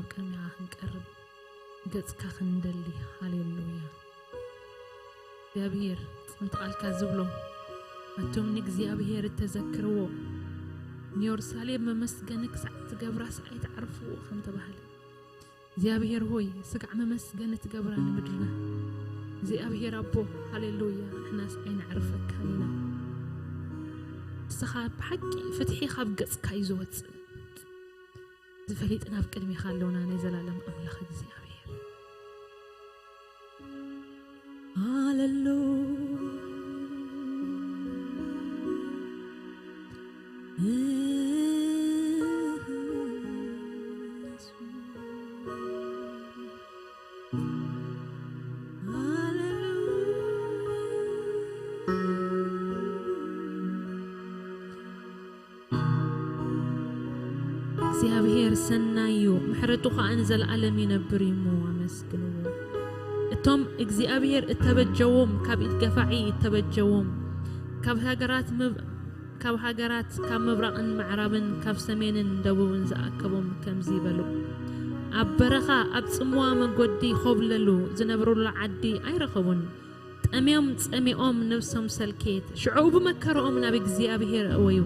ኣብ ቅድሚኻ ክንቀርብ፣ ገጽካ ክንደሊ። ሃሌሉያ። እግዚኣብሔር ጽምቲ ቃልካ ዝብሎ፣ ኣቱም ንእግዚኣብሔር እተዘክርዎ፣ ንየሩሳሌም መመስገኒ ክሳዕ ትገብራስ ኣይትዓርፍዎ ከም ተባህለ፣ እግዚኣብሔር ሆይ፣ ስጋዕ መመስገኒ ትገብራ ንምድርና። እግዚኣብሔር ኣቦ፣ ሃሌሉያ፣ ንሕናስ ኣይነዕርፈካን ኢና። ንስኻ ብሓቂ ፍትሒ ካብ ገጽካ እዩ ዝወጽእ። ዝፈሊጥና ኣብ ቅድሚኻ ኣለውና፣ ናይ ዘላለም ኣምላኽ እግዚኣብሔር። ሃሌሉያ። እግዚኣብሔር ሰናይ እዩ፣ ምሕረቱ ኸኣ ንዘለኣለም ይነብር እዩ እሞ ኣመስግንዎ። እቶም እግዚኣብሔር እተበጀዎም፣ ካብ ኢድ ገፋዒ እተበጀዎም፣ ካብ ሃገራት ምብ-፣ ካብ ሃገራት፣ ካብ ምብራቕን ምዕራብን፣ ካብ ሰሜንን ደቡብን ዝኣከቦም ከምዚ ይበሉ። ኣብ በረኻ፣ ኣብ ጽምዋ መጎዲ ኾብለሉ፣ ዝነብሩላ ዓዲ ኣይረኸቡን። ጠምዮም ጸሚኦም ነብሶም ሰልኬት። ሽዑ ብመከርኦም ናብ እግዚኣብሔር ኣእወዩ።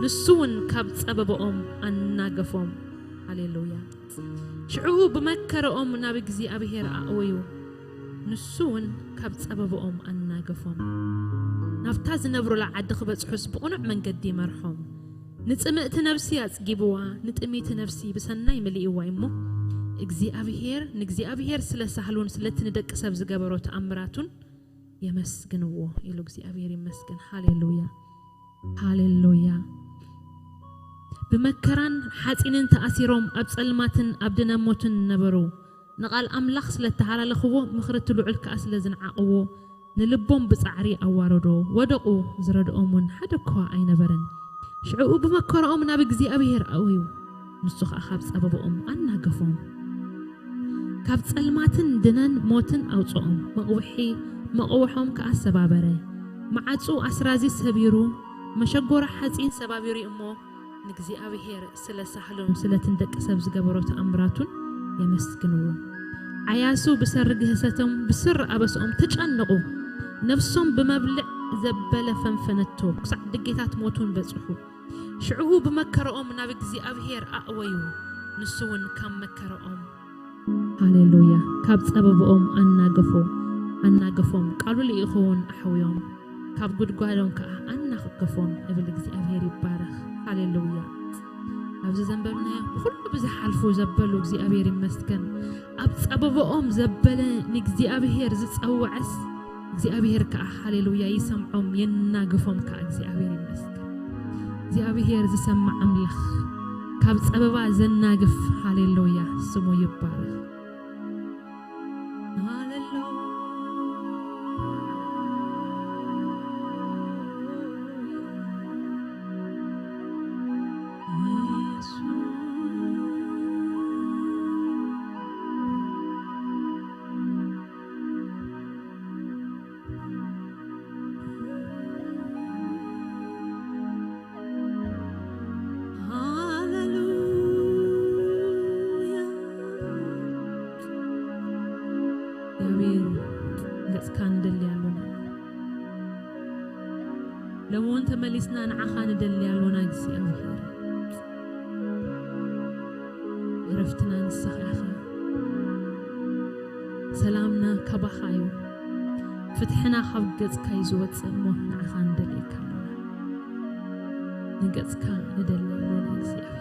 ንሱ እውን ካብ ጸበብኦም ኣናገፎም። ሃሌሉያ። ሽዑ ብመከርኦም ናብ እግዚኣብሔር ኣእወዩ። ንሱ እውን ካብ ጸበብኦም ኣናገፎም። ናብታ ዝነብሩላ ዓዲ ክበጽሑስ ብቕኑዕ መንገዲ ይመርሖም። ንጽምእቲ ነፍሲ ኣጽጊብዋ፣ ንጥሚቲ ነፍሲ ብሰናይ መሊእዋ እሞ፣ እግዚኣብሔር፣ ንእግዚኣብሔር ስለ ሳህሉን ስለቲ ንደቂ ሰብ ዝገበሮ ተኣምራቱን የመስግንዎ ኢሉ። እግዚኣብሔር ይመስገን። ሃሌሉያ፣ ሃሌሉያ። ብመከራን ሓጺንን ተኣሲሮም ኣብ ጸልማትን ኣብ ድነ ሞትን ነበሩ። ንቓል ኣምላኽ ስለ እተሃላለኽዎ፣ ምኽሪ እቲ ልዑል ከኣ ስለ ዝነዓቕዎ፣ ንልቦም ብጻዕሪ ኣዋረዶ፣ ወደቑ፣ ዝረድኦም እውን ሓደ እኳ ኣይነበረን። ሽዕኡ ብመከርኦም ናብ እግዚኣብሔር ኣእወዩ፣ ንሱ ኸኣ ካብ ጸበብኦም ኣናገፎም። ካብ ጸልማትን ድነን ሞትን ኣውጽኦም፣ መቕውሒ መቐውሖም ከኣ ሰባበረ። መዓጹ ኣስራዚ ሰቢሩ፣ መሸጎራ ሓጺን ሰባቢሩ እሞ፣ ንእግዚኣብሔር ስለ ሳህሉን ስለትን ደቂ ሰብ ዝገበሮ ተኣምራቱን የመስግንዎ። ዓያሱ ብሰሪ ግህሰቶም ብስሪ ኣበስኦም ተጨነቑ። ነፍሶም ብመብልዕ ዘበለ ፈንፈነቶ፣ ክሳዕ ድጌታት ሞት እውን በጽሑ። ሽዕኡ ብመከርኦም ናብ እግዚኣብሔር ኣእወዩ፣ ንሱ እውን ካብ መከርኦም፣ ሃሌሉያ፣ ካብ ጸበብኦም ኣናገፎ፣ ኣናገፎም፣ ቃሉ ልኢኹ እውን ኣሕውዮም፣ ካብ ጉድጓዶም ከኣ ኣናገፎም እብል። እግዚኣብሔር ይባረኽ። ሃሌሉያ። ኣብዚ ዘንበብናዮ ብኹሉ ብዝሓልፉ ዘበሉ እግዚኣብሔር ይመስገን። ኣብ ጸበብኦም ዘበለ ንእግዚኣብሔር ዝጸውዐስ እግዚኣብሔር ከኣ፣ ሃሌሉያ፣ ይሰምዖም፣ የናግፎም ከኣ። እግዚኣብሔር ይመስገን። እግዚኣብሔር ዝሰምዕ ኣምላኽ፣ ካብ ጸበባ ዘናግፍ፣ ሃሌሉያ፣ ስሙ ይባረኽ። ሃሌሉያ። ሃሌሉያ። እግዚኣብሔር፣ ገጽካ ንደሊ ኣሎና። ሎሚ እውን ተመሊስና ንዓኻ ንደሊ ኣሎና እግዚኣብሔር። ዕረፍትና ንስኻ ኢኻ። ሰላምና ካባኻ እዩ። ፍትሕና ካብ ገጽካ እዩ ዝወጽእ እሞ ንዓኻ ንደልየካ ኣሎና። ንገጽካ ንደሊ ኣሎና እግዚኣብሔር።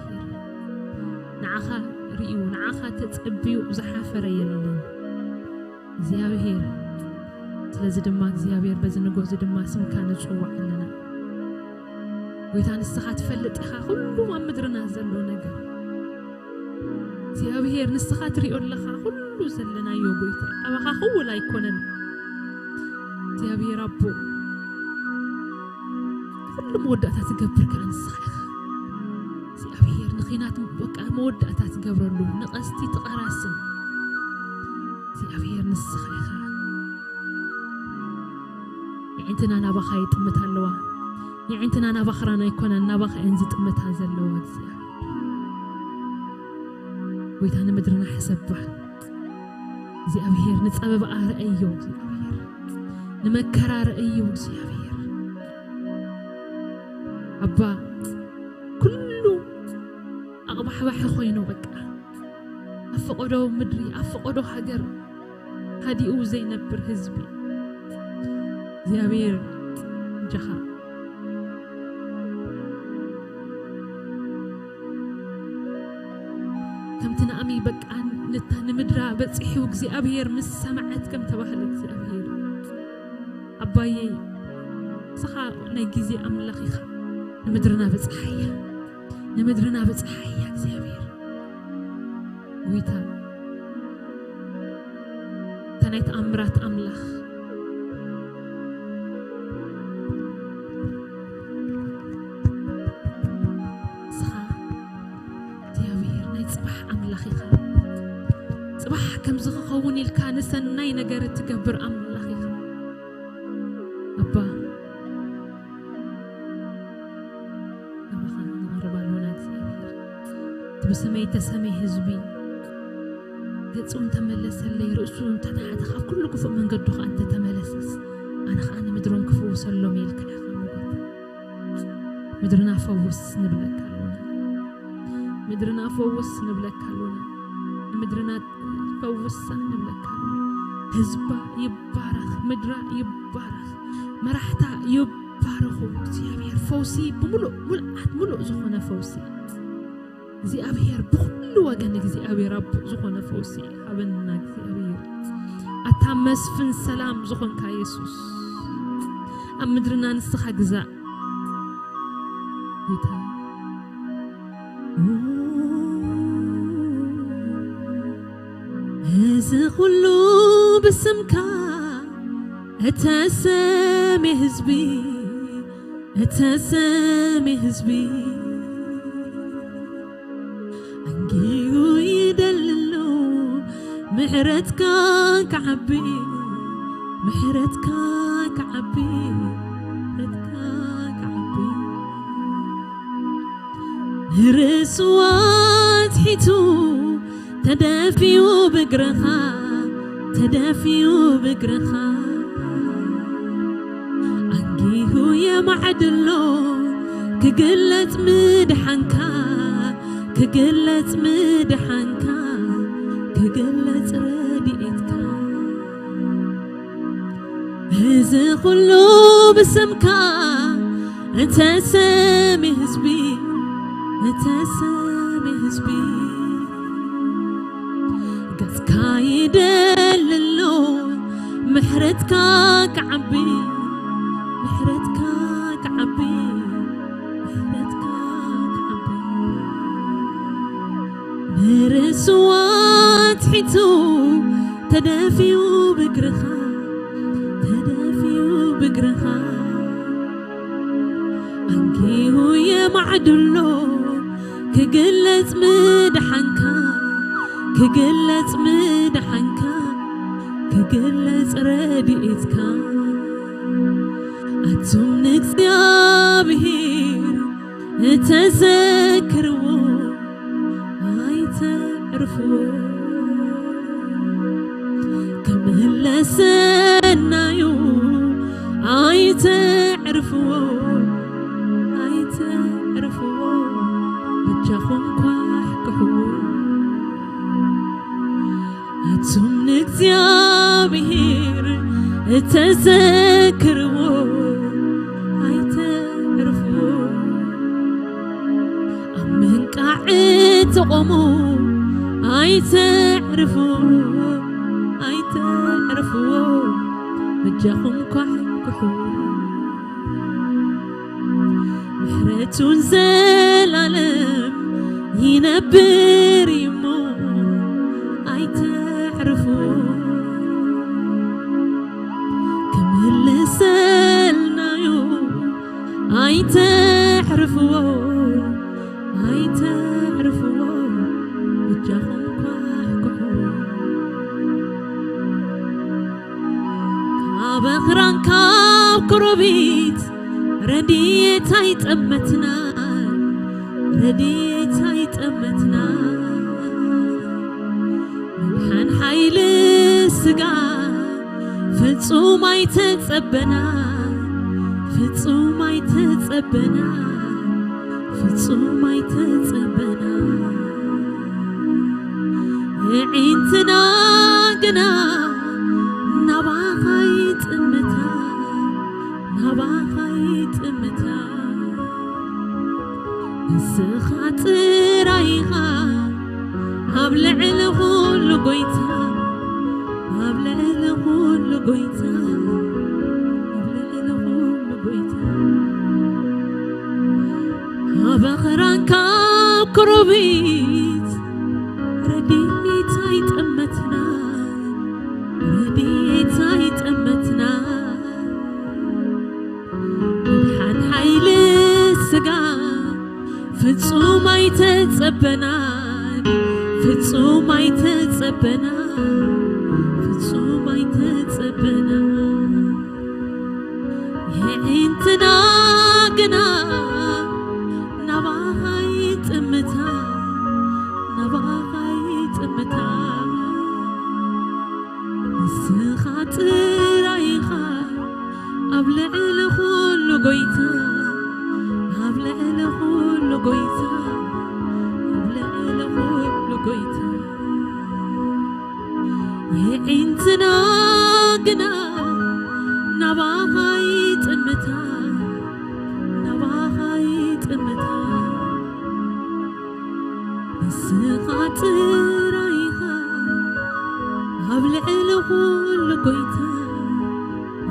ንዓኻ ርእዩ፣ ንዓኻ ተጸብዩ ዝሓፈረ የለን። እግዚኣብሔር፣ ስለዚ ድማ እግዚኣብሔር በዚ ንጎ እዚ ድማ ስምካ ንጽውዕ ኣለና። ጎይታ ንስኻ ትፈልጥ ኢኻ ኩሉ ኣብ ምድርና ዘሎ ነገር። እግዚኣብሔር ንስኻ ትሪኦ ኣለኻ ኩሉ ዘለናዮ ጎይታ። ኣባኻ ክውል ኣይኮነን። እግዚኣብሔር ኣቦ፣ ኩሉ መወዳእታ ትገብር ከኣ ንስኻ ኢኻ። እግዚኣብሔር ንኺናት በቃ መወዳእታ ትገብረሉ፣ ንቐስቲ ትቐራስን እግዚኣብሔር ንስኻ ኢኻ። የዒንትና ናባኻ ይጥምታ ኣለዋ። የዒንትና ናባኻ ኣይኮነን፣ ናባኻ እየን ዝጥምታ ዘለዋ እግዚኣብሔር። ጎይታ ንምድርና ሕሰባ እግዚኣብሔር። ንጸበባኣ ረእዮ እግዚኣብሔር። ንመከራ ረእዮ እግዚኣብሔር። ኣባ ኩሉ ኣቕባሕባሒ ኮይኑ በቃ ኣብ ፈቐዶ ምድሪ ኣብ ፈቐዶ ሃገር ሃዲኡ ዘይነብር ህዝቢ እግዚኣብሔር እጃኻ ከምቲ ንኣሚ በቃ ንታ ንምድራ በጺሑ እግዚኣብሔር ምስ ሰማዐት ከም ተባህለ እግዚኣብሔር ኣባየይ ንስኻ ናይ ግዜ ኣምላኽ ኢኻ። ንምድርና በጽሓያ ንምድርና በጽሓያ እግዚኣብሔር ጎይታ እታ ናይ ተኣምራት ኣምላኽ ንስኻ እግዚኣብሔር ናይ ጽባሕ ኣምላኽ ኢኻ። ጽባሕ ከምዚ ክኸውን ኢልካ ንሰናይ ነገር እትገብር ኣምላኽ ኢኻ ኣባ። ኣባኻ ንቐርብ ኣሎና እግዚኣብሔር። እቲ ብስመይ ተሰመይ ህዝቢ ገጹ እንተመለሰለይ ርእሱ እንተተሓተ ካብ ኩሉ ክፉእ መንገዱ ኸኣ እንተተመለሰስ ኣነ ኸኣ ንምድሮም ክፍውሰሎም ኢልካ ኢኻ ምጎታ። ምድርና ፈውስ ንብለካ ኣሎና። ምድርና ፈውስ ንብለካ ኣሎና። ንምድርና ፈውሳ ንብለካ ኣሎና። ህዝባ ይባረኽ፣ ምድራ ይባረኽ፣ መራሕታ ይባረኹ። እግዚኣብሔር ፈውሲ ብምሉእ፣ ሙልኣት፣ ሙሉእ ዝኾነ ፈውሲ እግዚኣብሔር ብኹሉ ወገን እግዚኣብሔር ኣቦ ዝኾነ ፈውሲ ሃበና እግዚኣብሔር። ኣታ መስፍን ሰላም ዝኾንካ የሱስ ኣብ ምድርና ንስኻ ግዛእ ጌታ። እዚ ኩሉ ብስምካ እተሰሜ ህዝቢ እተሰሜ ህዝቢ ኣንጊሁ ይደልሎ ምሕረትካ ክዓቢ ምሕረትካ ክዓቢ ምሕረትካ ክዓቢ ንርእሱ ኣትሒቱ ተደፊኡ ብግርኻ ተደፊኡ ብግርኻ ኣንጊሁ የማዕድሎ ክግለጽ ምድሓንካ ክግለጽ ምድሓንካ ክግለጽ ረድኤትካ እዚ ኩሉ ብስምካ እተሰሜ ህዝቢ እተሰሜ ህዝቢ ገጽካ ይደልሎ ምሕረትካ ክዓቢ ምሕረትካ ክዓቢ ምሕረትካ ክዓቢ ንርእሱ ኣትሒቱ ተደፊኡ ብግርኻ ተደፊኡ ብግርኻ ኣንጊሁ የማዕድሎ ክግለጽ ምድሓንካ ክግለጽ ምድሓንካ ክግለጽ ረድኤትካ ኣቱም ንእግዚኣብሔር እተዘክርዎ ኣይተዕርፍዎ ክምለሰናዩ ኣይተዕርፍዎ ኣይተዕርፍዎ በጃኹም ኳሕኩሕዎ ኣቱም ንእግዚኣብሔር እተዘክርዎ ኣይተዕርፍዎ ኣብ ምንቃዕ እትቖሙ ኣይተዕርፍዎ ኣይተዕርፍዎ በጃኹም ኳሕኩሕዎ ምሕረቱን ዘላለም ይነብር እዩሞ ኣይተዕርፉ ክምልሰልናዩ ኣይተዕርፍዎ ኣይተዕርፍዎ እጃኹም ኳሕኩሑ ካብ ኣኽራን ካብ ኮረቢት ረድኤት ኣይጠመትና ረድኤት ኣይጠመትና ኣይተጸበና፣ ፍጹም ኣይተጸበና፣ ፍጹም ኣይተጸበና። የዒንትና ግና ናባኻ ይጥምታ፣ ናባኻ ይጥምታ። ንስኻ ጥራይ ኢኻ ኣብ ልዕሊ ኩሉ ጎይታ፣ ኣብ ልዕሊ ኩሉ ጎይታ፣ ኣብ ልዕሊ ኩሉ ጎይታ። ኣብ ኣኽራን ካብ ክሩቢት ረድኤት ኣይጠመትና፣ ረድኤት ኣይጠመትና። ምድሓን ሓይሊ ስጋ ፍጹም ኣይተጸበናን፣ ፍጹም ኣይተጸበናን፣ ፍጹም ኣይተጸበናን። የዒንትና ግና ናባኻ ይጥምታ፣ ናባኻ ይጥምታ። ንስኻ ጥራይ ኢኻ ኣብ ልዕሊ ኩሉ ጎይታ፣ ኣብ ልዕሊ ኩሉ ጎይታ፣ ኣብ ልዕሊ ኩሉ ጎይታ። የዒንትና ግና ናባኻ ይጥምታ፣ ናባኻ ይጥምታ። ንስኻ ጥራይ ኢኻ ኣብ ልዕሊ ኩሉ ጎይታ፣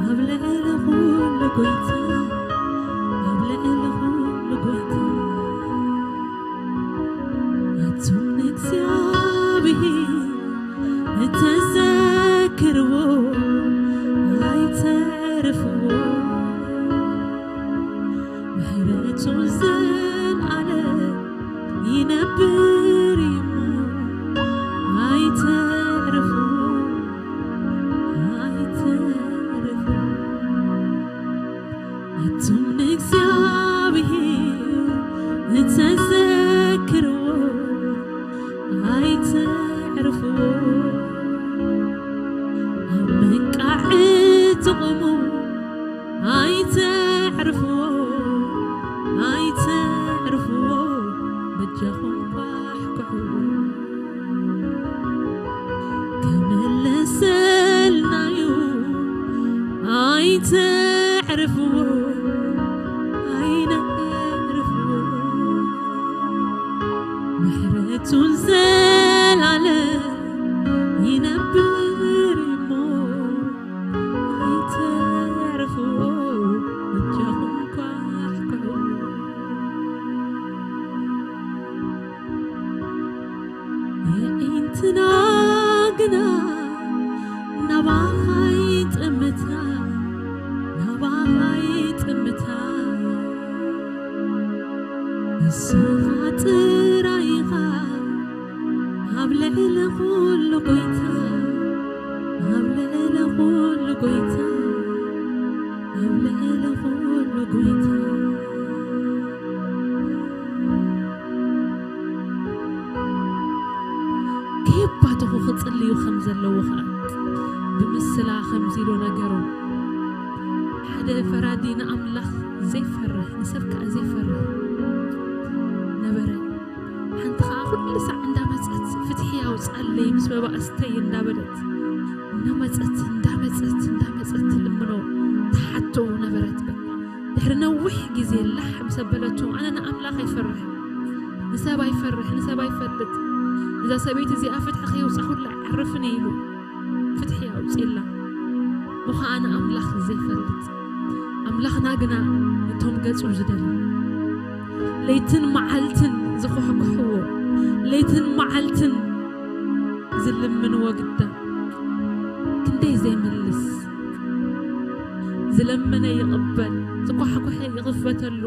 ኣብ ልዕሊ ኩሉ ጎይታ፣ ኣብ ልዕሊ ኩሉ ጎይታ። ኣቱም ንእግዚኣብሔር እተዘክርዎ ኣይተዕርፍዎ። ምሕረቱ ዘልኣለም ይነብር እሞ ኣይተዕርፍዎ፣ ኣይተዕርፍዎ። ኣቱም ንእግዚኣብሔር እተዘክርዎ ኣይተዕርፍዎ። ኣብ መንቃዕ ትቑሙ ኣይተዕርፍዎ፣ ኣይተዕርፍዎ። በጃኹም ኳሕኩሕዎ። ክምለሰልናዩ ኣይተዕርፍዎ፣ ኣይነዕርፍዎ። ምሕረቱ ዘላለም ይነብር እሞ ኣይተዕርፍዎ። በጃኹም ኳሕኩሕዎ። የዒንትና ግና ናባኻ ይጥምታ፣ ናባኻ ይጥምታ። ንስኻ ጥራይ ኢኻ ኣብ ልዕሊ ኩሉ ጎይታ፣ ኣብ ልዕሊ ኩሉ ጎይታ፣ ኣብ ልዕሊ ኩሉ ጎይታ። ከየባተኹ ክጽልዩ ከም ዘለዎ ኸኣ ብምስላ ከምዚ ኢሉ ነገሮም። ሓደ ፈራዲ ንኣምላኽ ዘይፈርህ፣ ንሰብ ከኣ ዘይፈርህ ነበረ። ሓንቲ ኸኣ ኩሉ ሳዕ እንዳመጸት፣ "ፍትሒ ኣውጽኣለይ ምስ መባእስተይ" እንዳበለት፣ እንዳመጸት፣ እንዳመጸት፣ እንዳመጸት ትልምኖ፣ ትሓቶ ነበረት። በቃ ድሕሪ ነዊሕ ግዜ ላሕ ምስ ኣበለቶ፣ "ኣነ ንኣምላኽ ኣይፈርሕ፣ ንሰብ ኣይፈርሕ፣ ንሰብ ኣይፈልጥ። እዛ ሰበይቲ እዚኣ ፍትሒ ከየውጻኹላ ኣይዓርፍን እየ" ኢሉ ፍትሒ ኣውጺእላ። እሞ ኸኣ ንኣምላኽ ዘይፈልጥ፣ ኣምላኽና ግና ነቶም ገጹ ዝደሊ፣ ለይትን መዓልትን ዝኹሕኩሕዎ፣ ለይትን መዓልትን ዝልምንዎ ግዳ፣ ክንደይ ዘይምልስ፣ ዝለመነ ይቕበል፣ ዝኳሕኩሐ ይኽፈተሉ።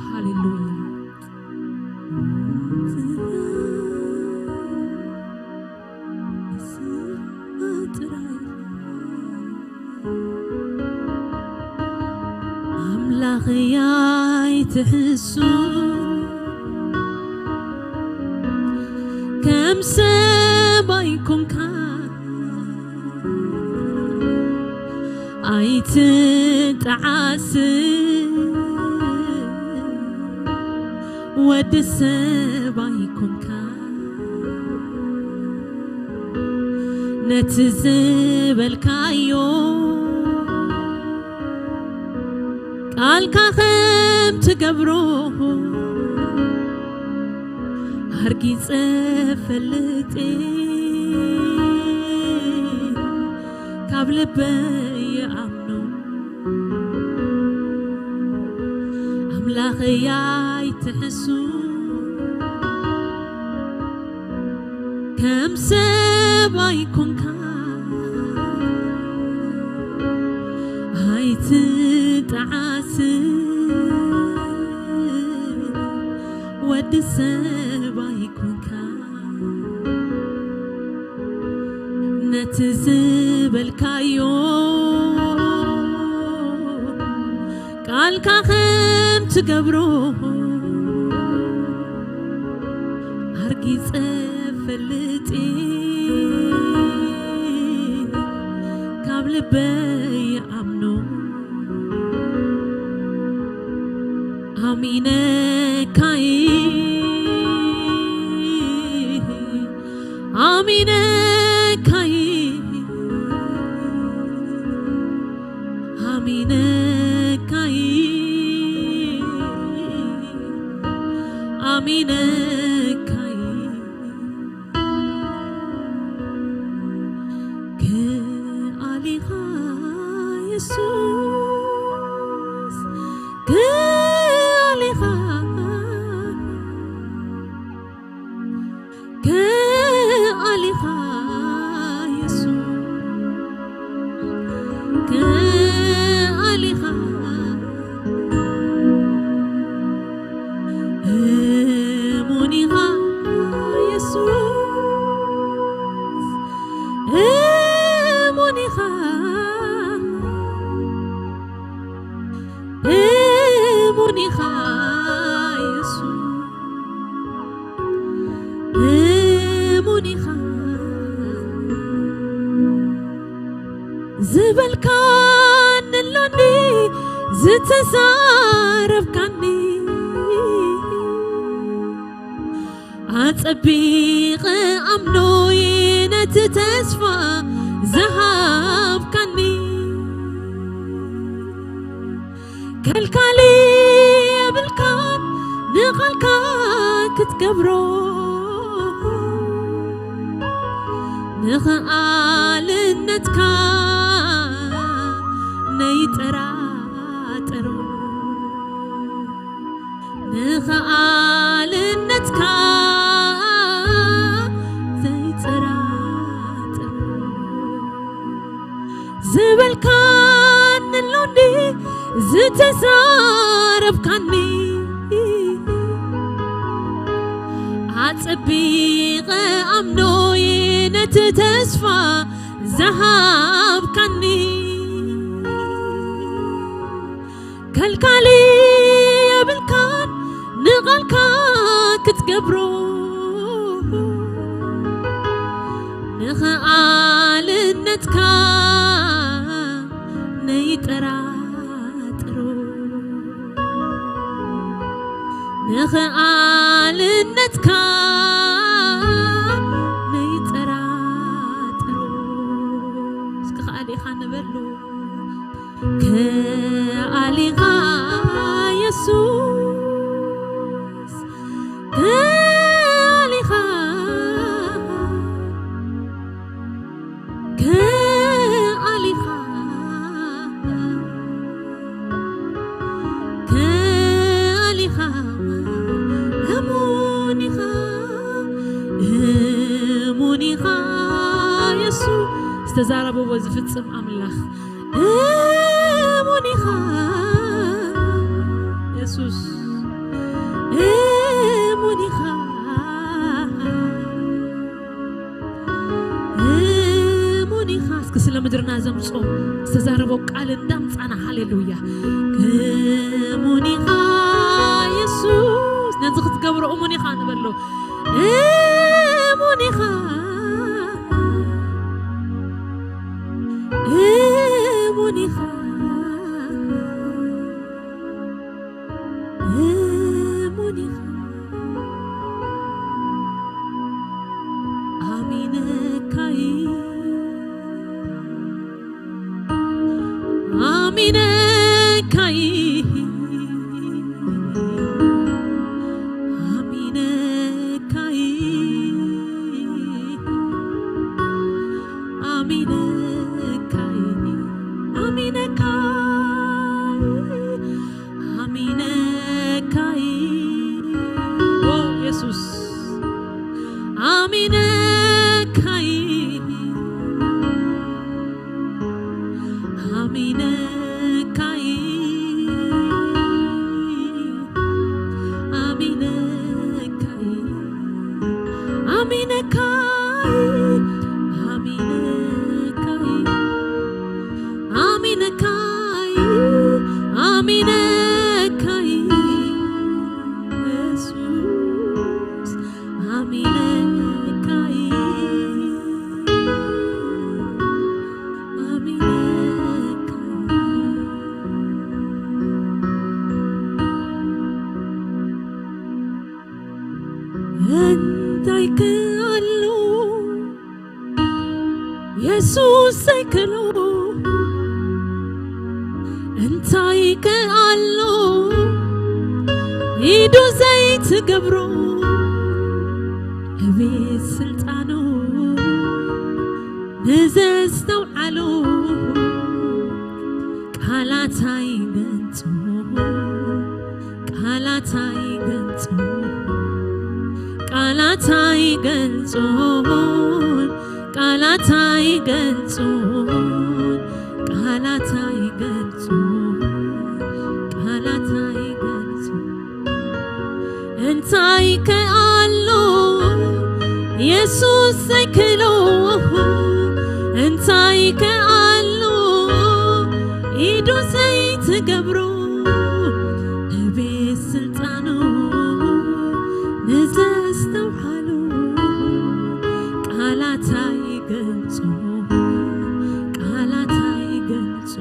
ሃሌሉያ። ኣምላኸይ ኣይትሕሱ፣ ከም ሰማይ ኮንካ ኣይትጠዓስ፣ ወዲ ሰማይ ኮንካ ነቲ ዝበልካዮ ቃልካ ከም ትገብሮ ኣርጊጸ ፈልጥ፣ ካብ ልበይ ይኣምኖ። ኣምላኸይ ኣይትሕሱ፣ ከም ሰብኣይ ኮንካ ኣይትጠዓስ፣ ወዲ ሰብኣይ ኮንካ ነቲ ዝበልካዮ ቃልካ ከም ትገብሮ ኣርጊጸ ፈልጥ፣ ካብ ልበይ ይኣምኖ። ኣሚነካይ፣ ኣሚነካይ፣ ኣሚነካይ፣ ኣሚነካይ። ክኣል ኢኻ የሱስ፣ ክኣል ኢኻ፣ ክኣል ኢኻ የሱስ፣ ክኣል ኢኻ። እሙን ኢኻ የሱስ፣ እሙን ኢኻ፣ እሙን ኢኻ የሱስ፣ እሙን ኢኻ። ዝበልካኒ ኣሎኒ ዝተዛረብካኒ፣ ኣጸቢቐ ኣምኖይ ነቲ ተስፋ ዝሃብካኒ። ከልካሊ የብልካን ንቓልካ ክትገብሮ፣ ንኽኣልነትካ ነይጠራጠሮ፣ ንኽኣልነትካ ዘይጠራጠሮ። ዝበልካኒ ኣሎኒ ዝተዛረብካኒ፣ ኣጸቢቐ ኣምኖይ ነቲ ተስፋ ዝሃብካኒ። ከልካሊ የብልካን ንቓልካ ክትገብሮ፣ ንኽኣልነትካ ነይጠራጥሮ፣ ንኽኣልነትካ ነይጠራጥሮ። እስኪ ከኣል ኢኻ ንበሉ። ከኣል ኢኻ የሱስ፣ ከኣል ኢኻ፣ ከኣል ኢኻ፣ ከኣል ኢኻ፣ እሙን ኢኻ፣ እሙን ኢኻ የሱስ። ዝተዛረብዎ ዝፍጽም ኣምላኽ። እሙን ኢኻ የሱስ፣ እሙን ኢኻ፣ እሙን ኢኻ። እስኪ ስለ ምድርና ዘምጾ ዝተዛረቦ ቃል እንዳምጻና፣ ሃሌሉያ። እሙን ኢኻ የሱስ፣ ነዚ ክትገብሮ እሙን ኢኻ ንበሎ። እሙን እሙን ኢኻ፣ እሙን ኢኻ፣ እሙን ኢኻ፣ ኣሚነካ እየ፣ ኣሚነካ እየ፣ ኣሚነካ እየ፣ ኣሚነካ እየ፣ ኣሚነካ እየ፣ ኣሚነካ እየ። ዎ የሱስ፣ ኣሚነካ እየ፣ ኣሚነካ እየ፣ ኣሚነካ እየ፣ ኣሚነካ እየ፣ ኣሚነካ እየ፣ ኣሚነካ እየ፣ ኣሚነካ እየ፣ የሱስ፣ ኣሚነካ እየ፣ ኣሚነካ እየ። እንታይ ክኣሉ የሱስ ዘይክእሎ እንታይ ከኣሎ ኢዱ ዘይትገብሮ፣ ኣቤት ስልጣኑ ንዘስተውዓሎ፣ ቃላት ኣይገልጾ፣ ቃላት ኣይገልጾ፣ ቃላት ኣይገልጾን፣ ቃላት ኣይገልጾን፣ ቃላት ኣይገልጾን፣ ቃላት ኣይገልጾን። እንታይ ከኣሎ የሱስ ዘይክእሎ፣ እንታይ ከኣሎ ኢዱ ዘይትገብሮ፣ ኣቤት ስልጣኑ ንዘስተውዓሎ፣ ቃላት ኣይገልጾ፣ ቃላት ኣይገልጾ፣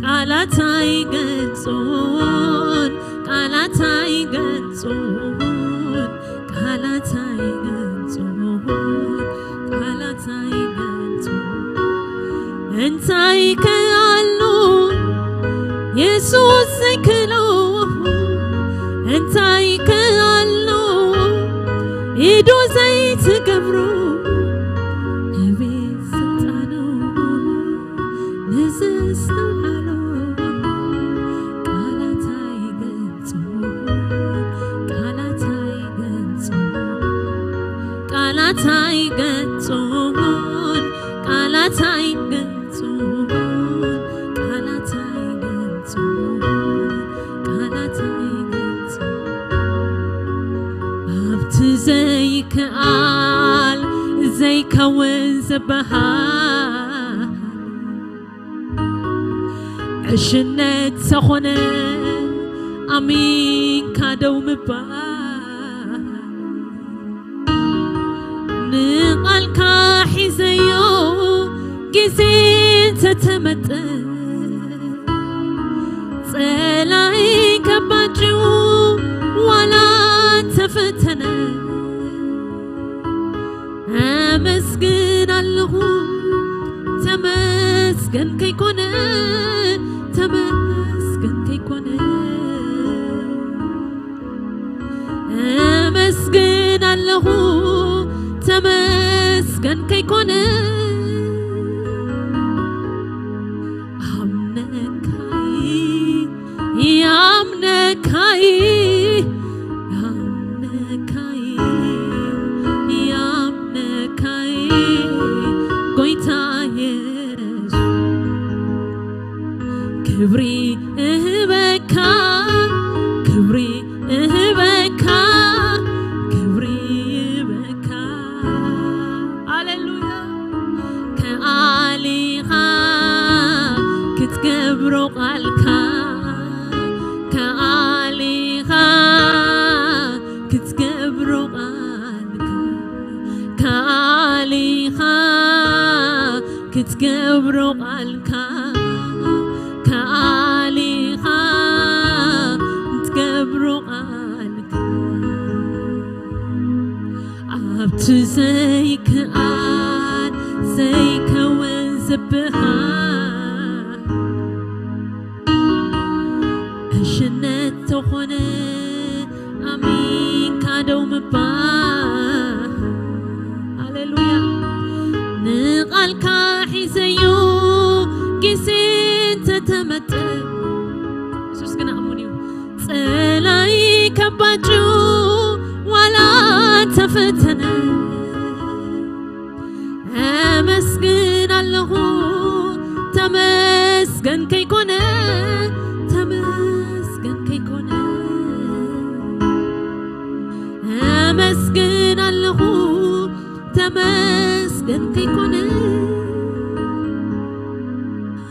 ቃላት ኣይገልጾን፣ ቃላት ኣይገልጾን፣ ቃላት ኣይገልጾን፣ ቃላት ኣይገልጾን። እንታይ ከኣሎ የሱስ ዘይክእሎ፣ እንታይ ከኣሎ ኢዱ ዘይትገብሮ፣ ኣቤት ስልጣኑ ንዘስተውዓሎ፣ ቃላት ኣይገልጾን፣ ቃላት ኣይገልጾን፣ ቃላት ኣይገልጾን፣ ቃላት ኣይገልጾን፣ ቃላት ኣይገልጾን፣ ቃላት ኣይገልጾን። ኣብቲ ዘይከኣል ዘይከውን ዝበሃል ዕሽነት ተኾነ ኣሚንካ ደው ምባል። ንቓልካ ሒዘዮ ግዜ እንተተመጠ፣ ጸላኢ ከባጭው ዋላ ተፈተነ፣ ኣመስግን ኣለኹ ተመስገን ከይኮነ፣ ተመስገን ከይኮነ። ኣመስግን ኣለኹ ተመስገን ከይኮነ። ኣምነካይ፣ ኣምነካይ፣ ኣምነካይ፣ ኣምነካይ፣ ጎይታ የሱስ። ክብሪ እህበካ፣ ክብሪ እህበካ፣ ክብሪ እህበካ። ሃሌሉያ። ከኣሊኻ ክትገብሮ ቃልካ፣ ከኣሊኻ ትገብሮ ቃልካ ከኣሊኻ ትገብሮ ቃልካ ኣብቲ ዘይክኣል ዘይከውን ዝበሃል ዕሽነት ተኾነ ኣሚንካ ደው ምባል። ሃሌሉያ። ንቓልካ ሒዘዮ ግዜ እንተተመጠ፣ የሱስ ግን ኣእሙን እዩ። ጸላይ ከባጩ ዋላ ተፈተነ፣ ኣመስግን ኣለኹ። ተመስገን ከይኮነ፣ ተመስገን ከይኮነ፣ ኣመስግን ኣለኹ። ተመስገን ከይኮነ፣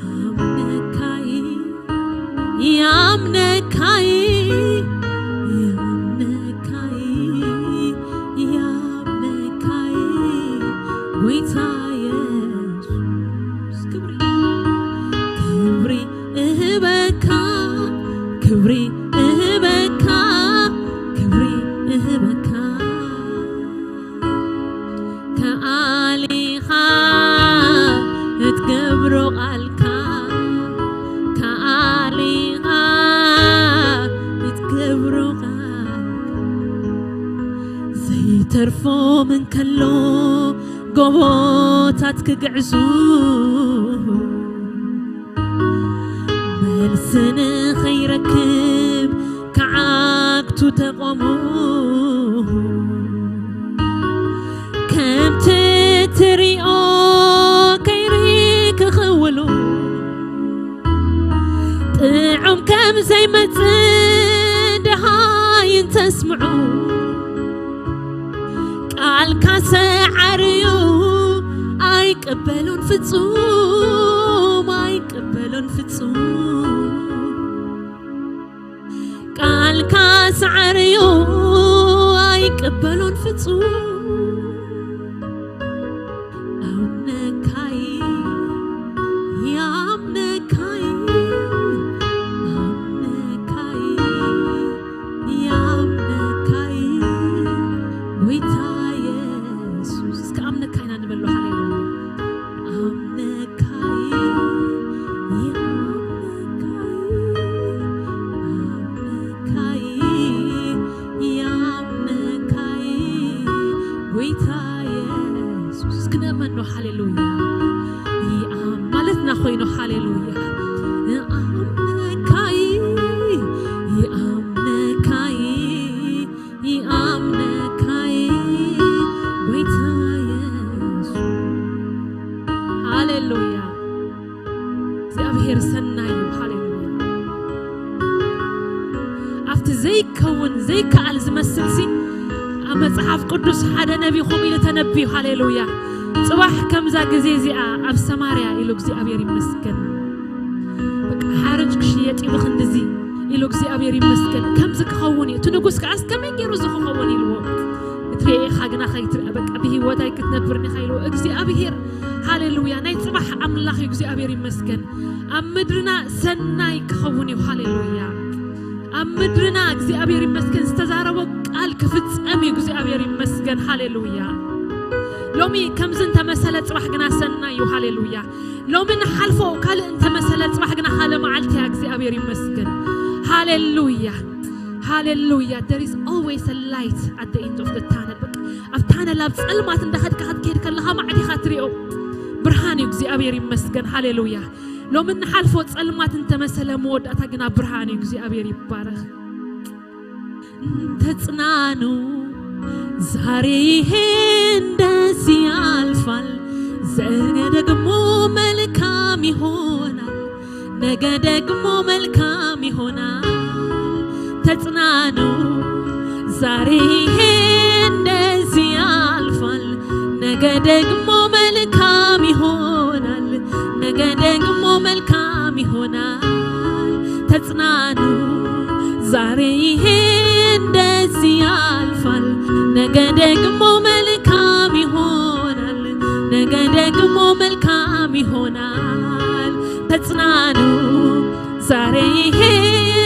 ኣምነካይ፣ ኣምነካይ፣ ኣምነካይ፣ ኣምነካይ፣ ጎይታ የሱስ። ክብሪ፣ ክብሪ እህበካ፣ ክብሪ እህበካ፣ ክብሪ እህበካ። ከኣሊኻ እትገብሮ ቃልካ፣ ከኣሊኻ እትገብሮ ቃል ዘይተርፎም እንከሎ ጎቦታት ክግዕዙ፣ መልሲ ንኸይረክብ ክዓግቱ ተቖሙ። ከምቲ ትሪኦ ከይሪ ክኽውሉ፣ ጥዑም ከም ዘይመጽእ ደሃይን ተስምዑ። ቃልካ ሰዓርዩ ኣይቅበሎን ፍጹም፣ ኣይቅበሎን ፍጹም። ቃልካ ሰዓርዩ ኣይቅበሎን ፍጹም። ኣምነካይ፣ ኣምነካይ፣ ኣምነካይ፣ ኣምነካይ፣ ጎይታ የሱስ። እስከ ኣምነካይ ኢና ንበሎ። ሃሌሉያ። ኣምነካይ፣ ኣምነካይ፣ ኣምነካይ፣ ኣምነካይ፣ ጎይታ የሱስ። እስኪ ንእመኖ። ሃሌሉያ። ይኣም ማለትና ኮይኑ። ሃሌሉያ። ይኣምነካይ፣ ይኣምነካይ፣ ይኣምነካይ፣ ጎይታ የሱስ። ሃሌሉያ። እግዚኣብሔር ሰናይ እዩ። ሃሌሉያ። ኣብቲ ዘይከውን ዘይከኣል ዝመስል ሲ ኣብ መጽሓፍ ቅዱስ ሓደ ነቢ ከምኡ ኢሉ ተነብዩ። ሃሌሉያ። ጽባሕ ከምዛ ግዜ እዚኣ ኣብ ሰማርያ ኢሉ እግዚኣብሔር ይመስገን። በቃ ሓርጭ ክሽየጥ እዩ ብኽንድዚ ኢሉ እግዚኣብሔር ይመስገን። ከምዚ ክኸውን እዩ። እቲ ንጉስ ከዓስ ከመይ ገይሩ እዚ ክኸውን ኢልዎ። ክትሪኦ ኢኻ ግና ከይትሪኣ በቃ ብህይወት ኣይክትነብርን ኢኻ ኢልዎ እግዚኣብሔር። ሃሌሉያ። ናይ ጽባሕ ኣምላኽ እዩ እግዚኣብሔር ይመስገን። ኣብ ምድርና ሰናይ ክኸውን እዩ። ሃሌሉያ። ኣብ ምድርና እግዚኣብሔር ይመስገን ዝተዛረቦ ቃል ክፍጸም እዩ። እግዚኣብሔር ይመስገን። ሃሌሉያ። ሎሚ ከምዚ እንተመሰለ ጽባሕ ግና ሰናይ እዩ። ሃሌሉያ። ሎሚ ንሓልፎ ካልእ እንተመሰለ ጽባሕ ግና ካልእ መዓልቲ እያ። እግዚኣብሔር ይመስገን። ሃሌሉያ። ሃሌሉያ። There is always a light at the end of the tunnel። በቃ ኣብ ታነል ኣብ ጸልማት እንዳኸድካ ክትከይድ ከለኻ ማዕዲኻ ትሪኦ ብርሃን እዩ። እግዚኣብሔር ይመስገን። ሃሌሉያ። ሎሚ ንሓልፎ ጸልማት እንተመሰለ መወዳእታ ግና ብርሃን እዩ። እግዚኣብሔር ይባረኽ። ተጽናኑ፣ ዛሬ ይሄ እንደዚህ ያልፋል፣ ነገ ደግሞ መልካም ይሆናል፣ ነገ ደግሞ መልካም ይሆናል። ተጽናኑ፣ ዛሬ ይሄ እንደዚህ ያልፋል፣ ነገ ደግሞ መልካም ይሆናል፣ ነገ ደግሞ መልካም ይሆናል። ተጽናኑ፣ ዛሬ ይሄ እንደዚህ ያልፋል፣ ነገ ደግሞ መልካም ይሆናል፣ ነገ ደግሞ መልካም ይሆናል። ተጽናኑ፣ ዛሬ ይሄ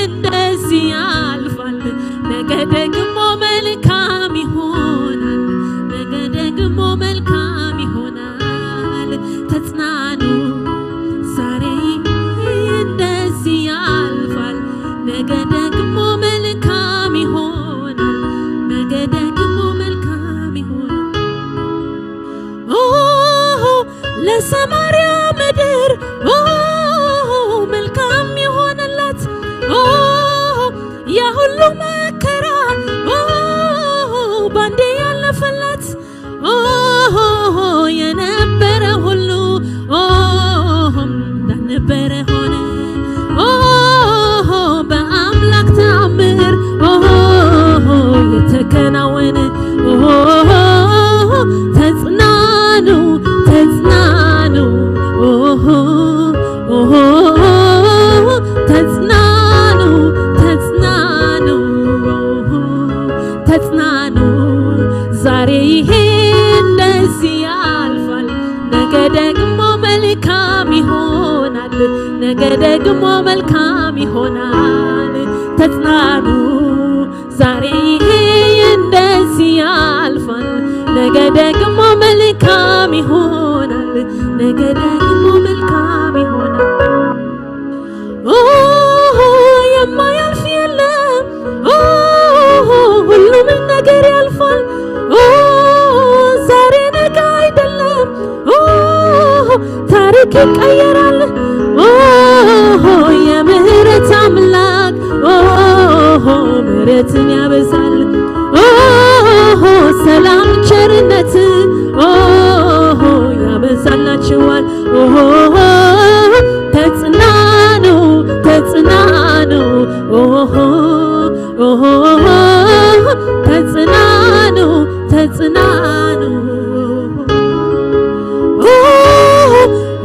እንደዚህ ያልፋል፣ ነገ ደግሞ መልካም ይሆናል፣ ነገ ደግሞ መልካም ይሆናል። ተጽናኑ፣ ዛሬ ይሄ እንደዚህ ያልፋል፣ ነገ ደግሞ መልካም ይሆናል፣ ነገ ደግሞ መልካም ይሆናል። ኦሆ፣ ለሰማርያ ምድር ኦሆ፣ መልካም የሆነላት ኦሆ፣ ያ ሁሉ መከራ ኦሆ፣ ባንዴ ያለፈላት ኦሆ፣ የነበረ ሁሉ ኦሆ፣ እንዳልነበረ ሆነ ኦሆ፣ በአምላክ ተአምር ኦሆ፣ የተከናወነ ኦሆ፣ ተጽናኑ፣ ተጽናኑ ኦሆ፣ ኦሆ፣ ተጽናኑ፣ ተጽናኑ ኦሆ፣ ተጽናኑ፣ ዛሬ ይሄ እንደዚህ ያልፋል፣ ነገ ደግሞ መልካም ይሆናል፣ ነገ ደግሞ መልካም ይሆናል። ተጽናኑ፣ ዛሬ ይሄ እንደዚህ ያልፋል፣ ነገ ደግሞ መልካም ይሆናል፣ ነገ ደግሞ መልካም ይሆናል። ኦሆ፣ የማያልፍ የለም። ኦሆ፣ ሁሉም ነገር ያልፋል። ኦሆ፣ ዛሬ ነገ አይደለም። ኦሆ፣ ታሪክ ይቀየራል። ኦሆ፣ የምህረት አምላክ ኦሆ፣ ምህረትን ያበዛል። ኦሆ፣ ሰላም ቸርነት ኦሆ፣ ያበዛላችኋል። ኦሆ፣ ተጽናኑ፣ ተጽናኑ ኦሆ፣ ኦሆ፣ ተጽናኑ፣ ተጽናኑ ኦሆ፣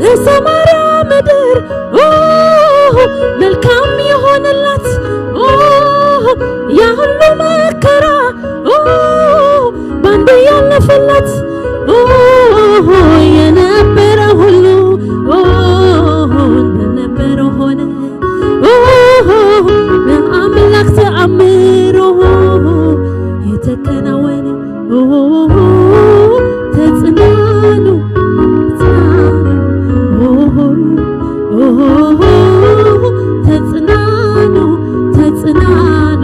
ለሰማርያ ምድር ኦሆ፣ መልካም የሆነላት ኦሆ፣ ያ ሁሉ መከራ ኦሆ፣ ባንዴ ያለፈላት ኦሆ፣ የነበረ ሁሉ ኦሆ፣ እንደነበረ ሆነ። ኦሆ፣ በአምላክ ተአምር ኦሆ፣ የተከናወነ ኦሆ፣ ተጽናኑ፣ ተጽናኑ ኦሆ፣ ኦሆ፣ ተጽናኑ፣ ተጽናኑ፣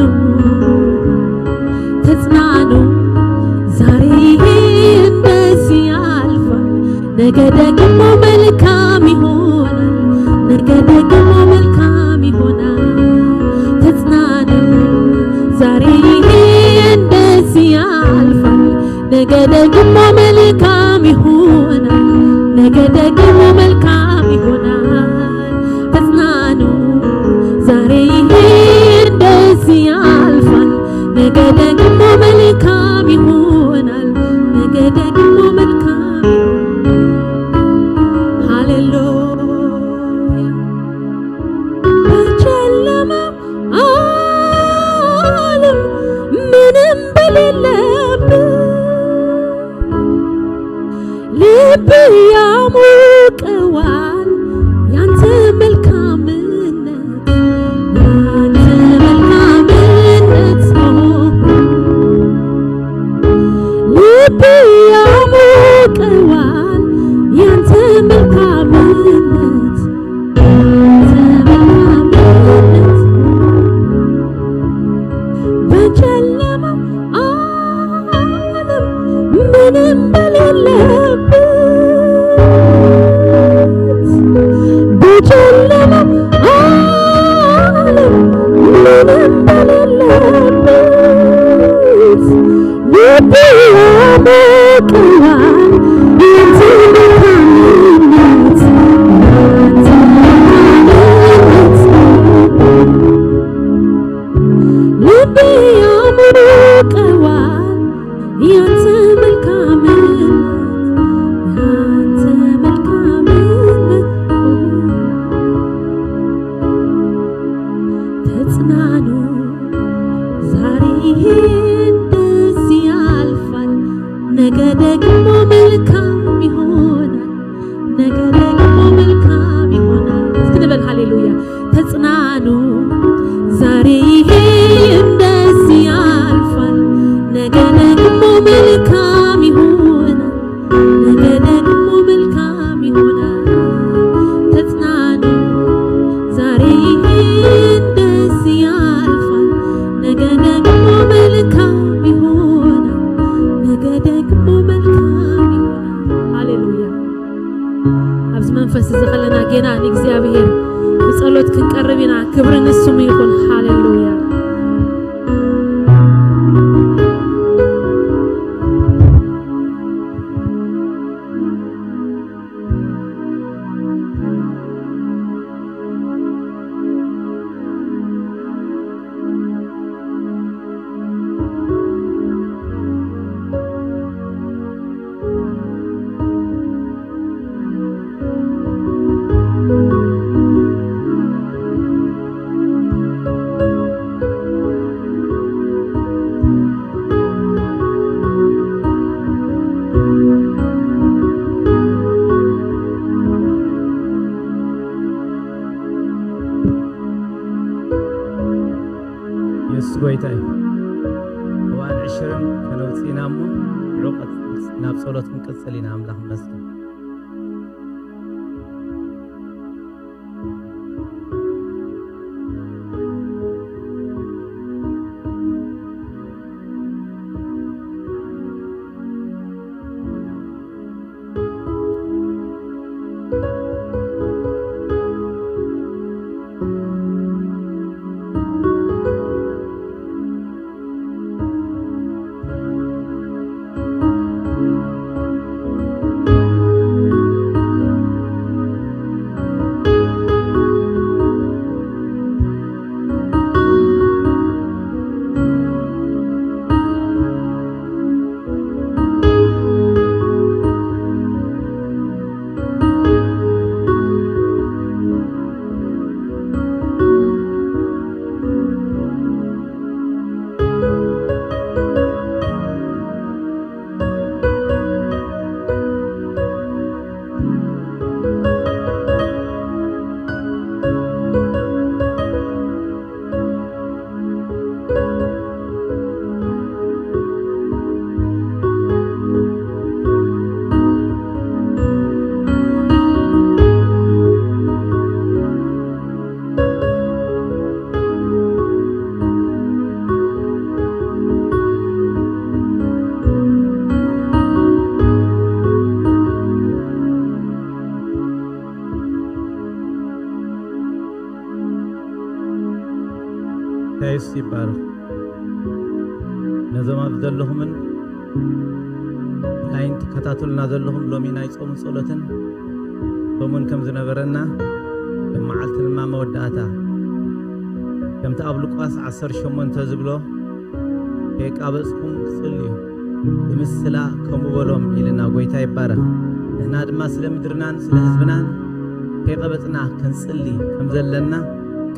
ተጽናኑ። ዛሬ ይሄ እንደዚህ ያልፋል፣ ነገ ደግሞ መልካም ይሆናል፣ ነገ ደግሞ መልካም ይሆናል። ተጽናኑ፣ ዛሬ ይሄ እንደዚህ ያልፋል፣ ነገ ደግሞ መልካም ይሆናል፣ ነገ ደግሞ መልካም ይሆናል። ተጽናኑ፣ ዛሬ ይሄ እንደዚህ ያልፋል፣ ነገ ደግሞ መልካም ይሆናል፣ ነገ ደግሞ መልካም ይሆናል። ሃሌሉያ። በጨለማ ዓለም ምንም በሌለበት ልብ ያሞቀዋል ያንተ መልካምነት፣ ያንተ መልካምነት። ልብ ያሞቀዋል ያንተ መልካምነት፣ ያንተ መልካምነት። በጨለማ ዓለም ምንም በሌለበት፣ በጨለማ ዓለም ምንም በሌለበት፣ ልብ ያሞቀዋል ያንተ መልካምነት፣ ያንተ መልካምነት። ልብ ያሞቀዋል ያንተ መልካምነት፣ ያንተ መልካምነት። ተጽናኑ፣ ዛሬ ይሄ እንደዚህ ያልፋል፣ ነገ ደግሞ መልካም ይሆናል፣ ነገ ደግሞ ንሱ ጎይታ እዩ። እዋን ዕሽርን ከነውፅእ ኢና እሞ፣ ሽዑ ቀፅ-፣ ናብ ጸሎት ክንቅጽል ኢና። ኣምላኽ ይመስገን። ቴስ ይባረኽ። ነዞም ኣብ ዘለኹምን ላይን ትከታተሉና ዘለኹም፣ ሎሚ ናይ ጾምን ጸሎትን ሰሙን ከም ዝነበረና፣ ከም መዓልቲ ድማ መወዳእታ፣ ከምቲ ኣብ ሉቃስ ዓሰርተ ሸሞንተ ዝብሎ፣ "ከይቃበጽኩም ክጽልዩ፣ ብምስላ ከምኡ በሎም" ኢልና። ጎይታ ይባረኽ። ንሕና ድማ ስለ ምድርናን ስለ ህዝብናን ከይቀበጽና ክንጽሊ ከም ዘለና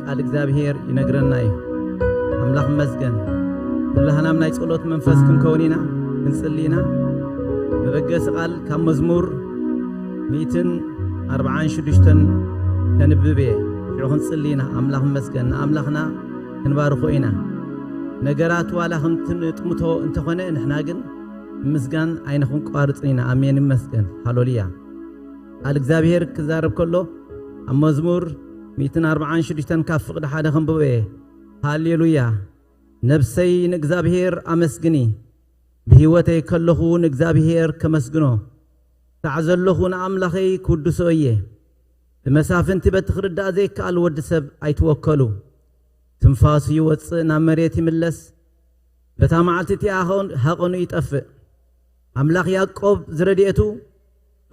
ቃል እግዚኣብሔር ይነግረና እዩ። ኣምላኽ ይመስገን። ኩላህናም ናይ ጸሎት መንፈስ ክንከውን ኢና፣ ክንጽሊ ኢና። መበገሲ ቃል ካብ መዝሙር ሚእትን ኣርብዓን ሽዱሽተን ከንብብ እየ። ሽዑ ክንጽሊ ኢና። ኣምላኽ ይመስገን። ንኣምላኽና ክንባርኾ ኢና። ነገራት ዋላ ከምቲ ንጥምቶ እንተኾነ፣ ንሕና ግን ምስጋን ኣይንክንቋርጽን ኢና። ኣሜን ይመስገን። ሃሌሉያ። ቃል እግዚኣብሔር ክዛረብ ከሎ፣ ኣብ መዝሙር ሚእትን ኣርብዓን ሽዱሽተን ካብ ፍቕዲ ሓደ ከንብቦ እየ። ሃሌሉያ። ነብሰይ ንእግዚኣብሔር ኣመስግኒ፣ ብህይወተይ ከለኹ ንእግዚኣብሔር ከመስግኖ፣ ሳዕ ዘለኹ ንኣምላኸይ ክውድሶ እየ። ብመሳፍንቲ በቲ ክርዳእ ዘይከኣል ወዲ ሰብ ኣይትወከሉ። ትንፋሱ ይወጽእ፣ ናብ መሬት ይምለስ፣ በታ መዓልቲ እቲኣ ኸ-፣ ሃቐኑ ይጠፍእ። ኣምላኽ ያዕቆብ ዝረድኤቱ፣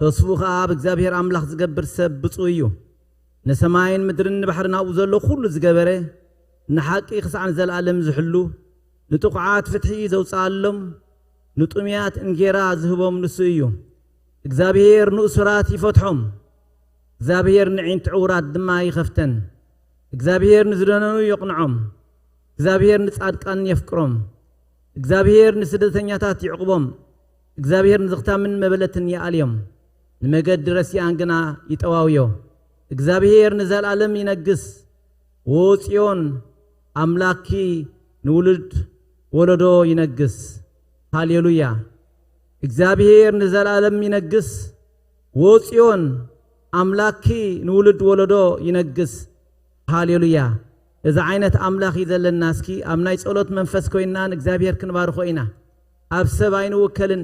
ተስፉ ኸኣ ኣብ እግዚኣብሔር ኣምላኽ ዝገብር ሰብ ብጹእ እዩ። ንሰማይን ምድርን ንባሕርን ኣብኡ ዘሎ ኩሉ ዝገበረ፣ ንሓቂ ክሳዕ ንዘለኣለም ዝሕሉ፣ ንጥቑዓት ፍትሒ ዘውጽኣሎም፣ ንጥሙያት እንጌራ ዝህቦም ንሱ እዩ። እግዚኣብሔር ንእሱራት ይፈትሖም፣ እግዚኣብሔር ንዒንቲ ዕዉራት ድማ ይኸፍተን። እግዚኣብሔር ንዝደነኑ የቕንዖም፣ እግዚኣብሔር ንጻድቃን የፍቅሮም። እግዚኣብሔር ንስደተኛታት ይዕቕቦም፣ እግዚኣብሔር ንዝኽታምን መበለትን ይኣልዮም፣ ንመገዲ ረሲኣን ግና ይጠዋውዮ። እግዚኣብሔር ንዘለኣለም ይነግስ። ዎ ጽዮን፣ ኣምላኪ ንውሉድ ወለዶ ይነግስ። ሃሌሉያ። እግዚኣብሔር ንዘለኣለም ይነግስ። ዎ ጽዮን፣ ኣምላኪ ንውሉድ ወለዶ ይነግስ። ሃሌሉያ። እዚ ዓይነት ኣምላኽ እዩ ዘለና። እስኪ ኣብ ናይ ጸሎት መንፈስ ኮይንና ንእግዚኣብሔር ክንባርኾ ኢና። ኣብ ሰብ ኣይንውከልን፣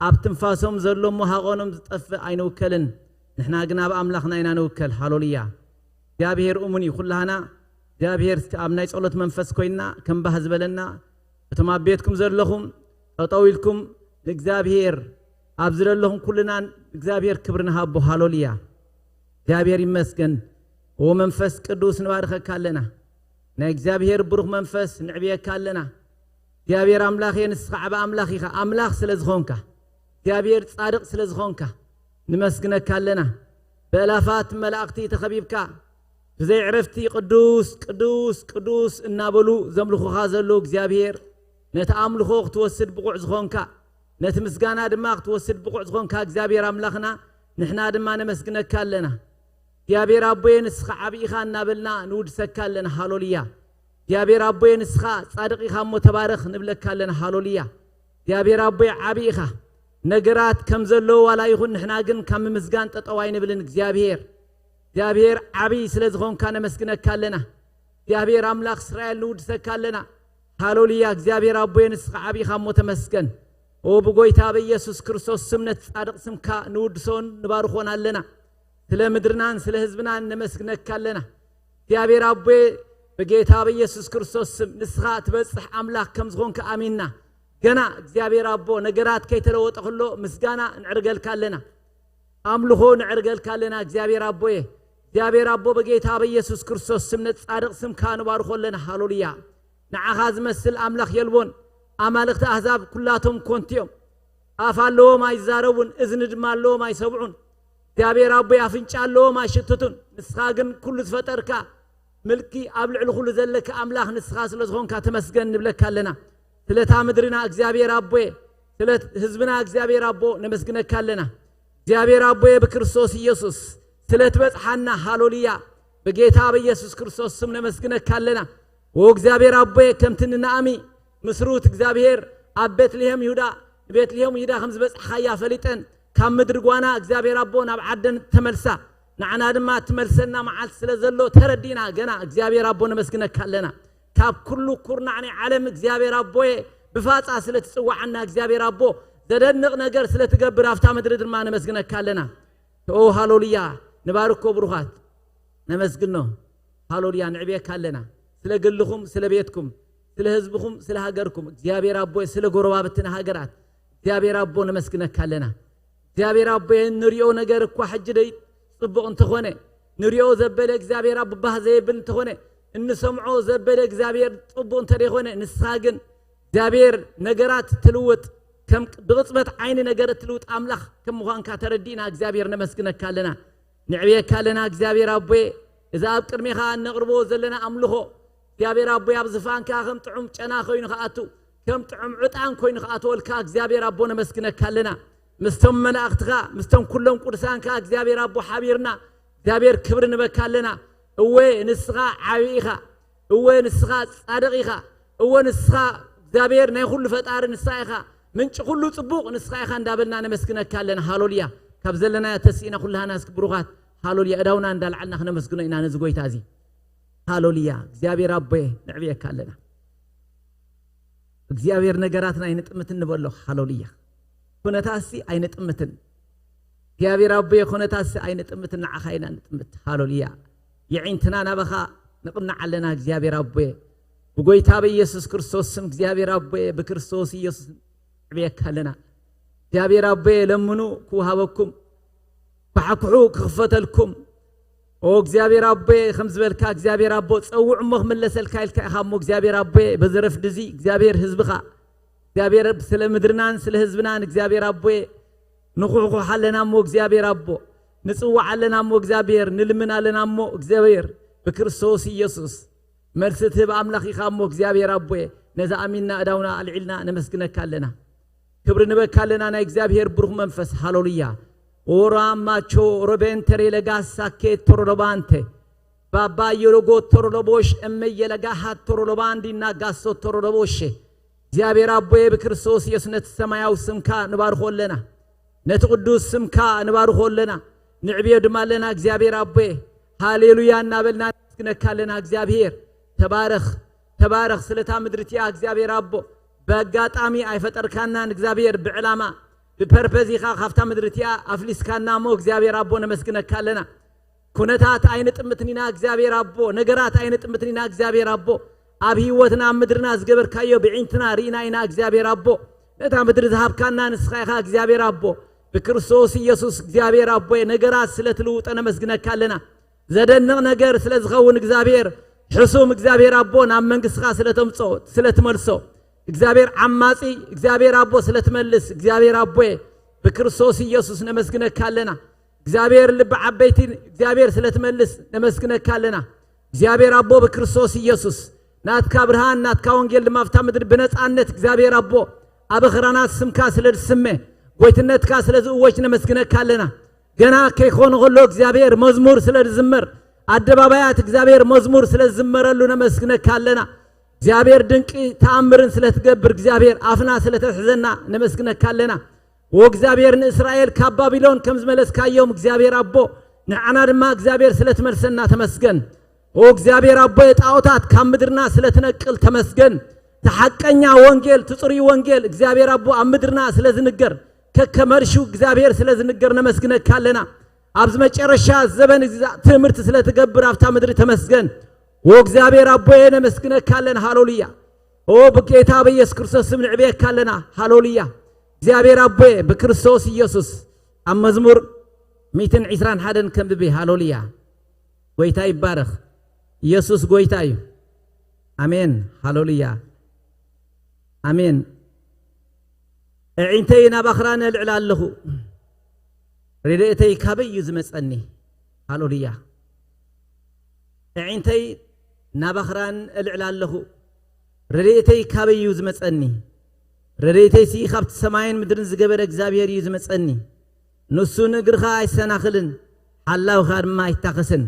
ኣብ ትንፋሶም ዘሎ እሞ ሃቐኖም ዝጠፍእ ኣይንውከልን። ንሕና ግን ኣብ ኣምላኽና ኢና ንውከል። ሃሌሉያ። እግዚኣብሔር እሙን እዩ። ኩላህና እግዚኣብሔር እስኪ ኣብ ናይ ጸሎት መንፈስ ኮይንና ከም ባህ ዝበለና፣ እቶም ኣብ ቤትኩም ዘለኹም ጠጠው ኢልኩም ንእግዚኣብሔር፣ ኣብ ዝለለኹም ኩልና እግዚኣብሔር ክብሪ ንሃቦ። ሃሌሉያ። እግዚኣብሔር ይመስገን። ኦ መንፈስ ቅዱስ ንባርኸካ ኣለና። ናይ እግዚኣብሔር ብሩኽ መንፈስ ንዕብየካ ኣለና። እግዚኣብሔር ኣምላኽ እየ፣ ንስኻ ዓቢ ኣምላኽ ኢኻ። ኣምላኽ ስለ ዝኾንካ፣ እግዚኣብሔር ጻድቕ ስለ ዝኾንካ ንመስግነካ ኣለና። ብእላፋት መላእኽቲ ተኸቢብካ ብዘይ ዕረፍቲ ቅዱስ ቅዱስ ቅዱስ እናበሉ ዘምልኹኻ ዘለዉ እግዚኣብሔር፣ ነቲ ኣምልኾ ክትወስድ ብቑዕ ዝኾንካ፣ ነቲ ምስጋና ድማ ክትወስድ ብቑዕ ዝኾንካ እግዚኣብሔር ኣምላኽና፣ ንሕና ድማ ነመስግነካ ኣለና። እግዚኣብሔር ኣቦየ ንስኻ ዓቢ ኢኻ እናበልና ንውድሰካ ኣለና። ሃሌሉያ። እግዚኣብሔር ኣቦየ፣ ንስኻ ጻድቕ ኢኻ እሞ ተባረኽ ንብለካ ኣለና። ሃሎልያ። እግዚኣብሔር ኣቦየ፣ ዓቢ ኢኻ። ነገራት ከም ዘለዎ ዋላ ይኹን፣ ንሕና ግን ካብ ምምስጋን ጠጠው ኣይንብልን። እግዚኣብሔር፣ እግዚኣብሔር ዓቢ ስለ ዝኾንካ ነመስግነካ ኣለና። እግዚኣብሔር ኣምላኽ እስራኤል ንውድሰካ ኣለና። ሃሎልያ። እግዚኣብሔር ኣቦየ፣ ንስኻ ዓቢ ኢኻ እሞ ተመስገን። ኦ ብጎይታ በኢየሱስ ክርስቶስ ስም ነቲ ጻድቕ ስምካ ንውድሶን ንባርኾን ኣለና። ስለ ምድርናን ስለ ህዝብናን ነመስግነካ ኣለና። እግዚኣብሔር ኣቦየ፣ ብጌታ በኢየሱስ ክርስቶስ ስም ንስኻ ትበጽሕ ኣምላኽ ከም ዝኾንካ ኣሚንና፣ ገና እግዚኣብሔር ኣቦ ነገራት ከይተለወጠ ከሎ ምስጋና ንዕርገልካ ኣለና። ኣምልኾ ንዕርገልካ ኣለና። እግዚኣብሔር ኣቦየ፣ እግዚኣብሔር ኣቦ፣ ብጌታ በኢየሱስ ክርስቶስ ስም ነቲ ጻድቕ ስምካ ንባርኾ ኣለና። ሃሎልያ። ንዓኻ ዝመስል ኣምላኽ የልቦን። ኣማልኽቲ ኣህዛብ ኩላቶም ኮንቲ እዮም። ኣፍ ኣለዎም ኣይዛረቡን፣ እዝኒ ድማ ኣለዎም ኣይሰምዑን። እግዚኣብሔር ኣቦይ፣ ኣፍንጫ ኣለዎም ኣይሽትቱን። ንስኻ ግን ኩሉ ዝፈጠርካ፣ ምልኪ ኣብ ልዕሊ ኩሉ ዘለካ ኣምላኽ ንስኻ ስለ ዝኾንካ ተመስገን ንብለካ ኣለና። ስለታ ምድርና እግዚኣብሔር ኣቦየ፣ ስለ ህዝብና እግዚኣብሔር ኣቦ ነመስግነካ ኣለና። እግዚኣብሔር ኣቦየ፣ ብክርስቶስ ኢየሱስ ስለ ትበጽሓና፣ ሃሎልያ፣ ብጌታ በኢየሱስ ክርስቶስ ስም ነመስግነካ ኣለና። ኦ እግዚኣብሔር ኣቦየ፣ ከምቲ ንናእሚ ምስ ሩት እግዚኣብሔር ኣብ ቤትልሄም ይሁዳ፣ ንቤትልሄም ይሁዳ ከም ዝበጽሕካያ ፈሊጠን፣ ካብ ምድሪ ጓና እግዚኣብሔር ኣቦ ናብ ዓደን ተመልሳ፣ ንዓና ድማ ትመልሰና መዓልቲ ስለ ዘሎ ተረዲና፣ ገና እግዚኣብሔር ኣቦ ነመስግነካ ኣለና። ካብ ኩሉ ኩርናዕ ናይ ዓለም እግዚኣብሔር ኣቦየ፣ ብፋጻ ስለ ትጽዋዓና እግዚኣብሔር ኣቦ፣ ዘደንቕ ነገር ስለ ትገብር ኣብታ ምድሪ ድማ ነመስግነካ ኣለና። ኦ ሃሎልያ፣ ንባርኮ ብሩኻት፣ ነመስግኖ። ሃሎልያ፣ ንዕብየካ ኣለና። ስለ ግልኹም፣ ስለ ቤትኩም፣ ስለ ህዝብኹም፣ ስለ ሃገርኩም፣ እግዚኣብሔር ኣቦይ፣ ስለ ጎረባብትና ሃገራት፣ እግዚኣብሔር ኣቦ ነመስግነካ ኣለና። እግዚኣብሔር ኣቦይ፣ እንሪኦ ነገር እኳ ሕጂ ደይ ጽቡቕ እንተኾነ፣ ንሪኦ ዘበለ እግዚኣብሔር ኣቦ ባህ ዘየብል እንተኾነ፣ እንሰምዖ ዘበለ እግዚኣብሔር ጽቡቕ እንተደይኮነ፣ ንስኻ ግን እግዚኣብሔር ነገራት ትልውጥ፣ ከም ብቕጽበት ዓይኒ ነገር እትልውጥ ኣምላኽ ከም ምዃንካ ተረዲእና እግዚኣብሔር ነመስግነካ ኣለና። ንዕብየካ ኣለና እግዚኣብሔር ኣቦየ። እዚ ኣብ ቅድሜኻ እነቕርቦ ዘለና ኣምልኾ እግዚኣብሔር ኣቦየ፣ ኣብ ዝፋንካ ከም ጥዑም ጨና ኮይኑ ክኣቱ፣ ከም ጥዑም ዕጣን ኮይኑ ክኣትወልካ እግዚኣብሔር ኣቦ ነመስግነካ ኣለና። ምስቶም መላእኽትኻ፣ ምስቶም ኩሎም ቅዱሳንካ እግዚኣብሔር ኣቦ ሓቢርና እግዚኣብሔር ክብሪ ንበካ ኣለና። እወ ንስኻ ዓቢ ኢኻ። እወ ንስኻ ጻድቕ ኢኻ። እወ ንስኻ እግዚኣብሔር ናይ ኩሉ ፈጣሪ ንስኻ ኢኻ። ምንጪ ኩሉ ጽቡቕ ንስኻ ኢኻ እንዳበልና ነመስግነካ ኣለና። ሃሎልያ። ካብ ዘለናዮ ተስኢና ኩላህና እስኪ ብሩኻት፣ ሃሎልያ፣ እዳውና እንዳልዓልና ክነመስግኖ ኢና ነዚ ጎይታ እዚ። ሃሎልያ። እግዚኣብሔር ኣቦየ፣ ንዕብየካ ኣለና። እግዚኣብሔር ነገራትና ኣይንጥምትን ንበሎ። ሃሎልያ። ኩነታትሲ ኣይንጥምትን። እግዚኣብሔር ኣቦየ፣ ኩነታትሲ ኣይንጥምትን፣ ንዓኻ ኢና ንጥምት። ሃሎልያ። የዒንትና ናባኻ ንቕናዕ ኣለና እግዚኣብሔር ኣቦየ። ብጎይታ በኢየሱስ ክርስቶስ ስም እግዚኣብሔር ኣቦየ፣ ብክርስቶስ ኢየሱስ ንዕብየካ ኣለና። እግዚኣብሔር ኣቦየ፣ ለምኑ ክወሃበኩም፣ ኳሕኩሑ ክኽፈተልኩም። ኦ እግዚኣብሔር ኣቦየ፣ ከም ዝበልካ እግዚኣብሔር ኣቦ፣ ጸውዕ እሞ ክምለሰልካ ኢልካ ኢኻ እሞ እግዚኣብሔር ኣቦየ፣ በዚ ረፍዲ እዚ እግዚኣብሔር ህዝብኻ፣ እግዚኣብሔር ስለ ምድርናን ስለ ህዝብናን እግዚኣብሔር ኣቦየ፣ ንኹሕኩሕ ኣለና እሞ እግዚኣብሔር ኣቦ፣ ንጽዋዕ ኣለና እሞ እግዚኣብሔር፣ ንልምን ኣለና እሞ እግዚኣብሔር፣ ብክርስቶስ ኢየሱስ መልሲ ትህብ ኣምላኽ ኢኻ እሞ እግዚኣብሔር ኣቦየ፣ ነዚ ኣሚንና እዳውና ኣልዒልና ነመስግነካ ኣለና። ክብሪ ንበካ ኣለና ናይ እግዚኣብሔር ብሩኽ መንፈስ። ሃሎልያ። ኦራ ማቾ ሮቤንተ ሬለጋሳ ኬ ቶሮሎባንተ። ባባ የሎጎ ቶሮሎቦሽ፣ እመ የለጋሃ ቶሮሎባንዲ ናጋሶ ቶሮሎቦሼ። እግዚኣብሔር ኣቦየ፣ ብክርስቶስ ኢየሱስ ነቲ ሰማያዊ ስምካ ንባርኾ ኣለና። ነቲ ቅዱስ ስምካ ንባርኾ ኣለና። ንዕብዮ ድማ ኣለና እግዚኣብሔር ኣቦየ። ሃሌሉያ እናበልና ነመስግነካ ኣለና እግዚኣብሔር። ተባረኽ፣ ተባረኽ ስለታ ምድሪ እቲኣ እግዚኣብሔር ኣቦ። ብኣጋጣሚ ኣይፈጠርካናን እግዚኣብሔር፣ ብዕላማ ብፐርፐዝ ኢኻ ካብታ ምድሪ እቲኣ ኣፍሊስካና እሞ እግዚኣብሔር ኣቦ ነመስግነካ ኣለና። ኩነታት ኣይንጥምትን ኢና እግዚኣብሔር ኣቦ፣ ነገራት ኣይንጥምትን ኢና እግዚኣብሔር ኣቦ። ኣብ ህይወትና ኣብ ምድርና ዝገበርካዮ ብዒንትና ርኢና ኢና እግዚኣብሔር ኣቦ። ነታ ምድሪ ዝሃብካና ንስኻ ኢኻ እግዚኣብሔር ኣቦ። ብክርስቶስ ኢየሱስ እግዚኣብሔር ኣቦ ነገራት ስለ ትልውጦ ነመስግነካ ኣለና። ዘደንቕ ነገር ስለ ዝኸውን እግዚኣብሔር ሕሱም እግዚኣብሔር ኣቦ ናብ መንግስትኻ ስለ ተምጾ፣ ስለ ትመልሶ፣ እግዚኣብሔር ዓማጺ እግዚኣብሔር ኣቦ ስለ ትመልስ እግዚኣብሔር ኣቦ ብክርስቶስ ኢየሱስ ነመስግነካ ኣለና። እግዚኣብሔር ልቢ ዓበይቲ እግዚኣብሔር ስለ ትመልስ ነመስግነካ ኣለና። እግዚኣብሔር ኣቦ ብክርስቶስ ኢየሱስ ናትካ ብርሃን ናትካ ወንጌል ድማ ኣብታ ምድሪ ብነጻነት እግዚኣብሔር ኣቦ ኣብ ኣኽራናት ስምካ ስለ ዝስመ ጎይትነትካ ስለ ዝእወጅ ነመስግነካ ኣለና። ገና ከይኮነ ከሎ እግዚኣብሔር መዝሙር ስለ ዝዝመር ኣደባባያት እግዚኣብሔር መዝሙር ስለ ዝዝመረሉ ነመስግነካ ኣለና። እግዚኣብሔር ድንቂ ተኣምርን ስለ ትገብር እግዚኣብሔር ኣፍና ስለ ተትሕዘና ነመስግነካ ኣለና። ወእግዚኣብሔር ንእስራኤል ካብ ባቢሎን ከም ዝመለስካዮም እግዚኣብሔር ኣቦ ንዓና ድማ እግዚኣብሔር ስለ ትመልሰና ተመስገን። ወእግዚኣብሔር ኣቦ ጣዖታት ካብ ምድርና ስለ ትነቅል ተመስገን። ተሓቀኛ ወንጌል ትጽሩይ ወንጌል እግዚኣብሔር ኣቦ ኣብ ምድርና ስለ ዝንገር ከከመርሹ እግዚኣብሔር ስለ ዝንገር ነመስግነካ ኣለና። ኣብዚ መጨረሻ ዘበን ትምህርቲ ስለ ትገብር ኣብታ ምድሪ ተመስገን። ወእግዚኣብሔር ኣቦየ ነመስግነካ ኣለና። ሃሌሉያ። ኦ ብጌታ በኢየሱስ ክርስቶስ ስም ንዕብየካ ኣለና። ሃሌሉያ። እግዚኣብሔር ኣቦየ ብክርስቶስ ኢየሱስ ኣብ መዝሙር ሚእትን ዕስራን ሓደን ከንብቢ። ሃሌሉያ። ጎይታ ይባረኽ። ኢየሱስ ጎይታ እዩ። ኣሜን። ሃሌሉያ። ኣሜን። ኣዒንተይ ናብ ኣኽራን እልዕል ኣለኹ። ረድኤተይ ካበይ እዩ ዝመጸኒ? ሃሌሉያ። ኣዒንተይ ናብ ኣኽራን እልዕል ኣለኹ። ረድኤተይ ካበይ እዩ ዝመጸኒ? ረድኤተይሲ ካብቲ ሰማይን ምድርን ዝገበረ እግዚኣብሔር እዩ ዝመጸኒ። ንሱ ንእግርኻ ኣይሰናኽልን፣ ሓላውኻ ድማ ኣይታኸስን።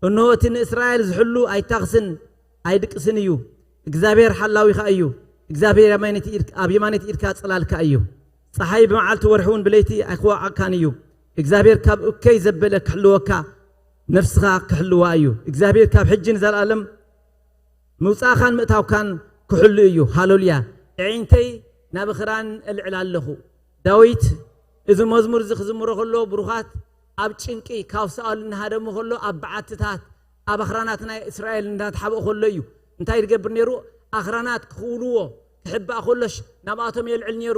እንሆ እቲ ንእስራኤል ዝሕሉ ኣይታኽስን ኣይድቅስን እዩ። እግዚኣብሔር ሓላዊኻ እዩ። እግዚኣብሔር ኣብ የማነይቲ ኢድካ ጽላልካ እዩ። ጸሓይ ብመዓልቲ ወርሒ እውን ብለይቲ ኣይክወዓካን እዩ። እግዚኣብሔር ካብ እከይ ዘበለ ክሕልወካ ነፍስኻ ክሕልዋ እዩ። እግዚኣብሔር ካብ ሕጂ ንዘለኣለም ምውጻእኻን ምእታውካን ክሕሉ እዩ። ሃሌሉያ። ኣዒንተይ ናብ ኣኽራን እልዕል ኣለኹ። ዳዊት እዚ መዝሙር እዚ ክዝምሮ ከሎ ብሩኻት ኣብ ጭንቂ ካብ ሳኦል እናሃደሙ ከሎ ኣብ በዓትታት ኣብ ኣኽራናት ናይ እስራኤል እናተሓብኦ ከሎ እዩ። እንታይ ዝገብር ነይሩ? ኣኽራናት ክኽውልዎ ክሕባእ ከሎሽ ናብኣቶም የልዕል ነይሩ።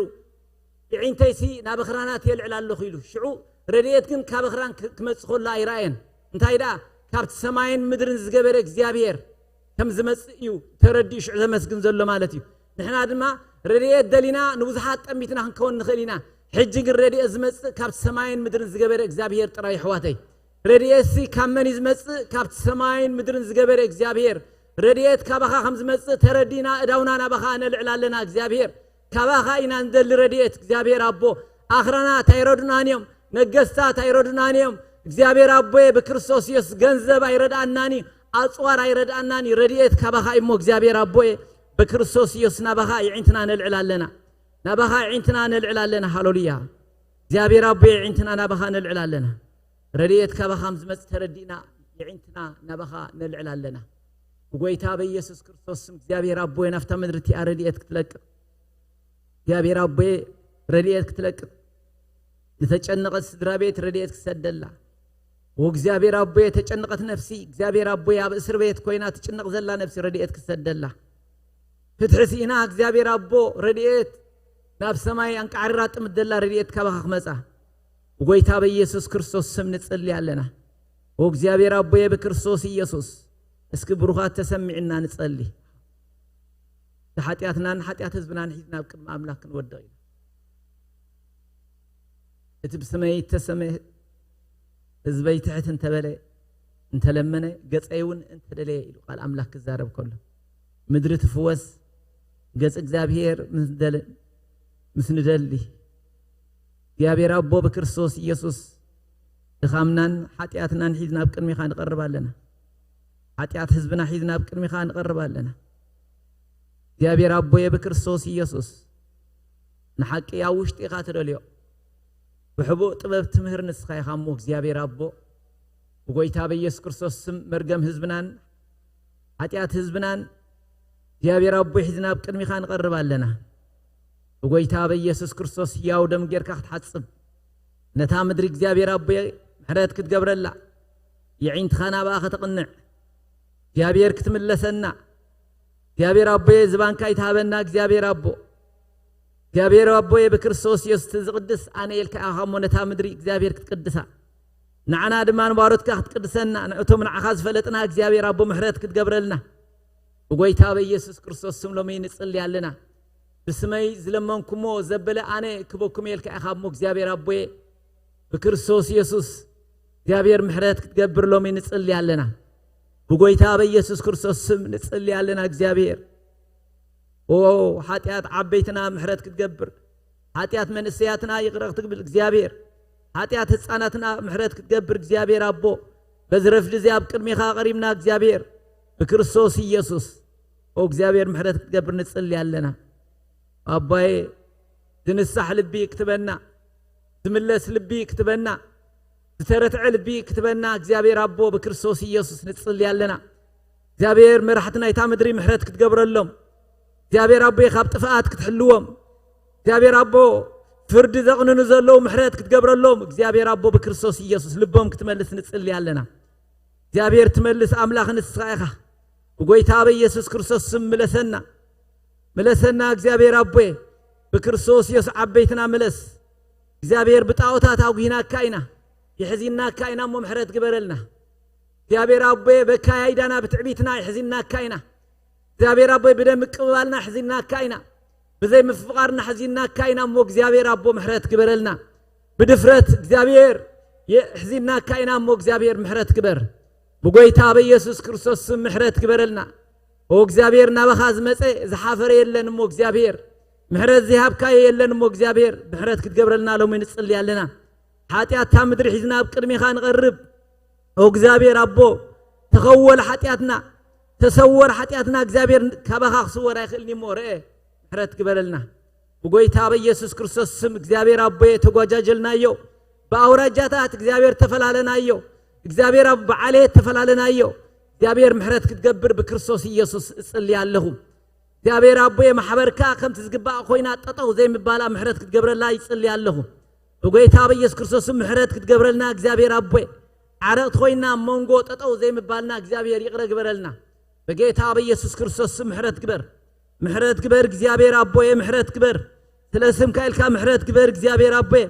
ኣዒንተይሲ ናብ ኣኽራናት የልዕል ኣለኹ ኢሉ። ሽዑ ረድኤት ግን ካብ ኣኽራን ክመጽእ ከሎ ኣይረኣየን። እንታይ ደኣ ካብቲ ሰማይን ምድርን ዝገበረ እግዚኣብሔር ከም ዝመጽእ እዩ ተረዲኡ ሽዑ ዘመስግን ዘሎ ማለት እዩ። ንሕና ድማ ረድኤት ደሊና ንብዙሓት ጠሚትና ክንከውን ንኽእል ኢና። ሕጂ ግን ረድኤት ዝመጽእ ካብቲ ሰማይን ምድርን ዝገበረ እግዚኣብሔር ጥራይ ኣሕዋተይ። ረድኤትሲ ካብ መን እዩ ዝመጽእ? ካብቲ ሰማይን ምድርን ዝገበረ እግዚኣብሔር። ረድኤት ካባኻ ከም ዝመጽእ ተረዲና እዳውና ናባኻ ነልዕል ኣለና እግዚኣብሔር። ካባኻ ኢና ንደሊ ረድኤት እግዚኣብሔር ኣቦ። ኣኽራናት ኣይረዱናን እዮም። ነገስታት ኣይረዱናን እዮም። እግዚኣብሔር ኣቦየ ብክርስቶስ ኢየሱስ ገንዘብ ኣይረድኣናን እዩ። ኣጽዋር ኣይረድኣናን እዩ። ረድኤት ካባኻ እዩ እሞ እግዚኣብሔር ኣቦየ ብክርስቶስ ኢየሱስ ናባኻ የዒንትና ነልዕል ኣለና። ናባኻ የዒንትና ነልዕል ኣለና። ሃሌሉያ። እግዚኣብሔር ኣቦየ የዒንትና ናባኻ ነልዕል ኣለና። ረድኤት ካባኻ ከም ዝመጽእ ተረዲእና የዒንትና ናባኻ ነልዕል ኣለና። ብጎይታ በኢየሱስ ክርስቶስ ስም እግዚኣብሔር ኣቦየ ናፍታ ምድሪ እቲኣ ረድኤት ክትለቅቕ እግዚኣብሔር ኣቦየ ረድኤት ክትለቅቕ ንተጨነቐት ስድራ ቤት ረድኤት ክሰደላ። ወእግዚኣብሔር ኣቦየ ተጨነቐት ነፍሲ እግዚኣብሔር ኣቦየ ኣብ እስር ቤት ኮይና ትጭነቕ ዘላ ነፍሲ ረድኤት ክሰደላ። ፍትሒ ስኢና እግዚኣብሔር ኣቦ ረድኤት ናብ ሰማይ ኣንቃዕሪራ ጥምት ዘላ ረድኤት ካባኻ ክመጻ ብጎይታ በኢየሱስ ክርስቶስ ስም ንጽሊ ኣለና። ወእግዚኣብሔር ኣቦየ ብክርስቶስ ኢየሱስ እስኪ ብሩኻት ተሰሚዕና ንጸሊ። ንሓጢኣትናን ሓጢኣት ህዝብናን ሒዝና ኣብ ቅድሚ ኣምላኽ ክንወድቕ ኢና። እቲ ብስመይ እተሰመ ህዝበይ ትሕት እንተበለ እንተለመነ ገጸይ እውን እንተደለየ ኢሉ ቃል ኣምላኽ ክዛረብ ከሎ ምድሪ ትፍወስ ገጽ እግዚኣብሔር ምስ ንደሊ እግዚኣብሔር ኣቦ ብክርስቶስ ኢየሱስ ድኻምናን ሓጢኣትናን ሒዝና ኣብ ቅድሚኻ ንቐርብ ኣለና። ሓጢኣት ህዝብና ሒዝና ኣብ ቅድሚኻ ንቐርብ ኣለና። እግዚኣብሔር ኣቦየ ብክርስቶስ ኢየሱስ ንሓቂ ኣብ ውሽጢ ኢኻ ትደልዮ። ብሕቡእ ጥበብ ትምህር ንስኻ ኢኻ እሞ እግዚኣብሔር ኣቦ ብጎይታ በኢየሱስ ክርስቶስ ስም መርገም ህዝብናን ሓጢኣት ህዝብናን እግዚኣብሔር ኣቦ ሒዝና ኣብ ቅድሚኻ ንቐርብ ኣለና። ብጎይታ በኢየሱስ ክርስቶስ ህያው ደም ጌርካ ክትሓጽብ ነታ ምድሪ እግዚኣብሔር ኣቦ ምሕረት ክትገብረላ የዒንትኻ ናብኣ ከተቕንዕ እግዚኣብሔር ክትምለሰና እግዚኣብሔር ኣቦየ ዝባንካ ይትሃበና እግዚኣብሔር ኣቦ እግዚኣብሔር ኣቦየ ብክርስቶስ ኢየሱስ ዝቕድስ ኣነ ኢልካ ኢኻ እሞ ነታ ምድሪ እግዚኣብሔር ክትቅድሳ ንዓና ድማ ንባሮትካ ክትቅድሰና ንእቶም ንዓኻ ዝፈለጥና እግዚኣብሔር ኣቦ ምሕረት ክትገብረልና ብጎይታ በኢየሱስ ክርስቶስ ስም ሎሚ ንጽሊ ኣለና። ብስመይ ዝለመንኩሞ ዘበለ ኣነ ክበኩም ኢልካ ኢኻ እሞ እግዚኣብሔር ኣቦየ ብክርስቶስ ኢየሱስ እግዚኣብሔር ምሕረት ክትገብር ሎሚ ንጽሊ ኣለና። ብጎይታ በኢየሱስ ክርስቶስ ስም ንጽሊ ኣለና እግዚኣብሔር ኦ ሓጢኣት ዓበይትና ምሕረት ክትገብር ሓጢኣት መንእሰያትና ይቕረ ክትብል እግዚኣብሔር ሓጢኣት ህፃናትና ምሕረት ክትገብር እግዚኣብሔር ኣቦ በዚ ረፍዲ እዚ ኣብ ቅድሚኻ ቀሪብና እግዚኣብሔር ብክርስቶስ ኢየሱስ። ኦ እግዚኣብሔር ምሕረት ክትገብር ንጽሊ ኣለና። ኣባዬ ዝንሳሕ ልቢ ክትበና፣ ዝምለስ ልቢ ክትበና፣ ዝተረትዐ ልቢ ክትበና እግዚኣብሔር ኣቦ ብክርስቶስ ኢየሱስ ንጽሊ ኣለና። እግዚኣብሔር መራሕቲ ናይታ ምድሪ ምሕረት ክትገብረሎም፣ እግዚኣብሔር ኣቦ ካብ ጥፍኣት ክትሕልዎም፣ እግዚኣብሔር ኣቦ ፍርዲ ዘቕንኑ ዘለዉ ምሕረት ክትገብረሎም እግዚኣብሔር ኣቦ ብክርስቶስ ኢየሱስ ልቦም ክትመልስ ንጽሊ ኣለና። እግዚኣብሔር ትመልስ ኣምላኽ ንስኻ ኢኻ። ብጎይታ በኢየሱስ ክርስቶስ ስም ምለሰና፣ ምለሰና እግዚኣብሔር ኣቦየ። ብክርስቶስ ኢየሱስ ዓበይትና ምለስ። እግዚኣብሔር ብጣዖታት ኣጉሂናካ ኢና፣ የሕዚናካ ኢና እሞ ምሕረት ግበረልና። እግዚኣብሔር ኣቦየ በካያይዳና ብትዕቢትና የሕዚናካ ኢና። እግዚኣብሔር ኣቦይ ብደም ምቅብባልና ሕዚናካ ኢና፣ ብዘይ ምፍቃርና ሕዚናካ ኢና እሞ እግዚኣብሔር ኣቦ ምሕረት ግበረልና። ብድፍረት እግዚኣብሔር የሕዚናካ ኢና እሞ እግዚኣብሔር ምሕረት ግበር። ብጎይታ በኢየሱስ ክርስቶስ ስም ምሕረት ግበረልና። ኦ እግዚኣብሔር ናባኻ ዝመፀ ዝሓፈረ የለን እሞ እግዚኣብሔር ምሕረት ዘይሃብካዮ የለን እሞ እግዚኣብሔር ምሕረት ክትገብረልና ሎሚ ንጽሊ ኣለና። ሓጢኣትታ ምድሪ ሒዝና ኣብ ቅድሚኻ ንቐርብ። ኦ እግዚኣብሔር ኣቦ ተኸወል ሓጢኣትና፣ ተሰወር ሓጢኣትና እግዚኣብሔር ካባኻ ክስወር ኣይኽእልን እሞ ርአ ምሕረት ግበረልና። ብጎይታ በኢየሱስ ክርስቶስ ስም እግዚኣብሔር ኣቦየ ተጓጃጀልናዮ። ብኣውራጃታት እግዚኣብሔር ተፈላለናዮ። እግዚኣብሔር ኣብ በዓሌት ተፈላለናዮ። እግዚኣብሔር ምሕረት ክትገብር ብክርስቶስ ኢየሱስ እጽሊ ኣለኹ። እግዚኣብሔር ኣቦየ ማሕበርካ ከምቲ ዝግባእ ኮይና ጠጠው ዘይምባላ ምሕረት ክትገብረላ ይጽሊ ኣለኹ። ብጎይታ በኢየሱስ ክርስቶስ ስም ምሕረት ክትገብረልና እግዚኣብሔር ኣቦየ ዓረቕቲ ኮይና ኣብ መንጎ ጠጠው ዘይምባልና እግዚኣብሔር ይቕረ ግበረልና። ብጌታ በኢየሱስ ክርስቶስ ስም ምሕረት ግበር። ምሕረት ግበር እግዚኣብሔር ኣቦየ ምሕረት ግበር። ስለ ስምካ ኢልካ ምሕረት ግበር እግዚኣብሔር ኣቦየ።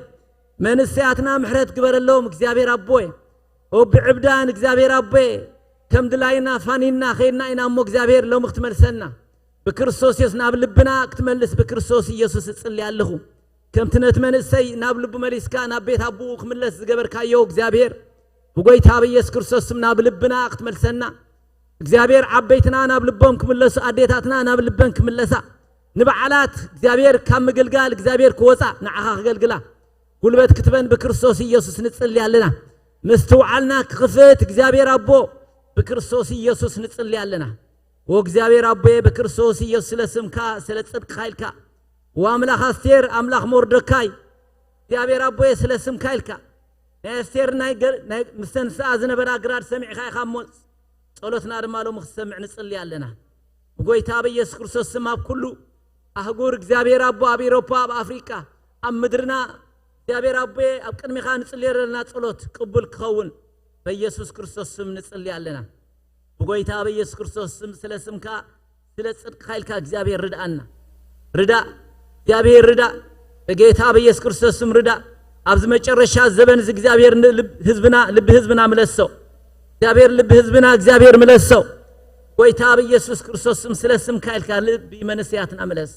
መንእሰያትና ምሕረት ግበረሎም እግዚኣብሔር ኣቦየ። ኦ ብዕብዳን እግዚኣብሔር ኣቦየ ከም ድላይና ፋኒና ኸይድና ኢና እሞ እግዚኣብሔር ሎሚ ክትመልሰና ብክርስቶስ የሱስ ናብ ልብና ክትመልስ ብክርስቶስ ኢየሱስ እጽሊ ኣለኹ። ከምቲ ነቲ መንእሰይ ናብ ልቡ መሊስካ ናብ ቤት ኣቦኡ ክምለስ ዝገበርካዮ እግዚኣብሔር ብጎይታ ብኢየሱስ ክርስቶስ ስም ናብ ልብና ክትመልሰና እግዚኣብሔር ዓበይትና ናብ ልቦም ክምለሱ ኣዴታትና ናብ ልበን ክምለሳ ንበዓላት እግዚኣብሔር ካብ ምግልጋል እግዚኣብሔር ክወፃ ንዓኻ ክገልግላ ጉልበት ክትበን ብክርስቶስ ኢየሱስ ንጽሊ ኣለና። ምስትውዓልና ክኽፍት እግዚኣብሔር ኣቦ ብክርስቶስ ኢየሱስ ንጽሊ ኣለና። ወእግዚኣብሔር ኣቦየ ብክርስቶስ ኢየሱስ ስለ ስምካ ስለ ጽድቅኻ ኢልካ ወኣምላኽ ኣስቴር ኣምላኽ ሞርደካይ እግዚኣብሔር ኣቦየ ስለ ስምካ ኢልካ ናይ ኣስቴር ናይ ገ- ናይ- ምስ ተንስኣ ዝነበራ ግራድ ሰሚዕካ ኢኻ እሞ ጸሎትና ድማ ሎሚ ክትሰምዕ ንጽሊ ኣለና። ብጎይታ በኢየሱስ ክርስቶስ ስም ኣብ ኩሉ ኣህጉር እግዚኣብሔር ኣቦ ኣብ ኤሮፓ ኣብ ኣፍሪቃ ኣብ ምድርና እግዚኣብሔር ኣቦየ ኣብ ቅድሚኻ ንጽልዮ ዘለና ጸሎት ቅቡል ክኸውን በኢየሱስ ክርስቶስ ስም ንጽሊ ኣለና። ብጎይታ በኢየሱስ ክርስቶስ ስም ስለ ስምካ ስለ ጽድቅካ ኢልካ እግዚኣብሔር ርድኣና። ርዳእ እግዚኣብሔር ርዳእ በጌታ በኢየሱስ ክርስቶስ ስም ርዳእ። ኣብዚ መጨረሻ ዘበን እዚ እግዚኣብሔር ንልብ ህዝብና ልቢ ህዝብና ምለሶ። እግዚኣብሔር ልቢ ህዝብና እግዚኣብሔር ምለሶ። ጎይታ በኢየሱስ ክርስቶስ ስም ስለ ስምካ ኢልካ ልቢ መንእሰያትና ምለስ።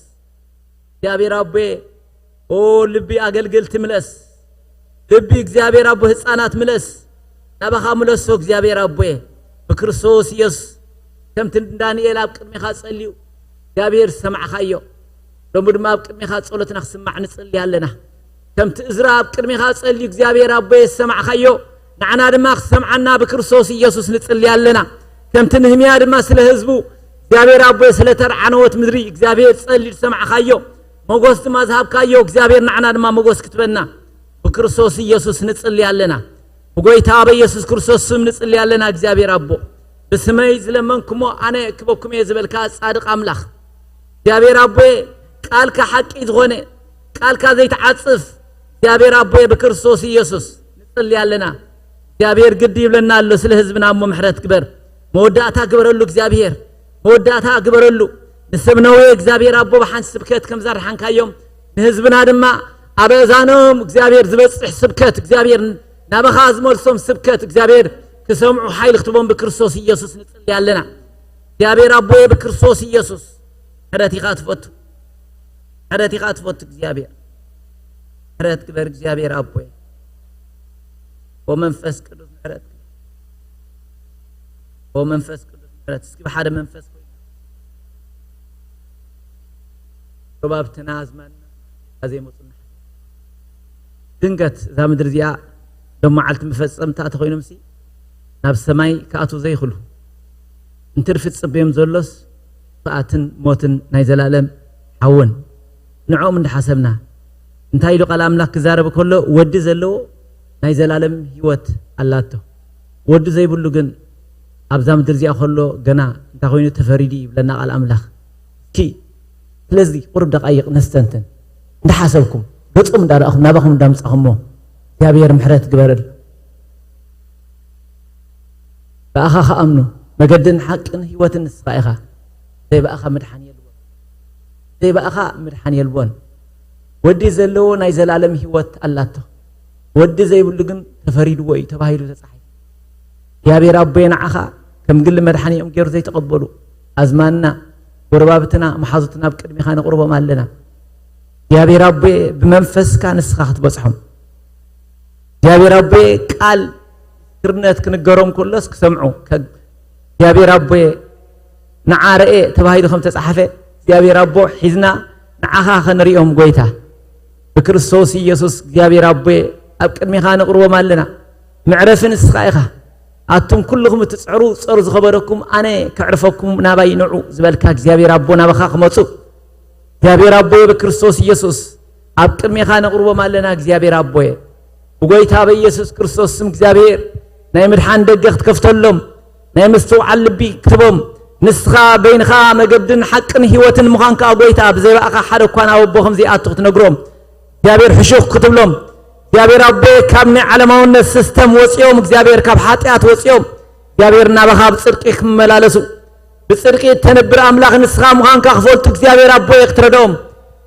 እግዚኣብሔር ኣቦየ ኦ ልቢ ኣገልግልቲ ምለስ። ልቢ እግዚኣብሔር ኣቦ ህፃናት ምለስ። ናባኻ ምለሶ እግዚኣብሔር ኣቦየ ብክርስቶስ ኢየሱስ ከምቲ ዳንኤል ኣብ ቅድሚኻ ጸልዩ እግዚኣብሔር ዝሰማዕኻዮ ሎሚ ድማ ኣብ ቅድሚኻ ጸሎትና ክስማዕ ንጽሊ ኣለና። ከምቲ እዝራ ኣብ ቅድሚኻ ጸልዩ እግዚኣብሔር ኣቦየ ዝሰማዕኻዮ ንዓና ድማ ክሰምዓና ብክርስቶስ ኢየሱስ ንጽሊ ኣለና። ከምቲ ንህምያ ድማ ስለ ህዝቡ እግዚኣብሔር ኣቦየ ስለ ተርዓነወት ምድሪ እግዚኣብሔር ጸልዩ ዝሰማዕኻዮ መጎስ ድማ ዝሃብካዮ እግዚኣብሔር ንዓና ድማ መጎስ ክትበና ብክርስቶስ ኢየሱስ ንጽሊ ኣለና። ብጎይታ በኢየሱስ ክርስቶስ ስም ንጽሊ ኣለና። እግዚኣብሔር ኣቦ ብስመይ ዝለመንኩሞ ኣነ ክበኩም እየ ዝበልካ ጻድቕ ኣምላኽ እግዚኣብሔር ኣቦየ ቃልካ ሓቂ ዝኾነ ቃልካ ዘይትዓጽፍ እግዚኣብሔር ኣቦየ ብክርስቶስ ኢየሱስ ንጽሊ ኣለና። እግዚኣብሔር ግዲ ይብለና ኣሎ ስለ ህዝብና እሞ ምሕረት ግበር። መወዳእታ ግበረሉ እግዚኣብሔር መወዳእታ ግበረሉ። ንሰብ ነዌ እግዚኣብሔር ኣቦ ብሓንቲ ስብከት ከም ዘርሓንካዮም ንህዝብና ድማ ኣብ ኣእዛኖም እግዚኣብሔር ዝበፅሕ ስብከት እግዚኣብሔር ናባኻ ዝመልሶም ስብከት እግዚኣብሔር ክሰምዑ ሓይሊ ክትቦም ብክርስቶስ ኢየሱስ ንፅሊ ኣለና። እግዚኣብሔር ኣቦየ ብክርስቶስ ኢየሱስ ምሕረት ኢኻ ትፈቱ። ምሕረት ኢኻ ትፈቱ እግዚኣብሔር። ምሕረት ግበር እግዚኣብሔር ኣቦየ። ወመንፈስ ቅዱስ ምሕረት ግበር። ወመንፈስ ቅዱስ ምሕረት እስኪ ብሓደ መንፈስ ኮይኑ ጎባብትና ኣዝማንና ዘይመፁና ድንገት እዛ ምድሪ እዚኣ ሎም መዓልቲ መፈፀምታ ተኮይኖም ሲ ናብ ሰማይ ክኣትዉ ዘይኽእሉ፣ እንትርፊ ዝጽበዮም ዘሎስ ጥፍኣትን ሞትን ናይ ዘላለም ሓውን። ንዕኦም እንዳሓሰብና እንታይ ኢሉ ቃል ኣምላኽ ክዛረብ ከሎ፣ ወዲ ዘለዎ ናይ ዘላለም ህይወት ኣላቶ፣ ወዲ ዘይብሉ ግን ኣብዛ ምድሪ እዚኣ ከሎ ገና እንታይ ኮይኑ ተፈሪዱ ይብለና ቃል ኣምላኽ። እስኪ ስለዚ ቁሩብ ደቃይቕ ነስተንትን። እንዳሓሰብኩም፣ ገጾም እንዳረኣኹም፣ ናባኹም እንዳምጻኹሞ፣ እግዚኣብሔር ምሕረት ግበረል። ብኣኻ ክኣምኑ፣ መገድን ሓቅን ህይወትን ንስኻ ኢኻ። ዘይብኣኻ ምድሓን የልቦን። ዘይብኣኻ ምድሓን የልቦን። ወዲ ዘለዎ ናይ ዘላለም ህይወት ኣላቶ። ወዲ ዘይብሉ ግን ተፈሪድዎ እዩ ተባሂሉ ተጻሒፉ። እግዚኣብሔር ኣቦየ ንዓኻ ከም ግሊ መድሓኒኦም ገይሩ ዘይተቐበሉ ኣዝማንና፣ ጎረባብትና፣ መሓዙትና ኣብ ቅድሚኻ ነቕርቦም ኣለና። እግዚኣብሔር ኣቦየ ብመንፈስካ ንስኻ ክትበጽሖም። እግዚኣብሔር ኣቦየ ቃል ምስክርነት ክንገሮም ከሎስ ክሰምዑ። ከ-፣ እግዚኣብሔር ኣቦየ ንዓ ርኤ ተባሂሉ ከም ተጻሓፈ፣ እግዚኣብሔር ኣቦ ሒዝና ንዓኻ ከንሪኦም ጎይታ። ብክርስቶስ ኢየሱስ እግዚኣብሔር ኣቦየ ኣብ ቅድሚኻ ነቕርቦም ኣለና። መዕረፊ ንስኻ ኢኻ። ኣቱም ኩልኹም እትጽዕሩ ጸሩ ዝኸበደኩም ኣነ ከዕርፈኩም ናባይ ንዑ ዝበልካ እግዚኣብሔር ኣቦ ናባኻ ክመጹ። እግዚኣብሔር ኣቦየ ብክርስቶስ ኢየሱስ ኣብ ቅድሚኻ ነቕርቦም ኣለና። እግዚኣብሔር ኣቦየ ብጎይታ በኢየሱስ ክርስቶስ ስም እግዚኣብሔር ናይ ምድሓን ደገ ክትከፍተሎም ናይ ምስትውዓል ልቢ ክትቦም ንስኻ በይንኻ መገድን ሓቅን ህይወትን ምዃንካ ጎይታ ብዘይ ብኣኻ ሓደ እኳ ናብ ኣቦ ከም ዘይኣቱ ክትነግሮም እግዚኣብሔር ሕሹኽ ክትብሎም እግዚኣብሔር ኣቦየ ካብ ናይ ዓለማውነት ሲስተም ወፂኦም እግዚኣብሔር ካብ ሓጢኣት ወፂኦም እግዚኣብሔር ናባኻ ብፅድቂ ክመላለሱ ብፅድቂ እተነብር ኣምላኽ ንስኻ ምዃንካ ክፈልጡ እግዚኣብሔር ኣቦየ ክትረድኦም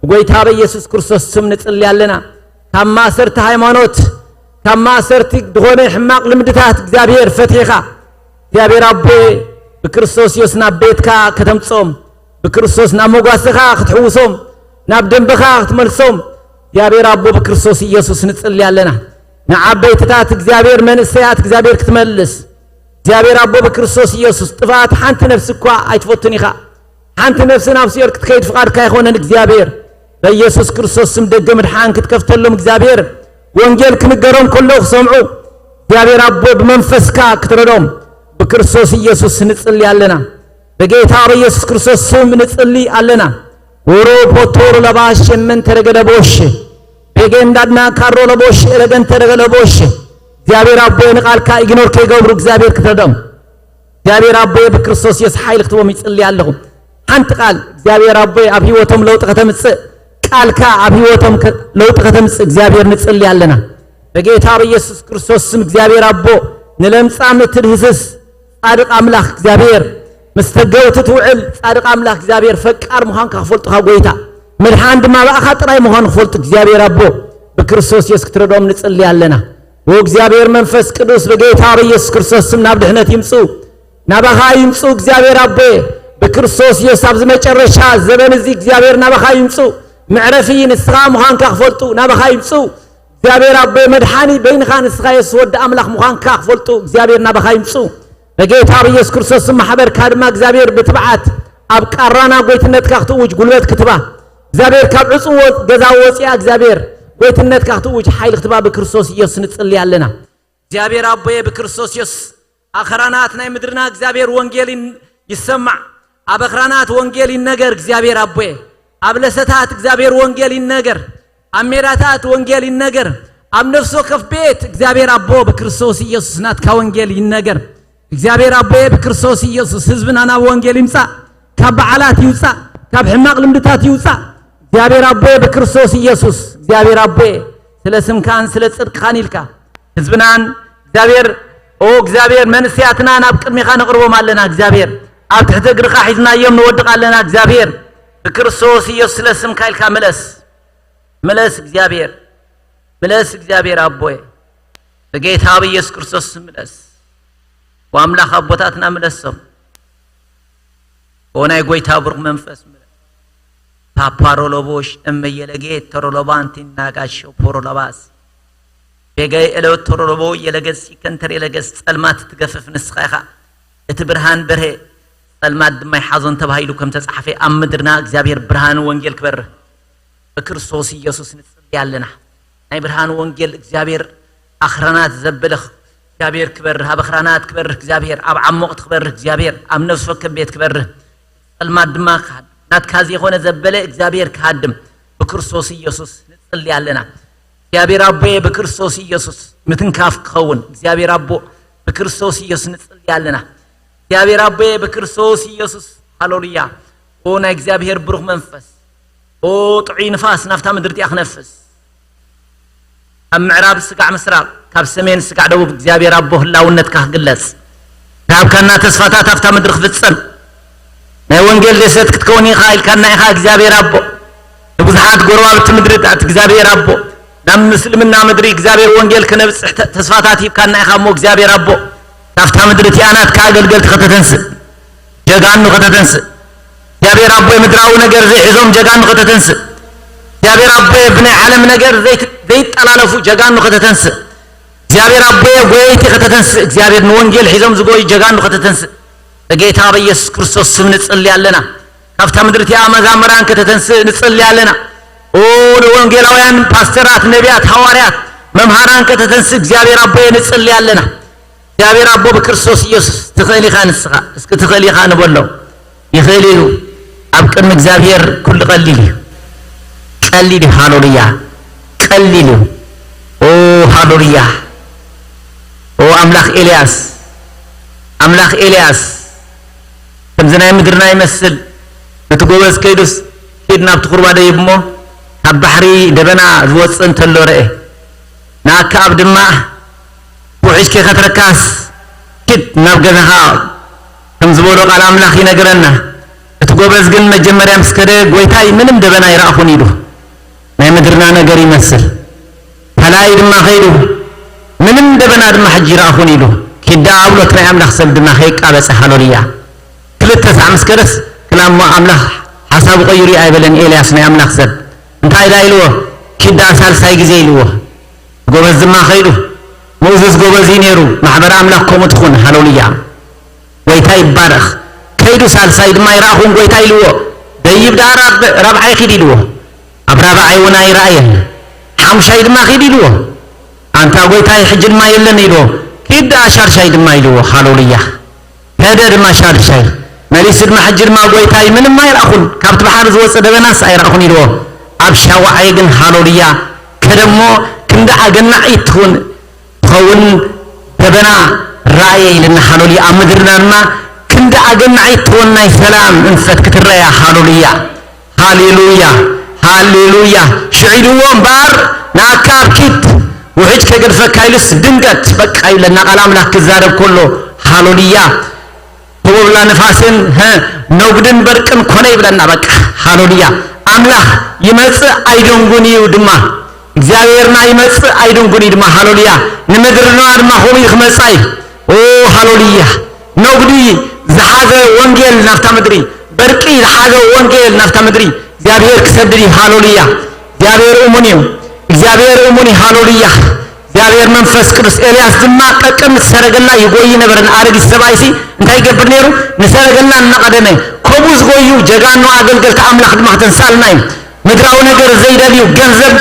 ብጎይታ በኢየሱስ ክርስቶስ ስም ንፅሊ ኣለና። ካብ ማእሰርቲ ሃይማኖት ካብ ማእሰርቲ ዝኾነ ሕማቕ ልምድታት እግዚኣብሔር ፈቲሕኻ እግዚኣብሔር ኣቦየ ብክርስቶስ ኢየሱስ ናብ ቤትካ ከተምፅኦም ብክርስቶስ ናብ መጓሰኻ ክትሕውሶም ናብ ደንበኻ ክትመልሶም እግዚኣብሔር ኣቦ ብክርስቶስ ኢየሱስ ንፅሊ ኣለና። ንዓበይትታት እግዚኣብሔር መንእሰያት እግዚኣብሔር ክትመልስ እግዚኣብሔር ኣቦ ብክርስቶስ ኢየሱስ ጥፍኣት ሓንቲ ነፍሲ እኳ ኣይትፈቱን ኢኻ። ሓንቲ ነፍሲ ናብ ሲኦል ክትከይድ ፍቓድካ ኣይኾነን እግዚኣብሔር። በኢየሱስ ክርስቶስ ስም ደገ ምድሓን ክትከፍተሎም እግዚኣብሔር ወንጌል ክንገሮም ከሎ ክሰምዑ እግዚኣብሔር ኣቦ ብመንፈስካ ክትረዶም ብክርስቶስ ኢየሱስ ንጽሊ ኣለና። በጌታ በኢየሱስ ክርስቶስ ስም ንጽሊ ኣለና። ወሮ ፖቶሮ ለባሽ የመን ተረገደ ቦሽ ቤገ እንዳድና ካሮ ለቦሽ ኤለገን ተረገ ለቦሽ እግዚኣብሔር ኣቦ ንቃልካ ኢግኖር ከይገብሩ እግዚኣብሔር ክትረዶም እግዚኣብሔር ኣቦየ ብክርስቶስ የስ ሓይል ክትቦም ይጽሊ ኣለኹ። ሓንቲ ቃል እግዚኣብሔር ኣቦየ ኣብ ህይወቶም ለውጢ ከተምጽእ ቃልካ ኣብ ህይወቶም ከ- ለውጢ ከተምጽእ እግዚኣብሔር ንጽሊ ኣለና። በጌታ በኢየሱስ ክርስቶስ ስም እግዚኣብሔር ኣቦ ንለምጻም እትድህስስ ጻድቕ ኣምላኽ እግዚኣብሔር ምስ ተገውቲ ትውዕል ጻድቕ ኣምላኽ እግዚኣብሔር ፈቃር ምዃንካ ክፈልጡኻ ጎይታ ምድሓን ድማ ብኣኻ ጥራይ ምዃኑ ክፈልጡ እግዚኣብሔር ኣቦ ብክርስቶስ የስ ክትረዶም ንጽሊ ኣለና። ዎ እግዚኣብሔር መንፈስ ቅዱስ በጌታ በኢየሱስ ክርስቶስ ስም ናብ ድሕነት ይምጽኡ ናባኻ ይምጽኡ እግዚኣብሔር ኣቦየ ብክርስቶስ ኢየሱስ ኣብዚ መጨረሻ ዘበን እዚ እግዚኣብሔር ናባኻ ይምጽኡ መዕረፊ ንስኻ ምዃንካ ክፈልጡ ናባኻ ይምጽኡ እግዚኣብሔር ኣቦየ መድሓኒ በይንኻ ንስኻ የሱስ ወዲ ኣምላኽ ምዃንካ ክፈልጡ እግዚኣብሔር ናባኻ ይምጽኡ በጌታ ብኢየሱስ ክርስቶስ ስም ማሕበርካ ድማ እግዚኣብሔር ብትብዓት ኣብ ቃራና ጎይትነትካ ክትእውጅ ጉልበት ክትባ እግዚኣብሔር ካብ ዕፁ ገዛ ወፂኣ እግዚኣብሔር ጎይትነትካ ክትእውጅ ሓይሊ ክትባ ብክርስቶስ ኢየሱስ ንጽሊ ኣለና እግዚኣብሔር ኣቦየ ብክርስቶስ የሱስ ኣኽራናት ናይ ምድርና እግዚኣብሔር ወንጌል ይን- ይሰማዕ ኣብ ኣኽራናት ወንጌል ይነገር እግዚኣብሔር ኣቦየ ኣብ ለሰታት እግዚኣብሔር ወንጌል ይነገር ኣብ ሜዳታት ወንጌል ይነገር ኣብ ነፍሲ ወከፍ ቤት እግዚኣብሔር ኣቦ ብክርስቶስ ኢየሱስ ናትካ ወንጌል ይነገር እግዚኣብሔር ኣቦየ ብክርስቶስ ኢየሱስ ህዝብና ናብ ወንጌል ይምፃእ ካብ በዓላት ይውፃእ ካብ ሕማቕ ልምድታት ይውፃእ እግዚኣብሔር ኣቦየ ብክርስቶስ ኢየሱስ እግዚኣብሔር ኣቦየ ስለ ስምካን ስለ ፅድቅኻን ኢልካ ህዝብናን እግዚኣብሔር ኦ እግዚኣብሔር መንእሰያትና ናብ ቅድሚኻ ነቕርቦም ኣለና እግዚኣብሔር ኣብ ትሕቲ እግርኻ ሒዝናዮም ንወድቕ ኣለና እግዚኣብሔር ብክርስቶስ ኢየሱስ ስለ ስምካ ኢልካ ምለስ ምለስ እግዚኣብሔር ምለስ እግዚኣብሔር ኣቦየ በጌታ ብኢየሱስ ክርስቶስ ምለስ ወኣምላኽ ኣቦታትና ምለሶም ኦ ናይ ጎይታ ብሩኽ መንፈስ ምለስ ፓፓሮሎቦሽ እመየለጌ ተሮሎባንቲ ናጋሾ ፖሮሎባስ ቤገይ ኤለወት ተሮሎቦ የለገስ ይከንተር የለገስ ጸልማት ትገፍፍ ንስኻ ኢኻ እቲ ብርሃን በርሄ ጸልማት ድማ ይሓዞን ተባሂሉ ከም ተጻሕፈ ኣብ ምድርና እግዚኣብሔር ብርሃን ወንጌል ክበርህ ብክርስቶስ ኢየሱስ ንጽሊ ኣለና ናይ ብርሃን ወንጌል እግዚኣብሔር ኣኽራናት ዘበለ እግዚኣብሔር ክበርህ፣ ኣብ ኣኽራናት ክበርህ እግዚኣብሔር፣ ኣብ ዓሞቕት ክበርህ እግዚኣብሔር፣ ኣብ ነፍሲ ወከፍ ቤት ክበርህ፣ ጸልማት ድማ ክሃድም፣ ናትካ ዘይኮነ ዘበለ እግዚኣብሔር ክሃድም ብክርስቶስ ኢየሱስ ንጽሊ ኣለና። እግዚኣብሔር ኣቦየ ብክርስቶስ ኢየሱስ ምትንካፍ ክኸውን እግዚኣብሔር ኣቦ ብክርስቶስ ኢየሱስ ንጽሊ ኣለና። እግዚኣብሔር ኣቦየ ብክርስቶስ ኢየሱስ፣ ሃሌሉያ። ኦ ናይ እግዚኣብሔር ብሩኽ መንፈስ፣ ኦ ጥዑይ ንፋስ ናብታ ምድሪ እቲኣ ክነፍስ፣ ካብ ምዕራብ ስጋዕ ምስራቕ፣ ካብ ሰሜን ስጋዕ ደቡብ እግዚኣብሔር ኣቦ ህላውነትካ ክግለጽ፣ ዝሃብካና ተስፋታት ኣብታ ምድሪ ክፍጸም፣ ናይ ወንጌል ደሴት ክትከውን ኢኻ ኢልካና ኢኻ እግዚኣብሔር ኣቦ። ንብዙሓት ጎረባብቲ ምድርታት እግዚኣብሔር ኣቦ፣ ናብ ምስልምና ምድሪ እግዚኣብሔር ወንጌል ክነብጽሕ ተ-፣ ተስፋታት ሂብካና ኢኻ እሞ እግዚኣብሔር ኣቦ፣ ካብታ ምድሪ እቲኣ ናትካ ኣገልገልቲ ከተተንስእ፣ ጀጋኑ ከተተንስእ፣ እግዚኣብሔር ኣቦይ ምድራዊ ነገር ዘይሕዞም ጀጋኑ ከተተንስእ፣ እግዚኣብሔር ኣቦይ ብናይ ዓለም ነገር ዘይት-፣ ዘይጠላለፉ ጀጋኑ ከተተንስእ፣ እግዚኣብሔር ኣቦየ ጎየይቲ ከተተንስእ፣ እግዚኣብሔር ንወንጌል ሒዞም ዝጎዩ ጀጋኑ ከተተንስእ፣ በጌታ በኢየሱስ ክርስቶስ ስም ንጽሊ ኣለና። ካብታ ምድሪ እቲኣ መዛምራን ከተተንስእ ንጽሊ ኣለና። ኦ ንወንጌላውያን ፓስተራት፣ ነቢያት፣ ሃዋርያት፣ መምሃራን ከተተንስእ እግዚኣብሔር ኣቦየ ንጽሊ ኣለና። እግዚኣብሔር ኣቦ ብክርስቶስ ኢየሱስ ትኽእል ኢኻ ንስኻ። እስኪ ትኽእል ኢኻ ንበሎ። ይኽእል እዩ። ኣብ ቅድሚ እግዚኣብሔር ኩሉ ቀሊል እዩ። ቀሊል እዩ። ሃሌሉያ። ቀሊል እዩ። ኦ ሃሌሉያ። ኦ ኣምላኽ ኤልያስ፣ ኣምላኽ ኤልያስ ከምዚ ናይ ምድርና ይመስል። ነቲ ጎበዝ ከይዱስ ኪድ ናብቲ ቁርባ ደይብ እሞ ካብ ባሕሪ ደበና ዝወፅእ እንተሎ ረኤ። ንኣከኣብ ድማ ውሕጅ ከይከትረካስ ኪድ ናብ ገዛኻ ከም ዝበሎ ቃል ኣምላኽ ይነግረና። እቲ ጎበዝ ግን መጀመርያ ምስ ከደ ጎይታይ ምንም ደበና ኣይረኣኹን ኢሉ። ናይ ምድርና ነገር ይመስል። ካልኣይ ድማ ከይዱ ምንም ደበና ድማ ሕጂ ይረኣኹን ኢሉ። ኪድ ደኣ ኣብሎት ናይ ኣምላኽ ሰብ ድማ ከይቃበጸ ሃሌሉያ። ክልተ ሳዕ ምስ ከደስ ክላ እሞ ኣምላኽ ሓሳቡ ቀይሩ እዩ ኣይበለን ኤልያስ ናይ ኣምላኽ ሰብ። እንታይ ደኣ ኢልዎ? ኪድ ደኣ ሳልሳይ ግዜ ኢልዎ። ጎበዝ ድማ ከይዱ። ምእዙዝ ጎበዝ እዩ ነይሩ። ማሕበር ኣምላኽ ከምኡ ትኹን። ሃሌሉያ። ጎይታ ይባረኽ። ከይዱ ሳልሳይ ድማ ይረኣኹን ጎይታ ኢልዎ። ደይብ ደኣ ራብ-፣ ራብዓይ ኪድ ኢልዎ። ኣብ ራብዓይ እውን ኣይረኣየን። ሓሙሻይ ድማ ኪድ ኢልዎ። ኣንታ ጎይታይ ሕጂ ድማ የለን ኢልዎ። ኪድ ደኣ ሻድሻይ ድማ ኢልዎ። ሃሌሉያ። ከደ ድማ ሻድሻይ መሊሱ ድማ ሕጂ ድማ ጎይታይ ምንም ኣይረኣኹን፣ ካብቲ ባሕሪ ዝወፀ ደበናስ ኣይረኣኹን ኢልዎ። ኣብ ሻውዓይ ግን ሃሌሉያ ከደ እሞ ክንዲ ኣገናዒት ትኹን ትኸውን ደበና ረኣየ ኢልና። ሃሌሉያ። ኣብ ምድርና ድማ ክንዲ ኣገናዒት ትኾን ናይ ሰላም እንፈት ክትረያ። ሃሌሉያ፣ ሃሌሉያ፣ ሃሌሉያ። ሽዑ ኢልዎ እምበኣር ንኣካ ኣብ ኪድ ውሕጅ ከገድፈካ ኢሉስ ድንገት በቃ ይብለና ቃል ኣምላኽ ክዛረብ ከሎ። ሃሌሉያ። ህቦብላ ንፋስን፣ ሀ፣ ነጉድን በርቅን ኮነ ይብለና። በቃ ሃሌሉያ። ኣምላኽ ይመጽእ ኣይደንጉን እዩ ድማ። እግዚኣብሔርና ይመጽእ ኣይደንጉን እዩ ድማ። ሃሌሉያ። ንምድርና ድማ ከምኡ እዩ ክመጻ እዩ። ኦ ሃሌሉያ። ነጉዲ ዝሓዘ ወንጌል ናብታ ምድሪ፣ በርቂ ዝሓዘ ወንጌል ናብታ ምድሪ እግዚኣብሔር ክሰድድ እዩ። ሃሌሉያ። እግዚኣብሔር እሙን እዩ። እግዚኣብሔር እሙን እዩ። ሃሌሉያ። እግዚኣብሔር መንፈስ ቅዱስ። ኤልያስ ድማ ቀቅድሚ ሰረገላ ይጎይ ነበረ። ንኣረጊት ሰብኣይሲ እንታይ ይገብር ነይሩ? ንሰረገላ እናቐደመ ከምኡ ዝጎዩ ጀጋኑ ኣገልገልቲ ኣምላኽ ድማ ክተንሳልና እዩ። ምድራዊ ነገር ዘይደልዩ፣ ገንዘብ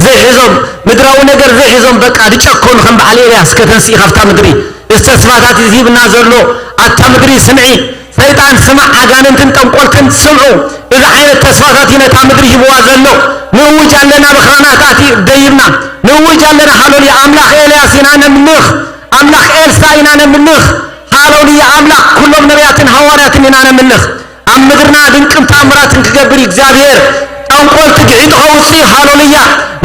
ዘይሕዞም፣ ምድራዊ ነገር ዘይሕዞም በቃ ዝጨከኑ ከም በዓል ኤልያስ ከተንስኢ ካብታ ምድሪ። እዚ ተስፋታት እዚ ሂብና ዘሎ ኣታ ምድሪ ስምዒ። ሰይጣን ስማዕ፣ ኣጋንንትን ጠንቆልትን ስምዑ። እዚ ዓይነት ተስፋታት እዩ ነታ ምድሪ ሂብዋ ዘሎ። ንእውጅ ኣለና፣ ብኽራናት ኣቲ ደይብና ንእውጅ ኣለና። ሃሌሉያ። ኣምላኽ ኤልያስ ኢና ነምልኽ፣ ኣምላኽ ኤልሳ ኢና ነምልኽ። ሃሌሉያ። ኣምላኽ ኩሎም ነቢያትን ሃዋርያትን ኢና ነምልኽ። ኣብ ምድርና ድንቅን ተኣምራትን ክገብር እዩ እግዚኣብሔር። ጠንቆልቲ ግሒጡ ከውፅእ እዩ። ሃሌሉያ።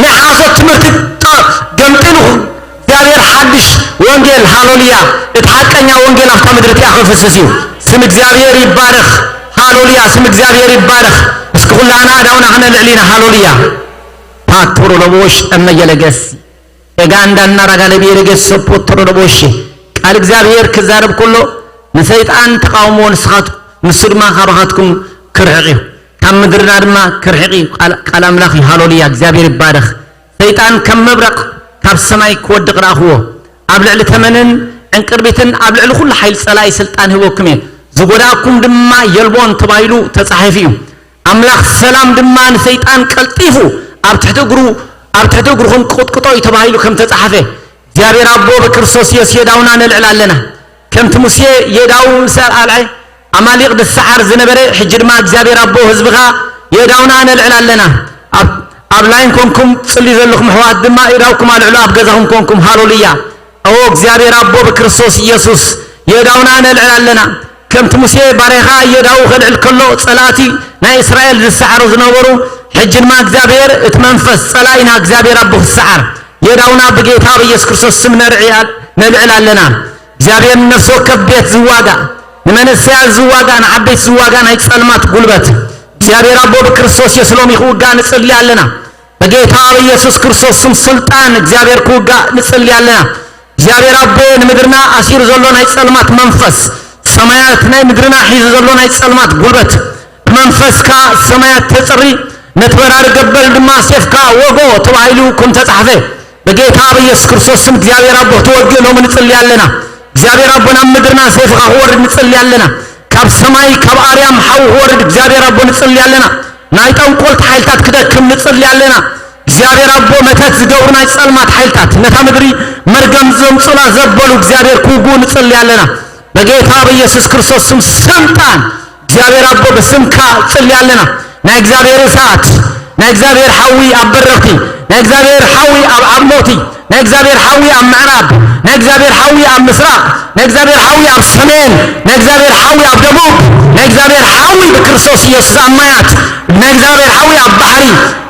ናይ ሓሶት ትምህርቲ ጠ-፣ ገምጢሉ እግዚኣብሔር ሓድሽ ወንጌል፣ ሃሌሉያ፣ እቲ ሓቀኛ ወንጌል ኣብታ ምድሪ እቲኣ ክፍስስ እዩ። ስም እግዚኣብሔር ይባረኽ። ሃሌሉያ፣ ስም እግዚኣብሔር ይባረኽ። እስኪ ኩላና ኣእዳውና ክነልዕል ኢና። ሃሌሉያ። ፓቶሮ ለቦሽ እመየለገሲ ኤጋንዳ እናራጋለቢ የለገሲ ሰፖቶሮ ለቦሽ። ቃል እግዚኣብሔር ክዛረብ ከሎ ንሰይጣን ተቃውሞ ንስኻት-፣ ንሱ ድማ ካባኻትኩም ክርሕቕ እዩ። ካብ ምድርና ድማ ክርሕቕ እዩ። ቃል፣ ቃል ኣምላኽ እዩ። ሃሌሉያ፣ እግዚኣብሔር ይባረኽ። ሰይጣን ከም መብረቕ ካብ ሰማይ ክወድቕ ረኣኽዎ። ኣብ ልዕሊ ተመንን ዕንቅርቢትን ኣብ ልዕሊ ኩሉ ሓይሊ ጸላኢ ስልጣን ህበኩም እየ፣ ዝጎዳእኩም ድማ የልቦን ተባሂሉ ተጻሒፉ እዩ። ኣምላኽ ሰላም ድማ ንሰይጣን ቀልጢፉ ኣብ ትሕቲ እግሩ፣ ኣብ ትሕቲ እግርኹም ክቕጥቅጦ እዩ ተባሂሉ ከም ተጻሓፈ። እግዚኣብሔር ኣቦ ብክርስቶስ የሱስ የእዳውና ነልዕል ኣለና። ከምቲ ሙሴ የእዳው ምስ ኣልዐ ኣማሊቕ ዝሰዓር ዝነበረ፣ ሕጂ ድማ እግዚኣብሔር ኣቦ ህዝብኻ የእዳውና ነልዕል ኣለና። ኣብ፣ ኣብ ላይን ኮንኩም ጽልዩ ዘለኹም ኣሕዋት ድማ የእዳውኩም ኣልዕሉ፣ ኣብ ገዛኹም ኮንኩም። ሃሌሉያ። ኦ እግዚኣብሔር ኣቦ ብክርስቶስ ኢየሱስ የእዳውና ነልዕል ኣለና። ከምቲ ሙሴ ባርያኻ የእዳው ከልዕል ከሎ ጸላእቲ ናይ እስራኤል ዝሰዓሩ ዝነበሩ፣ ሕጂ ድማ እግዚኣብሔር እቲ መንፈስ ጸላኢና እግዚኣብሔር ኣቦ ክሰዓር የእዳውና ብጌታ ብኢየሱስ ክርስቶስ ስም ነርዕያ-፣ ነልዕል ኣለና። እግዚኣብሔር ንነፍሲ ወከፍ ቤት ዝዋጋእ፣ ንመንእሰያት ዝዋጋእ፣ ንዓበይቲ ዝዋጋእ ናይ ጸልማት ጉልበት እግዚኣብሔር ኣቦ ብክርስቶስ የሱስ ሎሚ ክውጋእ ንጽሊ ኣለና። በጌታ በኢየሱስ ክርስቶስ ስም ስልጣን እግዚኣብሔር ክውጋእ ንጽሊ ኣለና። እግዚኣብሔር ኣቦ ንምድርና ኣሲሩ ዘሎ ናይ ጸልማት መንፈስ፣ ሰማያት ናይ ምድርና ሒዙ ዘሎ ናይ ጸልማት ጉልበት ብመንፈስካ ሰማያት ተጽሪ፣ ነቲ በራሪ ገበል ድማ ሴፍካ ወጎ ተባሂሉ ከም ተጻሕፈ፣ በጌታ በኢየሱስ ክርስቶስ ስም እግዚኣብሔር ኣቦ ተወግእ ሎሚ ንጽሊ ኣለና። እግዚኣብሔር ኣቦ ናብ ምድርና ሴፍኻ ክወርድ ንጽሊ ኣለና። ካብ ሰማይ ካብ ኣርያም ሓዊ ክወርድ እግዚኣብሔር ኣቦ ንጽሊ ኣለና። ናይ ጠንቆልቲ ሓይልታት ክደክም ንጽሊ ኣለና። እግዚኣብሔር ኣቦ መተት ዝገብሩ ናይ ጸልማት ሓይልታት ነታ ምድሪ መርገም ዘምጹላ ዘበሉ እግዚኣብሔር ክውግኡ ንጽሊ ኣለና። በጌታ በኢየሱስ ክርስቶስ ስም ስልጣን እግዚኣብሔር ኣቦ ብስምካ ጽሊ ኣለና። ናይ እግዚኣብሔር እሳት፣ ናይ እግዚኣብሔር ሓዊ ኣብ በረኽቲ፣ ናይ እግዚኣብሔር ሓዊ ኣብ ዓሞቲ፣ ናይ እግዚኣብሔር ሓዊ ኣብ ምዕራብ፣ ናይ እግዚኣብሔር ሓዊ ኣብ ምስራቕ፣ ናይ እግዚኣብሔር ሓዊ ኣብ ሰሜን፣ ናይ እግዚኣብሔር ሓዊ ኣብ ደቡብ፣ ናይ እግዚኣብሔር ሓዊ ብክርስቶስ ኢየሱስ ኣብ ማያት፣ ናይ እግዚኣብሔር ሓዊ ኣብ ባሕሪ፣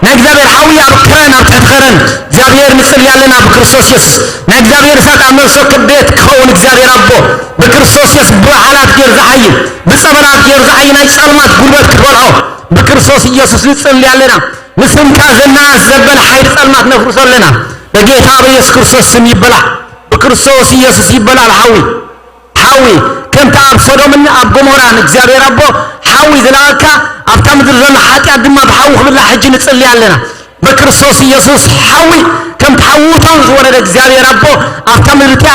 ናይ እግዚኣብሔር ሓዊ ኣብ ከረን፣ ኣብ ትሕቲ ከረን እግዚኣብሔር ንጽሊ ኣለና ብክርስቶስ ኢየሱስ። ናይ እግዚኣብሔር እሳት ኣብ ነፍሲ ወከፍ ቤት ክኸውን እግዚኣብሔር ኣቦ ብክርስቶስ ኢየሱስ ብበዓላት ገይሩ ዝዓዪ፣ ብጸበላት ገይሩ ዝዓዪ ናይ ጸልማት ጉልበት ክትበልዖ ብክርስቶስ ኢየሱስ ንጽሊ ኣለና። ንስምካ ዝነኣስ ዘበለ ሓይሊ ጸልማት ነፍርሶ ኣለና። በጌታ በኢየሱስ ክርስቶስ ስም ይበላዕ። ብክርስቶስ ኢየሱስ ይበላዕ ሓዊ። ሓዊ ከምቲ ኣብ ሶዶምን ኣብ ጎሞራን እግዚኣብሔር ኣቦ ሓዊ ዝለኣካ ኣብታ ምድሪ ዘሎ ሓጢኣት ድማ ብሓዊ ክብላዕ ሕጂ ንጽሊ ኣለና። ብክርስቶስ ኢየሱስ ሓዊ ከምቲ ሓዊ እቶን ዝወረደ እግዚኣብሔር ኣቦ ኣብታ ምድሪ እቲኣ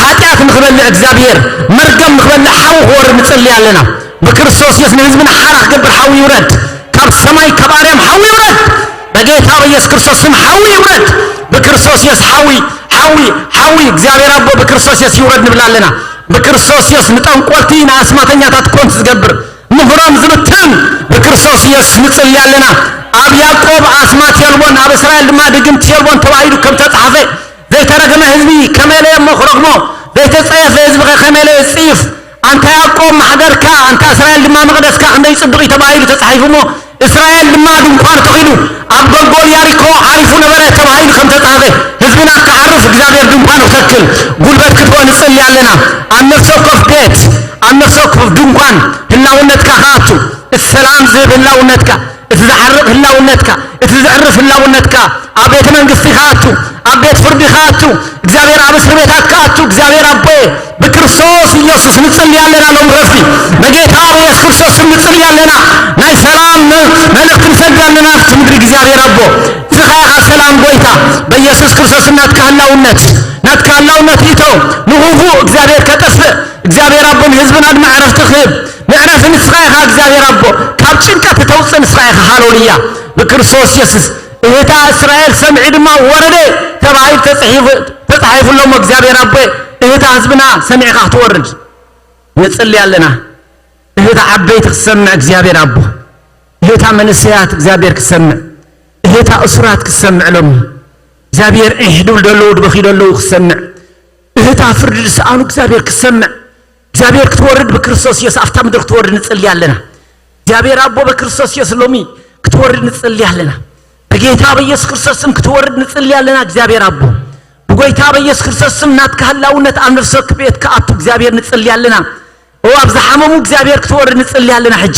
ሓጢኣት ንኽበልዕ እግዚኣብሔር መርገም ንኽበልዕ ሓዊ ክወርድ ንጽሊ ኣለና። ብክርስቶስ ኢየሱስ ንህዝብና ሓራ ክገብር ሓዊ ይውረድ። ካብ ሰማይ ካብ ኣርያም ሓዊ ይውረድ። በጌታ በኢየሱስ ክርስቶስ ስም ሓዊ ይውረድ። ብክርስቶስ ኢየሱስ ሓዊ፣ ሓዊ፣ ሓዊ እግዚኣብሔር ኣቦ ብክርስቶስ ኢየሱስ ይውረድ ንብል ኣለና። ብክርስቶስ ኢየሱስ ንጠንቆልቲ ንኣስማተኛታት ኮንት ዝገብር ምኽሮም ዝብትን ብክርስቶስ ኢየሱስ ንጽሊ ኣለና። ኣብ ያዕቆብ ኣስማት የልቦን፣ ኣብ እስራኤል ድማ ድግምቲ የልቦን ተባሂሉ ከም ተጻሕፈ፣ ዘይተረገመ ህዝቢ ከመይ ኢለ እሞ ክረግሞ? ዘይተጸየፈ ህዝቢ ከ ከመይ ኢለ ይጽይፍ? ኣንታ ያዕቆብ ማሕደርካ፣ ኣንታ እስራኤል ድማ መቕደስካ ክንደይ ጽቡቕ እዩ ተባሂሉ ተጻሒፉ እሞ፣ እስራኤል ድማ ድንኳን ተኺሉ ኣብ ጎልጎል ያሪኮ ዓሪፉ ነበረ ተባሂሉ ከም ተጻሕፈ፣ ህዝብና ክዓርፍ እግዚኣብሔር ድንኳን ክተክል ጉልበት ክትቦ ንጽሊ ኣለና። ኣብ ነፍሲ ወከፍ ቤት፣ ኣብ ነፍሲ ወከፍ ድንኳን ህላውነትካ ክኣቱ፣ እቲ ሰላም ዝህብ ህላውነትካ፣ እቲ ዝዓርቕ ህላውነትካ፣ እቲ ዘዕርፍ ህላውነትካ፣ ኣብ ቤተ መንግስቲ ክኣቱ፣ ኣብ ቤት ፍርዲ ክኣቱ፣ እግዚኣብሔር ኣብ እስር ቤታት ክኣቱ፣ እግዚኣብሔር ኣቦየ ብክርስቶስ ኢየሱስ ንጽሊ ኣለና። ሎም ረፍቲ በጌታ በኢየሱስ ክርስቶስ ስም ንጽሊ ኣለና። ናይ ሰላም መ-፣ መልእኽቲ ንሰዲ ኣለና ኣብቲ ምድሪ እግዚኣብሔር ኣቦ። ንስኻ ኢኻ ሰላም ጎይታ። በኢየሱስ ክርስቶስ ናትካ ህላውነት፣ ናትካ ህላውነት ይእቶ። ንኽፉእ እግዚኣብሔር ከጠፍእ፣ እግዚኣብሔር ኣቦ ንህዝብና ድማ ዕረፍቲ ክህብ። መዕረፊ ንስኻ ኢኻ እግዚኣብሔር ኣቦ። ካብ ጭንቀት እተውፅእ ንስኻ ኢኻ። ሃሌሉያ። ብክርስቶስ ኢየሱስ እህታ እስራኤል ሰምዒ ድማ ወረደ ተባሂሉ ተጻሒፉ፣ ተጻሒፉ ኣሎ እሞ እግዚኣብሔር ኣቦ እህታ ህዝብና ሰሚዕኻ ክትወርድ ንጽሊ ኣለና። እህታ ዓበይቲ ክትሰምዕ እግዚኣብሔር ኣቦ፣ እህታ መንእሰያት እግዚኣብሔር ክትሰምዕ፣ እህታ እሱራት ክትሰምዕ ሎሚ እግዚኣብሔር ዒሕ ድብል ደለዉ ድበኺ ደለዉ ክትሰምዕ፣ እህታ ፍርዲ ዝሰኣኑ እግዚኣብሔር ክትሰምዕ፣ እግዚኣብሔር ክትወርድ ብክርስቶስ ኢየሱስ ኣብታ ምድሪ ክትወርድ ንጽሊ ኣለና። እግዚኣብሔር ኣቦ ብክርስቶስ ኢየሱስ ሎሚ ክትወርድ ንጽሊ ኣለና። ብጌታ በኢየሱስ ክርስቶስ ስም ክትወርድ ንጽሊ ኣለና። እግዚኣብሔር ኣቦ ብጎይታ በኢየሱስ ክርስቶስ ስም ናትካ ህላውነት ኣብ ነፍሲ ወከፍ ቤት ክኣቱ እግዚኣብሔር ንጽሊ ኣለና። ኦ ኣብ ዝሓመሙ እግዚኣብሔር ክትወርድ ንጽሊ ኣለና። ሕጂ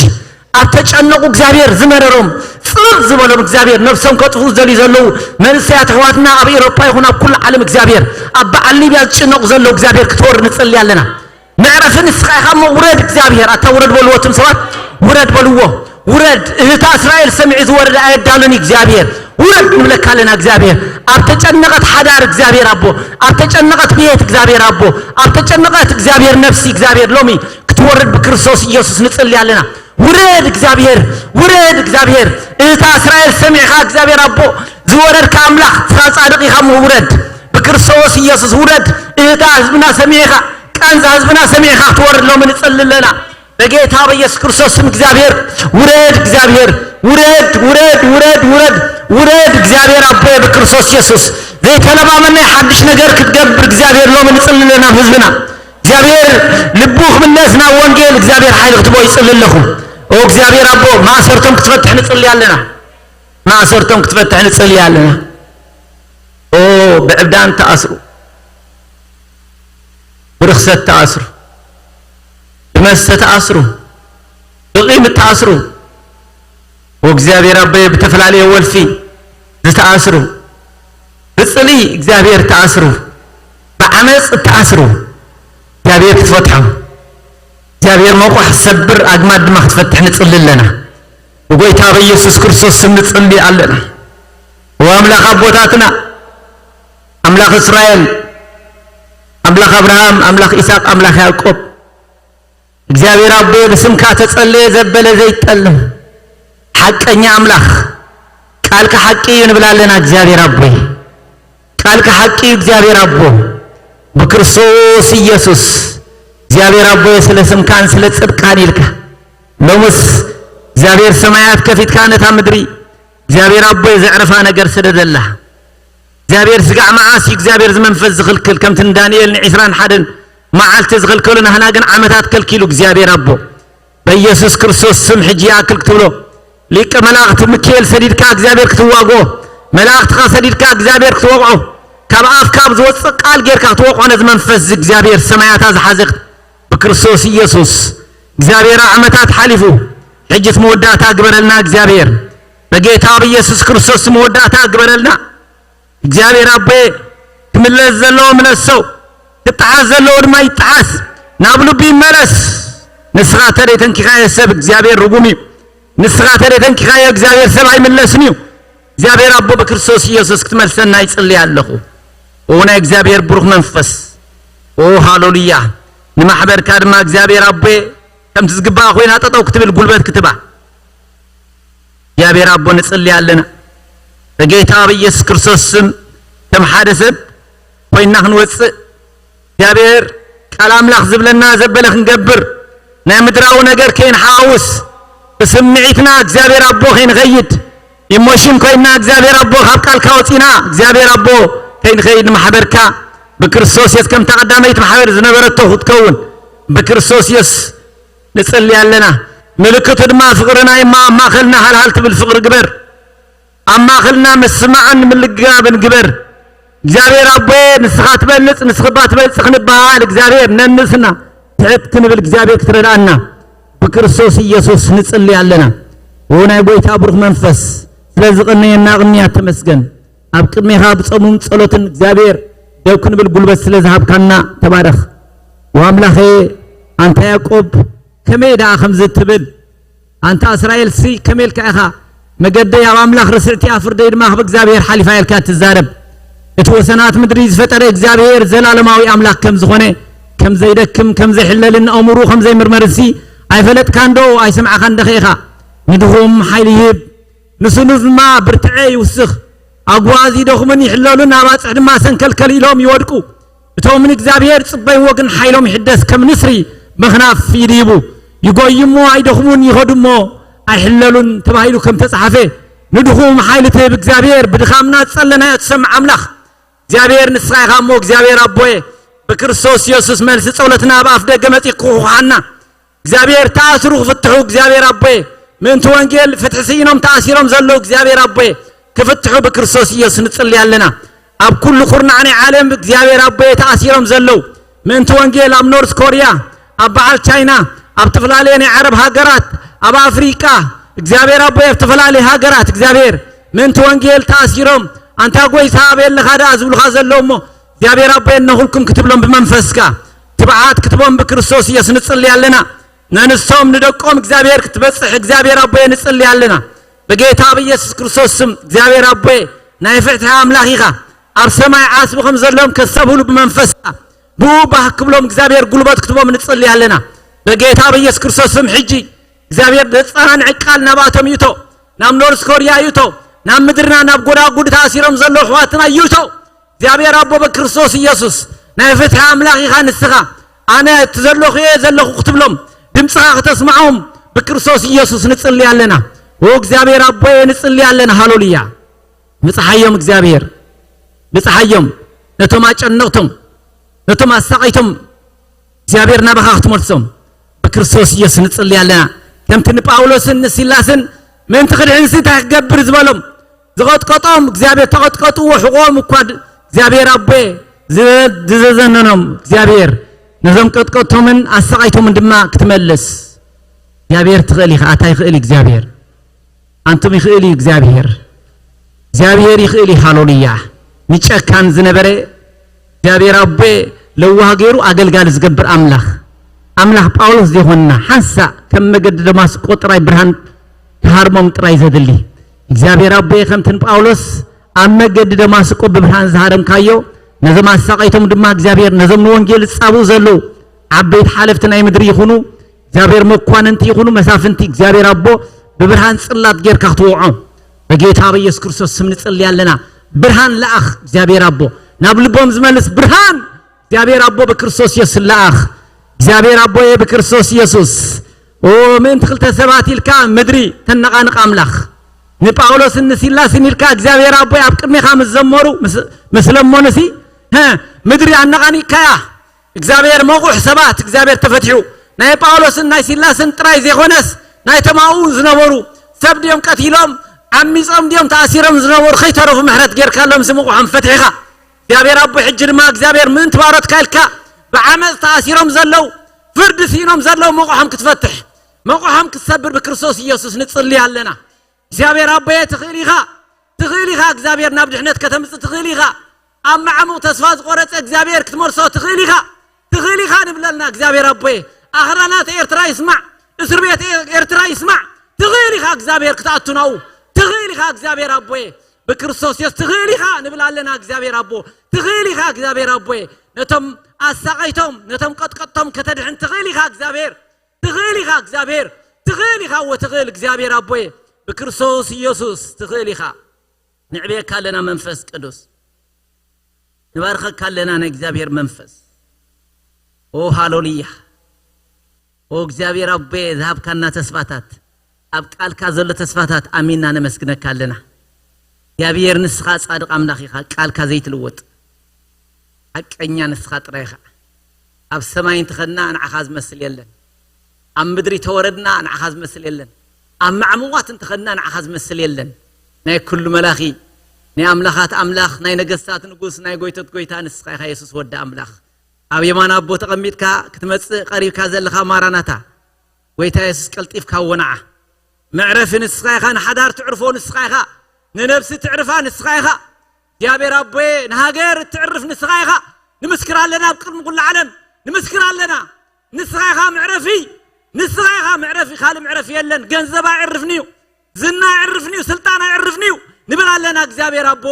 ኣብ ተጨነቑ እግዚኣብሔር ዝመረሮም ጽር ዝበሎም እግዚኣብሔር ነብሶም ከጥፉ ዝደልዩ ዘለዉ መንእሰያት ኣሕዋትና ኣብ ኤውሮፓ ይኹን ኣብ ኩሉ ዓለም እግዚኣብሔር ኣብ በዓል ሊብያ ዝጭነቑ ዘለዉ እግዚኣብሔር ክትወርድ ንጽሊ ኣለና። መዕረፊ ንስኻ ኢኻ እሞ ውረድ እግዚኣብሔር። ኣታ ውረድ በልዎ እቶም ሰባት፣ ውረድ በልዎ። ውረድ፣ እህታ እስራኤል ሰሚዑ ዝወረደ ኣየዳሉን እዩ እግዚኣብሔር። ውረድ ንብለካ ኣለና እግዚኣብሔር። ኣብ ተጨነቐት ሓዳር እግዚኣብሔር ኣቦ፣ ኣብ ተጨነቐት ቤት እግዚኣብሔር ኣቦ፣ ኣብ ተጨነቐት እግዚኣብሔር ነፍሲ እግዚኣብሔር ሎሚ ክትወርድ ብክርስቶስ ኢየሱስ ንጽሊ ኣለና። ውረድ እግዚኣብሔር፣ ውረድ እግዚኣብሔር። እህታ እስራኤል ሰሚዕኻ እግዚኣብሔር ኣቦ ዝወረድካ ኣምላኽ ጻድቕ ኢኻ እሞ ውረድ። ብክርስቶስ ኢየሱስ ውረድ። እህታ ህዝብና ሰሚዕኻ፣ ቃንዛ ህዝብና ሰሚዕኻ ክትወርድ ሎሚ ንጽሊ ኣለና። በጌታ በኢየሱስ ክርስቶስ ስም እግዚኣብሔር ውረድ፣ እግዚኣብሔር ውረድ፣ ውረድ፣ ውረድ፣ ውረድ፣ ውረድ። እግዚኣብሔር ኣቦየ ብክርስቶስ ኢየሱስ ዘይተለማመናይ ሓድሽ ነገር ክትገብር እግዚኣብሔር ሎሚ ንጽሊ ኣለና ኣብ ህዝብና። እግዚኣብሔር ልቡ ክምለስ ናብ ወንጌል እግዚኣብሔር ሓይሊ ክትቦ ይጽሊ ኣለኹ። ኦ እግዚኣብሔር ኣቦ ማእሰርቶም ክትፈትሕ ንጽሊ ኣለና። ማእሰርቶም ክትፈትሕ ንጽሊ ኣለና። ኦ ብዕብዳን ተኣስሩ፣ ብርኽሰት ተኣስሩ፣ ብመስተ ተኣስሩ፣ ብቂም ተኣስሩ፣ ወእግዚኣብሔር ኣቦየ ብተፈላለየ ወልፊ ዝተኣስሩ፣ ብጽልኢ እግዚኣብሔር ተኣስሩ፣ ብዓመጽ ተኣስሩ፣ እግዚኣብሔር ክትፈትሖም፣ እግዚኣብሔር መቑሕ ሰብር ኣግማድ ድማ ክትፈትሕ ንጽሊ ኣለና። ብጎይታ በኢየሱስ ክርስቶስ ስም ንጽሊ ኣለና። ወኣምላኽ ኣቦታትና፣ ኣምላኽ እስራኤል፣ ኣምላኽ ኣብርሃም፣ ኣምላኽ ኢሳቅ፣ ኣምላኽ ያዕቆብ፣ እግዚኣብሔር ኣቦ ብስምካ ተጸለየ ዘበለ ዘይጠልም ሓቀኛ ኣምላኽ፣ ቃልካ ሓቂ እዩ ንብል ኣለና። እግዚኣብሔር ኣቦይ፣ ቃልካ ሓቂ እዩ። እግዚኣብሔር ኣቦ ብክርስቶስ ኢየሱስ እግዚኣብሔር ኣቦይ ስለ ስምካን ስለ ጽድቃን ኢልካ ሎምስ እግዚኣብሔር ሰማያት ከፊትካ ነታ ምድሪ እግዚኣብሔር ኣቦይ ዘዕርፋ ነገር ስደደላ። እግዚኣብሔር ስጋዕ መዓስ እዩ እግዚኣብሔር ዝመንፈስ ዝኽልክል? ከምቲ ንዳንኤል ንዒስራን ሓደን መዓልቲ ዝኸልከሉ ናህና ግን ዓመታት ከልኪሉ እግዚኣብሔር ኣቦ በኢየሱስ ክርስቶስ ስም ሕጂ ይኣክል ክትብሎ ሊቀ መላእኽቲ ሚካኤል ሰዲድካ እግዚኣብሔር ክትዋግኦ መላእኽትኻ ሰዲድካ እግዚኣብሔር ክትወቕዖ ካብ ኣፍካ ኣብ ዝወፅእ ቃል ጌርካ ክትወቕዖ ነዚ መንፈስ እዚ እግዚኣብሔር ሰማያታ ዝሓዘ ብክርስቶስ ኢየሱስ እግዚኣብሔር ዓመታት ሓሊፉ ሕጂ እቲ መወዳእታ ግበረልና እግዚኣብሔር በጌታ ብኢየሱስ ክርስቶስ መወዳእታ ግበረልና። እግዚኣብሔር ኣቦየ ክምለስ ዘለዎ ምለሶ ክጠዓስ ዘለዎ ድማ ይጠዓስ ናብ ልቡ ይመለስ። ንስኻ ተደይ ተንኪኻዮ ሰብ እግዚኣብሔር ርጉም እዩ። ንስኻ ተደይ ተንኪኻዮ እግዚኣብሔር ሰብ ኣይምለስን እዩ። እግዚኣብሔር ኣቦ ብክርስቶስ ኢየሱስ ክትመልሰና ይጽልይ ኣለኹ። ኦ ናይ እግዚኣብሔር ብሩኽ መንፈስ ኦ ሃሌሉያ ንማሕበርካ ድማ እግዚኣብሔር ኣቦየ ከምቲ ዝግባኣ ኮይና ጠጠው ክትብል ጉልበት ክትባ እግዚኣብሔር ኣቦ ንጽሊ ኣለና። በጌታ በኢየሱስ ክርስቶስ ስም ከም ሓደ ሰብ ኮይና ክንወጽእ እግዚኣብሔር ቃል ኣምላኽ ዝብለና ዘበለ ክንገብር ናይ ምድራዊ ነገር ከይንሓዋውስ ብስምዒትና እግዚኣብሔር ኣቦ ከይንኸይድ ኢሞሽን ኮይና እግዚኣብሔር ኣቦ ካብ ቃልካ ወፂና እግዚኣብሔር ኣቦ ከይንኸይድ ማሕበርካ ብክርስቶስ የስ ከምታ ቀዳመይቲ ማሕበር ዝነበረቶ ክትከውን ብክርስቶስ የስ ንጽሊ ኣለና። ምልክቱ ድማ ፍቕርና እማ ኣብ ማእኸልና ሃልሃል ትብል ፍቕሪ ግበር። ኣብ ማእኸልና ምስማዕን ምልግጋብን ግበር። እግዚኣብሔር ኣቦየ ንስኻ ትበልጽ ንስኽባ ትበልጽ ክንበሃል እግዚኣብሔር ነንስና ትሕት ክንብል እግዚኣብሔር ክትረድኣና ብክርስቶስ ኢየሱስ ንጽሊ ኣለና። ዎ ናይ ጎይታ ብሩኽ መንፈስ ስለዚ ቀነየና ቅንያት ተመስገን። ኣብ ቅድሜኻ ብጾምን ጸሎትን እግዚኣብሔር ደው ክንብል ጉልበት ስለ ዝሃብካና ተባረኽ። ወኣምላኸ ኣንታ ያዕቆብ ከመይ ደኣ ከምዚ ትብል ኣንታ እስራኤልሲ ከመይ ኢልካ ኢኻ መገደይ ኣብ ኣምላኽ ርስዕቲ እያ ፍርደይ ድማ ካብ እግዚኣብሔር ሓሊፋ ኢልካ ትዛረብ። እቲ ወሰናት ምድሪ ዝፈጠረ እግዚኣብሔር ዘላለማዊ ኣምላኽ ከም ዝኾነ ከም ዘይደክም ከም ዘይሕለልን ኣእምሩ ከም ዘይምርመርንሲ ኣይፈለጥካን ዶ ኣይሰማዕኻን ደኸ ኢኻ። ንድኹም ሓይሊ ይህብ ንስኑፍ ድማ ብርትዐ ይውስኽ። ኣጉዋዝ ይደኽሙን ይሕለሉን ኣባጽሕ ድማ ሰንከልከል ኢሎም ይወድቁ። እቶም ንእግዚኣብሔር ጽበይዎ ግን ሓይሎም ይሕደስ ከም ንስሪ ምኽናፍ ይድይቡ። ይጎዩ እሞ ኣይደኽሙን ይኸዱ እሞ ኣይሕለሉን ተባሂሉ ከም ተጻሓፈ ንድኹም ሓይሊ ትህብ እግዚኣብሔር ብድኻምና ጸለናዮ ትሰምዕ ኣምላኽ እግዚኣብሔር ንስኻ ኢኻ እሞ እግዚኣብሔር ኣቦየ ብክርስቶስ የሱስ መልሲ ጸሎትና ኣብ ኣፍ ደገ መጺእ ክኹሓና እግዚኣብሔር ተኣስሩ ክፍትሑ እግዚኣብሔር ኣቦየ ምእንቲ ወንጌል ፍትሒ ስኢኖም ተኣሲሮም ዘለዉ እግዚኣብሔር ኣቦየ ክፍትሑ ብክርስቶስ ኢየሱስ ንጽሊ ኣለና። ኣብ ኩሉ ኩርናዕ ናይ ዓለም እግዚኣብሔር ኣቦየ ተኣሲሮም ዘለዉ ምእንቲ ወንጌል ኣብ ኖርት ኮርያ ኣብ በዓል ቻይና ኣብ ትፈላለየ ናይ ዓረብ ሃገራት ኣብ ኣፍሪቃ እግዚኣብሔር ኣቦየ ኣብ ትፈላለየ ሃገራት እግዚኣብሔር ምእንቲ ወንጌል ተኣሲሮም ኣንታ ጎይታ ኣበየለኻ ደኣ ዝብሉኻ ዘለዉ እሞ እግዚኣብሔር ኣቦየ ነኹልኩም ክትብሎም ብመንፈስካ ትብዓት ክትቦም ብክርስቶስ ኢየሱስ ንጽሊ ኣለና። ነንሶም ንደቆም እግዚኣብሔር ክትበጽሕ እግዚኣብሔር ኣቦየ ንጽሊ ኣለና። ብጌታ ብኢየሱስ ክርስቶስ ስም እግዚኣብሔር ኣቦየ ናይ ፍትሒ ኣምላኽ ኢኻ። ኣብ ሰማይ ዓስቢ ከም ዘለዎም ከስተብህሉ ብመንፈስካ ብኡ ባህ ክብሎም እግዚኣብሔር ጉልበት ክትቦም ንጽሊ ኣለና። በጌታ ብኢየሱስ ክርስቶስ ስም ሕጂ እግዚኣብሔር ዘጸናንዕ ቃል ናባቶም ይእቶ፣ ናብ ኖርስ ኮርያ ይእቶ፣ ናብ ምድርና ናብ ጎዳጉዲ ተኣሲሮም ዘለዉ ኣሕዋትና ይእቶ። እግዚኣብሔር ኣቦ በክርስቶስ ኢየሱስ ናይ ፍትሒ ኣምላኽ ኢኻ ንስኻ። ኣነ እቲ ዘለኹ እየ ዘለኹ ክትብሎም፣ ድምፅኻ ከተስምዖም ብክርስቶስ ኢየሱስ ንጽሊ ኣለና። ኦ እግዚኣብሔር ኣቦ ንጽሊ ኣለና። ሃሌሉያ። ብጽሓዮም እግዚኣብሔር፣ ብጽሓዮም ነቶም ኣጨነቕቶም፣ ነቶም ኣሳቐይቶም እግዚኣብሔር ናባኻ ክትመልሶም ብክርስቶስ ኢየሱስ ንጽሊ ኣለና። ከምቲ ንጳውሎስን ንሲላስን ምእንቲ ክድሕንሲ እንታይ ክገብር ዝበሎም ዝቐጥቀጦም እግዚኣብሔር ተቐጥቀጥዎ፣ ሕቖም እኳ ድ-፣ እግዚኣብሔር ኣቦ ዝዘዘነኖም እግዚኣብሔር ነዞም ቀጥቀጥቶምን ኣሳቓይቶምን ድማ ክትመልስ እግዚኣብሔር ትኽእል ኢኻ። ኣታ ይኽእል እዩ እግዚኣብሔር። ኣንቱም ይኽእል እዩ እግዚኣብሔር። እግዚኣብሔር ይኽእል እዩ። ሃሌሉያ። ንጨካን ዝነበረ እግዚኣብሔር ኣቦ ለዋህ ገይሩ ኣገልጋሊ ዝገብር ኣምላኽ። ኣምላኽ ጳውሎስ ዘይኮንና ሓንሳእ ከም መገዲ ደማስቆ ጥራይ ብርሃን ክሃርሞም ጥራይ ዘድሊ እግዚኣብሔር ኣቦ ከምቲ ንጳውሎስ ኣብ መገዲ ደማስቆ ብብርሃን ዝሃረምካዮ ነዞም ኣሳቐይቶም ድማ እግዚኣብሔር ነዞም ንወንጌል ዝጻብኡ ዘለዉ ዓበይቲ ሓለፍቲ ናይ ምድሪ ይኹኑ እግዚኣብሔር መኳንንቲ ይኹኑ መሳፍንቲ እግዚኣብሔር ኣቦ ብብርሃን ጽላት ጌርካ ክትወዖ በጌታ በኢየሱስ ክርስቶስ ስም ንጽሊ ኣለና። ብርሃን ለኣኽ እግዚኣብሔር ኣቦ ናብ ልቦም ዝመልስ ብርሃን እግዚኣብሔር ኣቦ ብክርስቶስ ኢየሱስ ለኣኽ። እግዚኣብሔር ኣቦ ብክርስቶስ ኢየሱስ ኦ ምእንቲ ክልተ ሰባት ኢልካ ምድሪ ተነቓንቕ ኣምላኽ ንጳውሎስን ንሲላስን ኢልካ እግዚኣብሔር ኣቦ ኣብ ቅድሜኻ ምስ ዘመሩ ምስ- ምስ ለመኑሲ ሀ ምድሪ ኣነቓኒቕካያ። እግዚኣብሔር መቑሕ ሰባት እግዚኣብሔር ተፈትሑ። ናይ ጳውሎስን ናይ ሲላስን ጥራይ ዘይኮነስ ናይቶም ኣብኡ ዝነበሩ ሰብ ድዮም ቀቲሎም ዓሚጾም ድዮም ተኣሲሮም ዝነበሩ ከይተረፉ ምሕረት ጌርካሎም ሲ መቑሖም ፈትሒኻ እግዚኣብሔር ኣቦ ሕጂ ድማ እግዚኣብሔር ምእንቲ ባሮትካ ኢልካ ብዓመፅ ተኣሲሮም ዘለዉ ፍርዲ ስኢኖም ዘለዉ መቑሖም ክትፈትሕ መቑሖም ክትሰብር ብክርስቶስ ኢየሱስ ንጽሊ ኣለና። እግዚኣብሔር ኣቦየ ትኽእል ኢኻ ትኽእል ኢኻ እግዚኣብሔር ናብ ድሕነት ከተምፅእ ትኽእል ኢኻ። ኣብ ማዕሙቕ ተስፋ ዝቆረፀ እግዚኣብሔር ክትመልሶ ትኽእል ኢኻ ትኽእል ኢኻ ንብለልና እግዚኣብሔር ኣቦየ ኣኽራናት ኤርትራ ይስማዕ እስር ቤት ኤርትራ ይስማዕ ትኽእል ኢኻ እግዚኣብሔር ክትኣቱ ናብኡ ትኽእል ኢኻ እግዚኣብሔር ኣቦየ ብክርስቶስ የሱስ ትኽእል ኢኻ ንብል ኣለና እግዚኣብሔር ኣቦ ትኽእል ኢኻ እግዚኣብሔር ኣቦየ ነቶም ኣሳቐይቶም ነቶም ቀጥቀጥቶም ከተድሕን ትኽእል ኢኻ እግዚኣብሔር ትኽእል ኢኻ እግዚኣብሔር ትኽእል ኢኻ እወ ትኽእል እግዚኣብሔር ኣቦየ ብክርስቶስ ኢየሱስ ትኽእል ኢኻ ንዕብየካ ኣለና መንፈስ ቅዱስ ንባርኸካ ኣለና ናይ እግዚኣብሔር መንፈስ ኦ ሃሌሉያ ኦ እግዚኣብሔር ኣቦየ ዝሃብካና ተስፋታት ኣብ ቃልካ ዘሎ ተስፋታት ኣሚንና ነመስግነካ ኣለና እግዚኣብሔር ንስኻ ጻድቕ ኣምላኽ ኢኻ ቃልካ ዘይትልወጥ ሓቀኛ ንስኻ ጥራይ ኢኻ ኣብ ሰማይ እንተኸድና ንዓኻ ዝመስል የለን ኣብ ምድሪ ተወረድና ንዓኻ ዝመስል የለን ኣብ ማዕሙቓት እንተኸድና ንዓኻ ዝመስል የለን ናይ ኩሉ መላኺ ናይ ኣምላኻት ኣምላኽ ናይ ነገስታት ንጉስ ናይ ጎይቶት ጎይታ ንስኻ ኢኻ የሱስ ወዲ ኣምላኽ ኣብ የማን ኣቦ ተቐሚጥካ ክትመጽእ ቀሪብካ ዘለኻ ማራናታ ጎይታ የሱስ ቀልጢፍካ ወናዓ መዕረፊ ንስኻ ኢኻ ንሓዳር ትዕርፎ ንስኻ ኢኻ ንነብሲ ትዕርፋ ንስኻ ኢኻ እግዚኣብሔር ኣቦየ ንሃገር እትዕርፍ ንስኻ ኢኻ ንምስክር ኣለና ኣብ ቅድሚ ኩሉ ዓለም ንምስክር ኣለና ንስኻ ኢኻ መዕረፊ ንስኻ ኢኻ መዕረፊ ካልእ መዕረፊ የለን ገንዘብ ኣይዕርፍንዩ ዝና ኣይዕርፍንዩ ስልጣን ኣይዕርፍንዩ ንብል ኣለና እግዚኣብሔር ኣቦ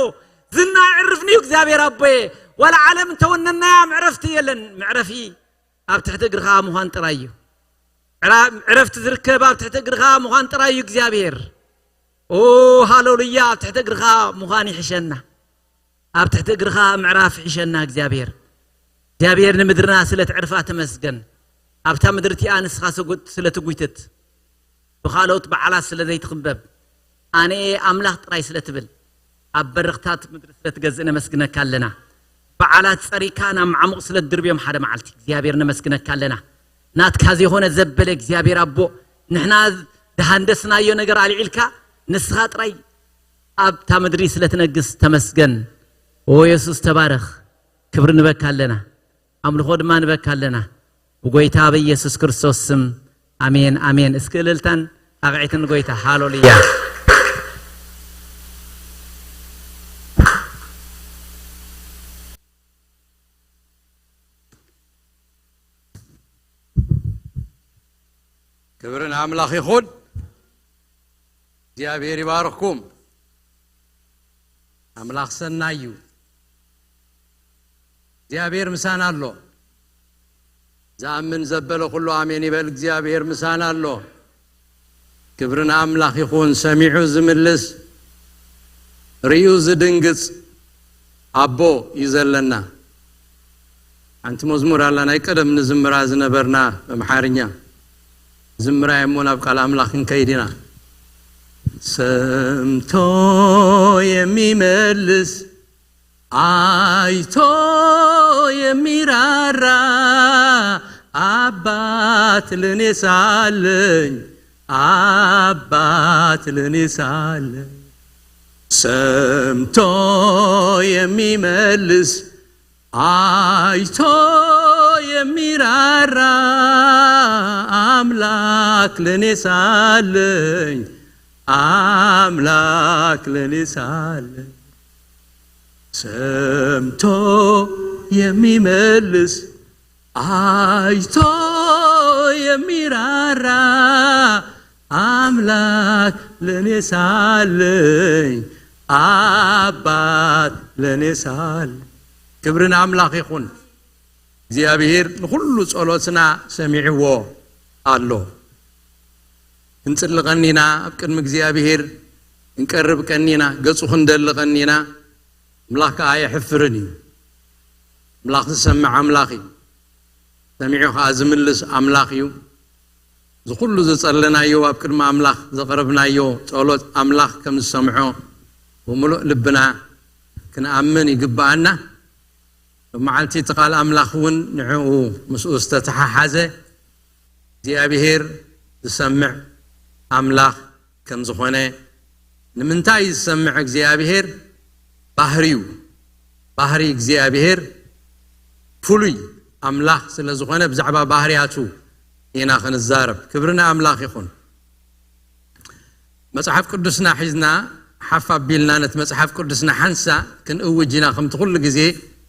ዝና ኣይዕርፍንዩ እግዚኣብሔር ኣቦየ ዋላ ዓለም እንተወነናያ መዕረፍቲ የለን መዕረፊ ኣብ ትሕቲ እግርኻ ምዃን ጥራይ እዩ ዕረፍቲ ዝርከብ ኣብ ትሕቲ እግርኻ ምዃን ጥራይ እዩ እግዚኣብሔር ኦ ሃሌሉያ ኣብ ትሕቲ እግርኻ ምዃን ይሕሸና ኣብ ትሕቲ እግርኻ ምዕራፍ ይሕሸና እግዚኣብሔር እግዚኣብሔር ንምድርና ስለ ትዕርፋ ተመስገን ኣብታ ምድሪ እቲኣ ንስኻ ስለ ትጉይትት ብኻልኦት በዓላት ስለ ዘይትኽበብ ኣነ ኣምላኽ ጥራይ ስለ ትብል ኣብ በረኽታት ምድሪ ስለ ትገዝእ ነመስግነካ ኣለና በዓላት ጸሪካ ናብ ማዕሙቕ ስለ ትድርብዮም ሓደ መዓልቲ እግዚኣብሔር ነመስግነካ ኣለና ናትካ ዘይኾነ ዘበለ እግዚኣብሔር ኣቦ ንሕና ዝሃንደስናዮ ነገር ኣልዒልካ ንስኻ ጥራይ ኣብታ ምድሪ ስለ ትነግስ ተመስገን ኦ የሱስ ተባረኽ ክብሪ ንበካ ኣለና ኣምልኾ ድማ ንበካ ኣለና ብጎይታ በኢየሱስ ክርስቶስ ስም ኣሜን ኣሜን እስኪ እልልታን ኣቕዒትን ጎይታ ሃሌሉያ ክብሪ ንኣምላኽ ይኹን። እግዚኣብሔር ይባርኽኩም። ኣምላኽ ሰናይ እዩ። እግዚኣብሔር ምሳና ኣሎ። ዝኣምን ዘበለ ኩሉ ኣሜን ይበል። እግዚኣብሔር ምሳና ኣሎ። ክብሪ ንኣምላኽ ይኹን። ሰሚዑ ዝምልስ ርእዩ ዝድንግጽ ኣቦ እዩ ዘለና። ሓንቲ መዝሙር ኣላ፣ ናይ ቀደም ንዝምራ ዝነበርና፣ ኣምሓርኛ ዝምራ እሞ ናብ ቃል ኣምላኽ ክንከይድ ኢና። ሰምቶ የሚመልስ፣ አይቶ የሚራራ አባት ለኔ ሳለኝ፣ አባት ለኔ ሳለኝ። ሰምቶ የሚመልስ፣ አይቶ የሚራራ አምላክ ለኔ ሳለኝ፣ አምላክ ለኔ ሳለኝ። ሰምቶ የሚመልስ፣ አይቶ የሚራራ አምላክ ለኔ ሳለኝ፣ አባት ለኔ ሳለኝ። ክብሪ ንኣምላኽ ይኹን። እግዚኣብሔር ንኹሉ ጸሎትና ሰሚዕዎ ኣሎ። ክንጽሊ ቀኒና፣ ኣብ ቅድሚ እግዚኣብሔር ክንቀርብ ቀኒና፣ ገጹ ክንደሊ ቀኒና። ኣምላኽ ከኣ ኣይሕፍርን እዩ። ኣምላኽ ዝሰምዕ ኣምላኽ እዩ። ሰሚዑ ከኣ ዝምልስ ኣምላኽ እዩ። እዚ ኩሉ ዝጸለናዮ፣ ኣብ ቅድሚ ኣምላኽ ዘቕረብናዮ ጸሎት ኣምላኽ ከም ዝሰምዖ ብምሉእ ልብና ክንኣምን ይግብኣና። ሎመዓልቲ እቲ ቃል ኣምላኽ እውን ንዕኡ ምስኡ ዝተተሓሓዘ እግዚኣብሔር ዝሰምዕ ኣምላኽ ከም ዝኾነ። ንምንታይ ዝሰምዕ እግዚኣብሔር? ባህሪዩ። ባህሪ እግዚኣብሔር ፍሉይ ኣምላኽ ስለ ዝኾነ ብዛዕባ ባህርያቱ ኢና ክንዛረብ። ክብሪ ንኣምላኽ ይኹን። መጽሓፍ ቅዱስና ሒዝና ሓፍ ኣቢልና ነቲ መጽሓፍ ቅዱስና ሓንሳእ ክንእውጅ ኢና፣ ከምቲ ኩሉ ግዜ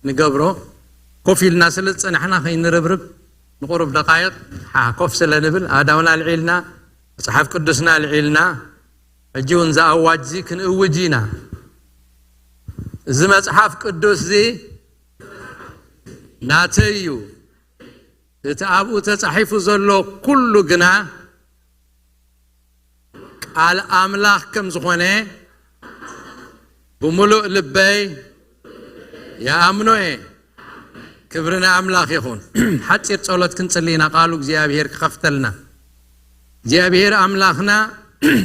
ንገብሮ። ኮፍ ኢልና ስለ ዝጸናሕና ከይንርብርብ ንቁሩብ ደቃይቕ ሓ-፣ ኮፍ ስለ ንብል ኣእዳውና ኣልዒልና መጽሓፍ ቅዱስና ኣልዒልና፣ ሕጂ እውን እዚ ኣዋጅ እዚ ክንእውጅ ኢና። እዚ መጽሓፍ ቅዱስ እዚ ናተይ እዩ። እቲ ኣብኡ ተጻሒፉ ዘሎ ኩሉ ግና ቃል ኣምላኽ ከም ዝኾነ ብምሉእ ልበይ ይኣምኖ እየ። ክብሪ ንኣምላኽ ይኹን። ሓጺር ጸሎት ክንጽሊ ኢና፣ ቃሉ እግዚኣብሔር ክኸፍተልና። እግዚኣብሔር ኣምላኽና፣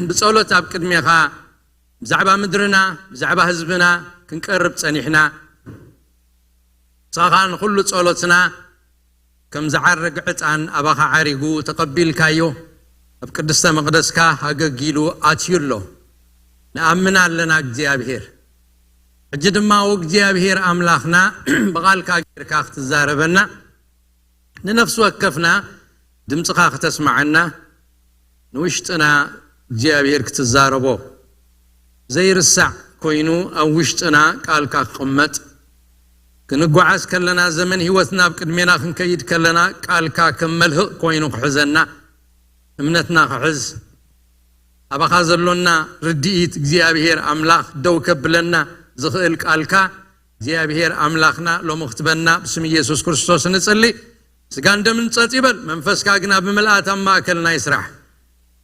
ብጸሎት ኣብ ቅድሜኻ ብዛዕባ ምድርና፣ ብዛዕባ ህዝብና ክንቀርብ ጸኒሕና። ንስኻ ንኹሉ ጸሎትና ከም ዝዓርግ ዕጣን ኣባኻ ዓሪጉ ተቐቢልካዮ፣ ኣብ ቅድስተ መቕደስካ ሃገግ ኢሉ ኣትዩ ኣሎ። ንኣምን ኣለና እግዚኣብሔር። ሕጂ ድማ እግዚኣብሔር ኣምላኽና፣ ብቓልካ ጌርካ ክትዛረበና፣ ንነፍሲ ወከፍና ድምፅኻ ክተስምዓና፣ ንውሽጥና እግዚኣብሔር ክትዛረቦ፣ ዘይርሳዕ ኮይኑ ኣብ ውሽጥና ቃልካ ክቕመጥ፣ ክንጓዓዝ ከለና፣ ዘመን ህይወትና ኣብ ቅድሜና ክንከይድ ከለና ቃልካ ከም መልህቕ ኮይኑ ክሕዘና፣ እምነትና ክሕዝ፣ ኣባኻ ዘሎና ርድኢት እግዚኣብሔር ኣምላኽ ደው ከብለና ዝኽእል ቃልካ እግዚኣብሔር ኣምላኽና ሎሚ ክትበና ብስም ኢየሱስ ክርስቶስ ንጽሊ። ስጋን ደምን ጸጥ ይበል፣ መንፈስካ ግና ብምልኣት ኣብ ማእከልና ይስራሕ።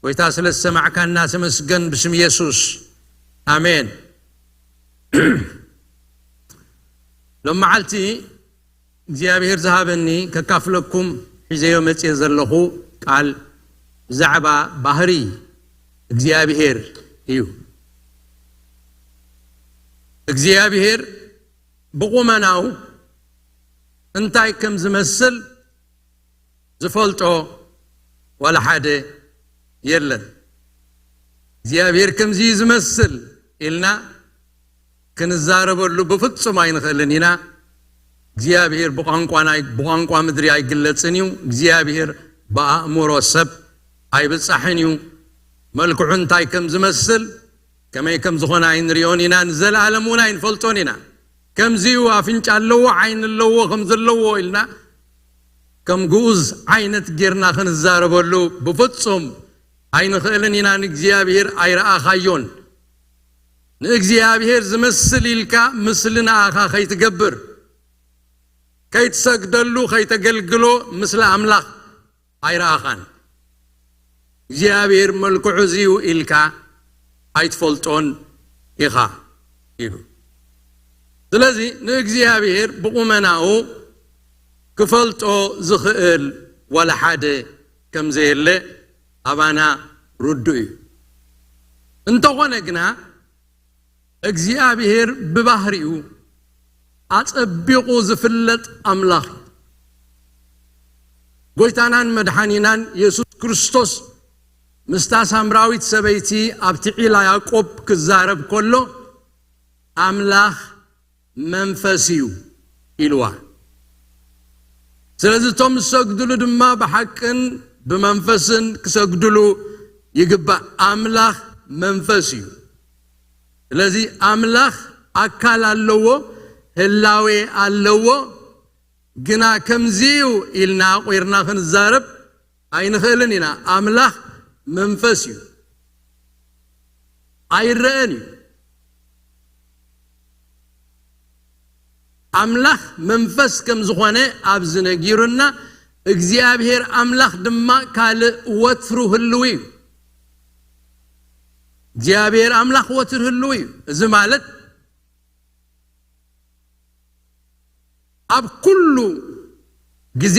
ጎይታ ስለ ዝሰማዕካና ተመስገን ብስም ኢየሱስ። ኣሜን። ሎም መዓልቲ እግዚኣብሔር ዝሃበኒ ከካፍለኩም ሒዘዮ መጽየ ዘለኹ ቃል ብዛዕባ ባህሪ እግዚኣብሔር እዩ። እግዚኣብሔር ብቑመናው እንታይ ከም ዝመስል ዝፈልጦ ዋላ ሓደ የለን። እግዚኣብሔር ከምዚ እዩ ዝመስል ኢልና ክንዛረበሉ ብፍጹም ኣይንኽእልን ኢና። እግዚኣብሔር ብቋንቋ ናይ-፣ ብቋንቋ ምድሪ ኣይግለጽን እዩ። እግዚኣብሔር ብኣእምሮ ሰብ ኣይብጻሕን እዩ። መልክዑ እንታይ ከም ዝመስል፣ ከመይ ከም ዝኾነ ኣይንሪኦን ኢና፣ ንዘለኣለም እውን ኣይንፈልጦን ኢና። ከምዚ እዩ፣ ኣፍንጫ ኣለዎ፣ ዓይኒ ኣለዎ፣ ከም ዘለዎ ኢልና ከም ግኡዝ ዓይነት ጌርና ክንዛረበሉ ብፍጹም ኣይንኽእልን ኢና። ንእግዚኣብሔር ኣይረኣኻዮን። ንእግዚኣብሔር ዝመስል ኢልካ ምስሊ ንኣኻ ከይትገብር፣ ከይትሰግደሉ፣ ከይተገልግሎ፣ ምስሊ ኣምላኽ ኣይረኣኻን። እግዚኣብሔር መልክዑ እዚ እዩ ኢልካ ኣይትፈልጦን ኢኻ ኢሉ። ስለዚ ንእግዚኣብሔር ብቑመናኡ ክፈልጦ ዝኽእል ዋላ ሓደ ከም ዘየለ ኣባና ርዱእ እዩ። እንተኾነ ግና እግዚኣብሔር ብባህሪኡ ኣጸቢቑ ዝፍለጥ ኣምላኽ እዩ። ጎይታናን መድሓኒናን የሱስ ክርስቶስ ምስታ ሳምራዊት ሰበይቲ ኣብቲ ዒላ ያዕቆብ ክዛረብ ከሎ ኣምላኽ መንፈስ እዩ ኢልዋ። ስለዚ እቶም ዝሰግድሉ ድማ ብሓቅን ብመንፈስን ክሰግድሉ ይግባእ። ኣምላኽ መንፈስ እዩ። ስለዚ ኣምላኽ ኣካል ኣለዎ፣ ህላዌ ኣለዎ። ግና ከምዚ እዩ ኢልና ኣቑርና ክንዛረብ ኣይንኽእልን ኢና። ኣምላኽ መንፈስ እዩ፣ ኣይረአን እዩ። ኣምላኽ መንፈስ ከም ዝኾነ ኣብዚ ነጊሩና፣ እግዚኣብሔር ኣምላኽ ድማ ካልእ ወትሩ ህልው እዩ። እግዚኣብሔር ኣምላኽ ወትሩ ህልው እዩ። እዚ ማለት ኣብ ኩሉ ግዜ፣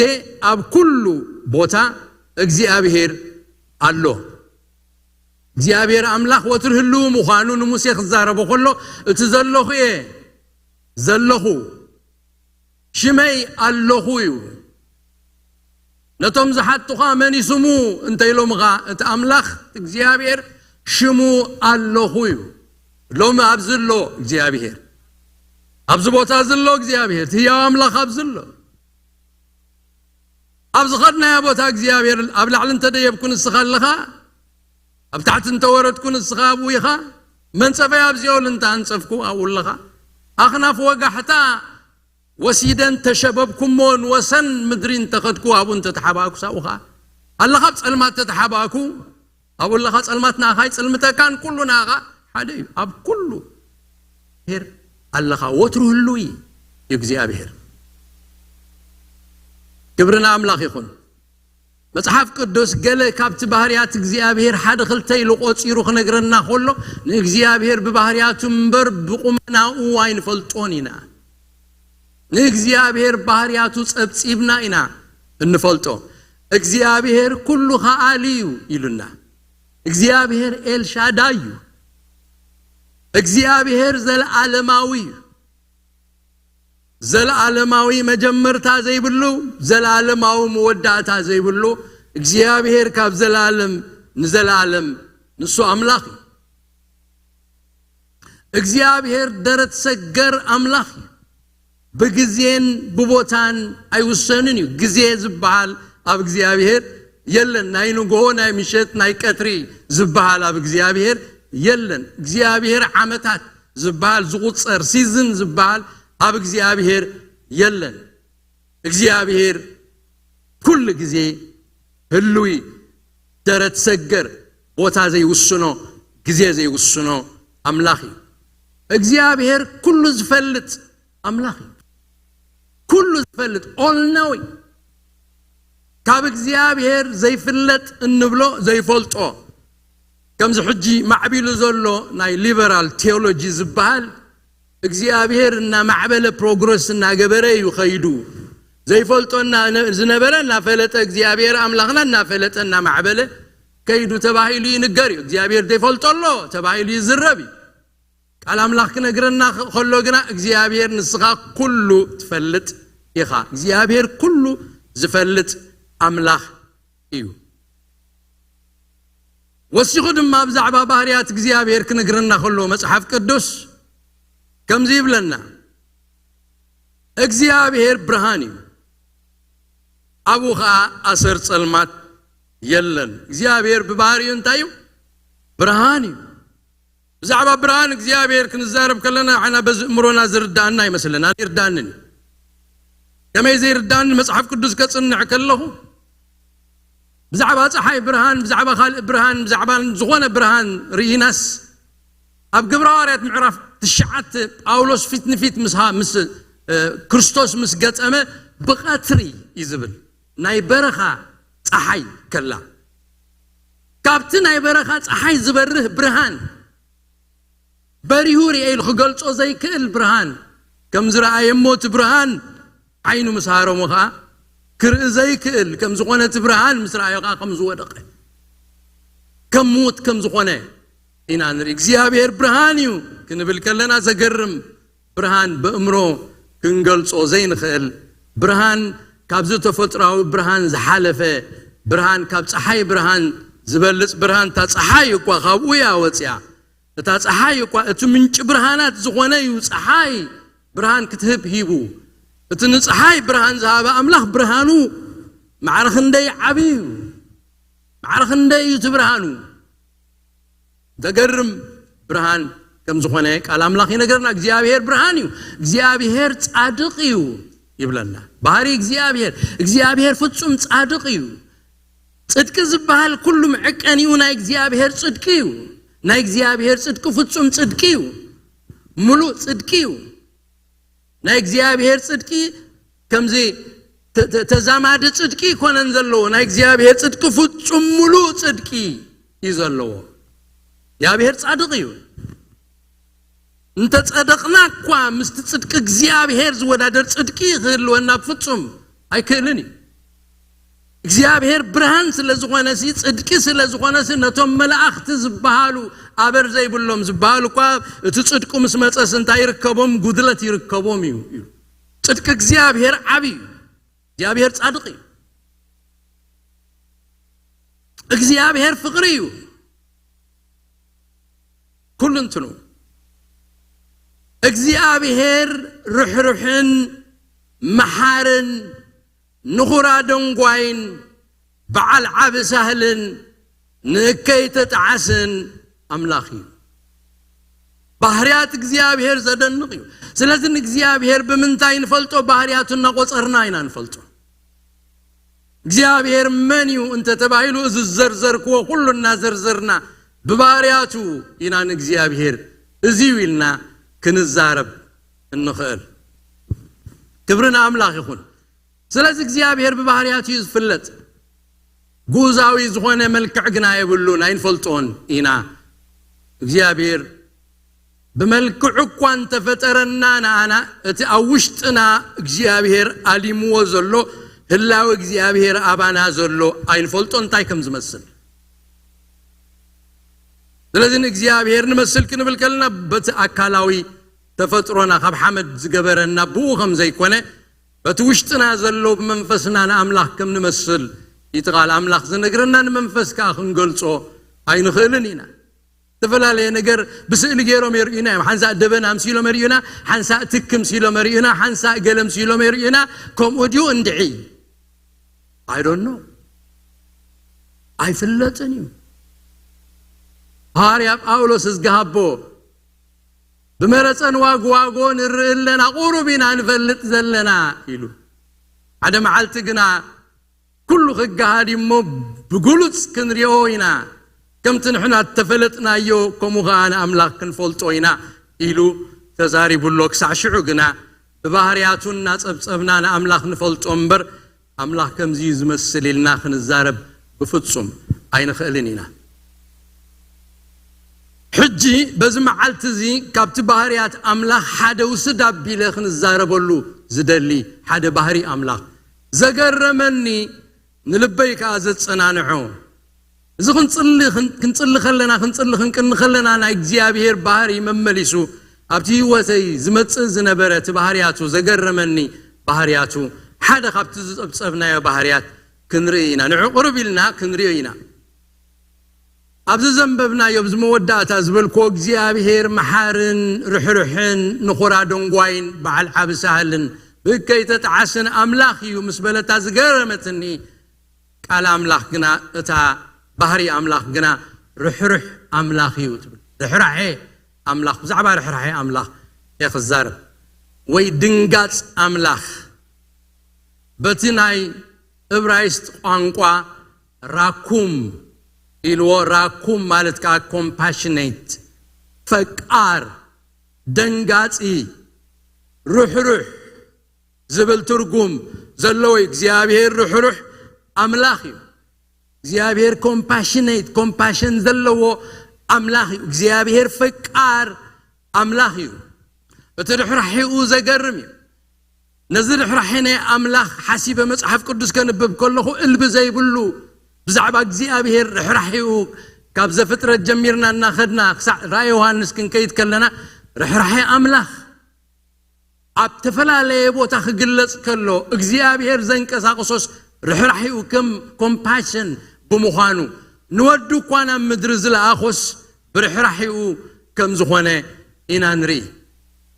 ኣብ ኩሉ ቦታ እግዚኣብሔር ኣሎ። እግዚኣብሔር ኣምላኽ ወትሩ ህልው ምዃኑ ንሙሴ ክዛረቦ ከሎ፣ እቲ ዘለኹ እየ ዘለኹ፣ ሽመይ ኣለኹ እዩ። ነቶም ዝሓቱኻ መን እዩ ስሙ እንተ ኢሎምኻ፣ እቲ ኣምላኽ እግዚኣብሔር ሽሙ ኣለኹ እዩ። ሎሚ ኣብዚ ኣሎ እግዚኣብሔር፣ ኣብዚ ቦታ እዚ ኣሎ እግዚኣብሔር፣ እቲ ህያው ኣምላኽ ኣብዚ ኣሎ። ኣብ ዝኸድናዮ ቦታ እግዚኣብሔር፣ ኣብ ላዕሊ እንተደየብኩ ንስኻ ኣለኻ፣ ኣብ ታሕቲ እንተወረድኩ ንስኻ ኣብኡ ኢኻ፣ መንጸፈይ ኣብ ሲኦል እንተኣንጸፍኩ ኣብኡ ኣለኻ። ኣኽናፍ ወጋሕታ ወሲደ እንተሸበብኩሞ፣ ንወሰን ምድሪ እንተኸድኩ ኣብኡ እንተተሓባእኩ ኣብኡ ኸኣ ኣለኻ። ኣብ ጸልማት ተተሓባእኩ ኣብኡ ኣለኻ። ጸልማት ንኣኻ ኣይጽልምተካን፣ ኩሉ ንኣኻ ሓደ እዩ። ኣብ ኩሉ ሄር ኣለኻ፣ ወትሩ ህሉው እዩ እግዚኣብሔር። ክብሪ ንኣምላኽ ይኹን። መጽሓፍ ቅዱስ ገለ ካብቲ ባህርያት እግዚኣብሔር ሓደ ክልተ ኢሉ ቆጺሩ ክነግረና ከሎ፣ ንእግዚኣብሔር ብባህርያቱ እምበር ብቁመናኡ ኣይንፈልጦን ኢና። ንእግዚኣብሔር ባህርያቱ ጸብጺብና ኢና እንፈልጦ። እግዚኣብሔር ኩሉ ከኣሊ እዩ ኢሉና። እግዚኣብሔር ኤልሻዳይ እዩ። እግዚኣብሔር ዘለዓለማዊ እዩ። ዘለዓለማዊ መጀመርታ ዘይብሉ፣ ዘለዓለማዊ መወዳእታ ዘይብሉ እግዚኣብሔር ካብ ዘለዓለም ንዘለዓለም ንሱ ኣምላኽ እዩ። እግዚኣብሔር ደረት ሰገር ኣምላኽ እዩ። ብግዜን ብቦታን ኣይውሰንን እዩ። ግዜ ዝበሃል ኣብ እግዚኣብሔር የለን። ናይ ንግሆ፣ ናይ ምሸት፣ ናይ ቀትሪ ዝበሃል ኣብ እግዚኣብሔር የለን። እግዚኣብሔር ዓመታት ዝበሃል ዝቑጸር፣ ሲዝን ዝበሃል ኣብ እግዚኣብሔር የለን። እግዚኣብሔር ኩሉ ግዜ ህሉይ፣ ደረት ሰገር፣ ቦታ ዘይውስኖ፣ ግዜ ዘይውስኖ ኣምላኽ እዩ። እግዚኣብሔር ኩሉ ዝፈልጥ ኣምላኽ እዩ። ኩሉ ዝፈልጥ፣ all knowing። ካብ እግዚኣብሔር ዘይፍለጥ እንብሎ ዘይፈልጦ፣ ከምዚ ሕጂ ማዕቢሉ ዘሎ ናይ ሊበራል ቴዎሎጂ ዝበሃል፣ እግዚኣብሔር እናማዕበለ ፕሮግረስ እናገበረ እዩ ኸይዱ። ዘይፈልጦ እና-፣ ዝነበረ እናፈለጠ፣ እግዚኣብሔር ኣምላኽና እናፈለጠ እናማዕበለ ከይዱ ተባሂሉ ይንገር እዩ። እግዚኣብሔር ዘይፈልጦ ኣሎ ተባሂሉ ይዝረብ እዩ። ቃል ኣምላኽ ክነግረና ከሎ ግና፣ እግዚኣብሔር ንስኻ ኩሉ ትፈልጥ ኢኻ። እግዚኣብሔር ኩሉ ዝፈልጥ ኣምላኽ እዩ። ወሲኹ ድማ ብዛዕባ ባህርያት እግዚኣብሔር ክነግረና ከሎ፣ መጽሓፍ ቅዱስ ከምዚ ይብለና፣ እግዚኣብሔር ብርሃን እዩ፣ ኣብኡ ኸኣ ኣሰር ጸልማት የለን። እግዚኣብሔር ብባህሪኡ እንታይ እዩ? ብርሃን እዩ። ብዛዕባ ብርሃን እግዚኣብሔር ክንዛረብ ከለና፣ ንዓና በዚ እምሮና ዝርዳኣና ኣይመስለና፣ ኣይርዳንን እዩ። ከመይ ዘይርዳኒ? መጽሓፍ ቅዱስ ከጽንዕ ከለኹ፣ ብዛዕባ ጸሓይ ብርሃን፣ ብዛዕባ ካልእ ብርሃን፣ ብዛዕባ ዝኾነ ብርሃን ርኢናስ፣ ኣብ ግብረ ሃዋርያት ምዕራፍ ትሽዓተ ጳውሎስ ፊት ንፊት ምስ ሃ-፣ ምስ፣ እ፣ ክርስቶስ ምስ ገጠመ፣ ብቐትሪ እዩ ዝብል፣ ናይ በረኻ ጸሓይ ከላ። ካብቲ ናይ በረኻ ጸሓይ ዝበርህ ብርሃን፣ በሪሁ ርኤ ኢሉ ክገልጾ ዘይክእል ብርሃን፣ ከም ዝረኣየ እሞ እቲ ብርሃን ዓይኑ ምስ ሃረሞ ኸዓ ክርኢ ዘይክእል ከም ዝኾነ፣ እቲ ብርሃን ምስ ረኣዮ ኸዓ ከም ዝወደቐ፣ ከም ምዉት ከም ዝኾነ ኢና ንርኢ። እግዚኣብሔር ብርሃን እዩ ክንብል ከለና ዘገርም ብርሃን፣ ብእምሮ ክንገልጾ ዘይንኽእል ብርሃን፣ ካብዚ ተፈጥሮኣዊ ብርሃን ዝሓለፈ ብርሃን፣ ካብ ጸሓይ ብርሃን ዝበልጽ ብርሃን፣ እታ ጸሓይ እኳ ካብኡ እያ ወጽያ። እታ ጸሓይ እኳ እቲ ምንጪ ብርሃናት ዝኾነ እዩ። ጸሓይ ብርሃን ክትህብ ሂቡ። እቲ ንጸሓይ ብርሃን ዝሃበ ኣምላኽ ብርሃኑ ማዕረ ክንደይ ዓቢ እዩ! ማዕረ ክንደይ እዩ እቲ ብርሃኑ! ዘገርም ብርሃን ከም ዝኾነ ቃል ኣምላኽ ይነገርና። እግዚኣብሔር ብርሃን እዩ። እግዚኣብሔር ጻድቕ እዩ ይብለና። ባህሪ እግዚኣብሔር፣ እግዚኣብሔር ፍጹም ጻድቕ እዩ። ጽድቂ ዝበሃል ኩሉ መዐቀኒኡ ናይ እግዚኣብሔር ጽድቂ እዩ። ናይ እግዚኣብሔር ጽድቂ ፍጹም ጽድቂ እዩ። ምሉእ ጽድቂ እዩ። ናይ እግዚኣብሔር ጽድቂ ከምዚ ተ-፣ ተ-፣ ተዛማዲ ጽድቂ ይኮነን ዘለዎ። ናይ እግዚኣብሔር ጽድቂ ፍጹም ምሉእ ጽድቂ እዩ ዘለዎ። እግዚኣብሔር ጻድቕ እዩ። እንተጸደቕና እኳ ምስቲ ጽድቂ እግዚኣብሔር ዝወዳደር ጽድቂ ክህልወና ፍጹም ኣይክእልን እዩ። እግዚኣብሔር ብርሃን ስለ ዝኾነ ሲ፣ ጽድቂ ስለ ዝኾነ ሲ፣ ነቶም መላእኽቲ ዝበሃሉ፣ ኣበር ዘይብሎም ዝበሃሉ እኳ እቲ ጽድቁ ምስ መጸስ እንታይ ይርከቦም? ጉድለት ይርከቦም እዩ፣ እዩ። ጽድቂ እግዚኣብሔር ዓቢ እዩ። እግዚኣብሔር ጻድቕ እዩ። እግዚኣብሔር ፍቕሪ እዩ። ኩሉ እንትኑ እግዚኣብሔር ርሕሩሕን መሓርን ንኹራ ደንጓይን በዓል ዓቢ ሳህልን ንእከይ ተጣዓስን ኣምላኽ እዩ። ባህርያት እግዚኣብሔር ዘደንቕ እዩ። ስለዚ ንእግዚኣብሔር ብምንታይ ንፈልጦ? ባህርያቱ እናቖጸርና ኢና ንፈልጦ። እግዚኣብሔር መን እዩ እንተ ተባሂሉ፣ እዚ ዘርዘርክዎ ኩሉ እናዘርዘርና ብባህርያቱ ኢና ንእግዚኣብሔር እዚ እዩ ኢልና ክንዛረብ እንኽእል። ክብሪ ንኣምላኽ ይኹን። ስለዚ እግዚኣብሔር ብባህርያቱ እዩ ዝፍለጥ። ጉዛዊ ዝኾነ መልክዕ ግና የብሉን፣ ኣይንፈልጦን ኢና። እግዚኣብሔር ብመልክዑ እኳ እንተፈጠረና፣ ንኣና እቲ ኣብ ውሽጥና እግዚኣብሔር ኣሊምዎ ዘሎ ህላወ እግዚኣብሔር ኣባና ዘሎ ኣይንፈልጦ እንታይ ከም ዝመስል። ስለዚ ንእግዚኣብሔር ንመስል ክንብል ከለና በቲ ኣካላዊ ተፈጥሮና ካብ ሓመድ ዝገበረና ብኡ ከም ዘይኮነ፣ በቲ ውሽጥና ዘሎ ብመንፈስና ንኣምላኽ ከም ንመስል እቲ ቃል ኣምላኽ ዝነግረና፣ ንመንፈስ ከኣ ክንገልጾ ኣይንኽእልን ኢና። ዝተፈላለየ ነገር ብስእሊ ገይሮም የርእዩና እዮም። ሓንሳእ ደበና ምሲሎም የርእዩና፣ ሓንሳእ ትኪ ምሲሎም የርእዩና፣ ሓንሳእ ገለ ምሲሎም የርእዩና። ከምኡ ድዩ እንድዒ? I don't know። ኣይፍለጥን እዩ። ሃዋርያ ጳውሎስ እዝግሃቦ ብመረጸን ዋግዋጎ ንርኢ ኣለና፣ ቁሩብ ኢና ንፈልጥ ዘለና ኢሉ። ሓደ መዓልቲ ግና ኩሉ ክገሃድ እሞ ብግሉጽ ክንሪኦ ኢና፣ ከምቲ ንሕና እተፈለጥናዮ ከምኡ ኸኣ ንኣምላኽ ክንፈልጦ ኢና ኢሉ ተዛሪቡ ኣሎ። ክሳዕ ሽዑ ግና ብባህርያቱ እናጸብጸብና ንኣምላኽ ንፈልጦ እምበር፣ ኣምላኽ ከምዚ እዩ ዝመስል ኢልና ክንዛረብ ብፍጹም ኣይንኽእልን ኢና። ሕጂ በዚ መዓልቲ እዚ ካብቲ ባህርያት ኣምላኽ ሓደ ውስድ ኣቢለ ክንዛረበሉ ዝደሊ ሓደ ባህሪ ኣምላኽ ዘገረመኒ፣ ንልበይ ከኣ ዘጸናንዖ፣ እዚ ክንጽሊ፣ ክን-፣ ክንጽሊ ከለና፣ ክንጽሊ ክንቅኒ ከለና ናይ እግዚኣብሔር ባህሪ መመሊሱ ኣብቲ ህይወተይ ዝመጽእ ዝነበረ እቲ ባህርያቱ ዘገረመኒ ባህርያቱ፣ ሓደ ካብቲ ዝጸብጸብናዮ ባህርያት ክንርኢ ኢና። ንዑ ቅርብ ኢልና ክንሪኦ ኢና። ኣብዚ ዘንበብናዮ፣ ኣብዚ መወዳእታ ዝበልክዎ እግዚኣብሔር መሓርን ርሕሩሕን ንኹራ ደንጓይን በዓል ዓቢ ሳህልን ብእከይ ተጠዓስን ኣምላኽ እዩ ምስ በለታ ዝገረመትኒ ቃል ኣምላኽ ግና፣ እታ ባህሪ ኣምላኽ ግና ርሕሩሕ ኣምላኽ እዩ ትብል። ርሕራሐ ኣምላኽ፣ ብዛዕባ ርሕራሐ ኣምላኽ እየ ክዛረብ። ወይ ድንጋጽ ኣምላኽ፣ በቲ ናይ እብራይስጥ ቋንቋ ራኩም ኢልዎ። ራኩም ማለት ከዓ ኮምፓሽኔት፣ ፈቃር፣ ደንጋጺ፣ ርሕሩሕ ዝብል ትርጉም ዘለዎ እዩ። እግዚኣብሔር ርሕሩሕ ኣምላኽ እዩ። እግዚኣብሔር ኮምፓሽኔት፣ ኮምፓሽን ዘለዎ ኣምላኽ እዩ። እግዚኣብሔር ፈቃር ኣምላኽ እዩ። እቲ ርሕራሒኡ ዘገርም እዩ። ነዚ ርሕራሒ ናይ ኣምላኽ ሓሲበ መጽሓፍ ቅዱስ ከንብብ ከለኹ እልቢ ዘይብሉ ብዛዕባ እግዚኣብሔር ርሕራሒኡ ካብ ዘፍጥረት ጀሚርና እናኸድና ክሳዕ ራእይ ዮሃንስ ክንከይድ ከለና ርሕራሒ ኣምላኽ ኣብ ተፈላለየ ቦታ ክግለጽ ከሎ እግዚኣብሔር ዘንቀሳቕሶስ ርሕራሒኡ ከም ኮምፓሽን ብምዃኑ ንወዱ እኳ ናብ ምድሪ ዝለኣኾስ ብርሕራሒኡ ከም ዝኾነ ኢና ንርኢ።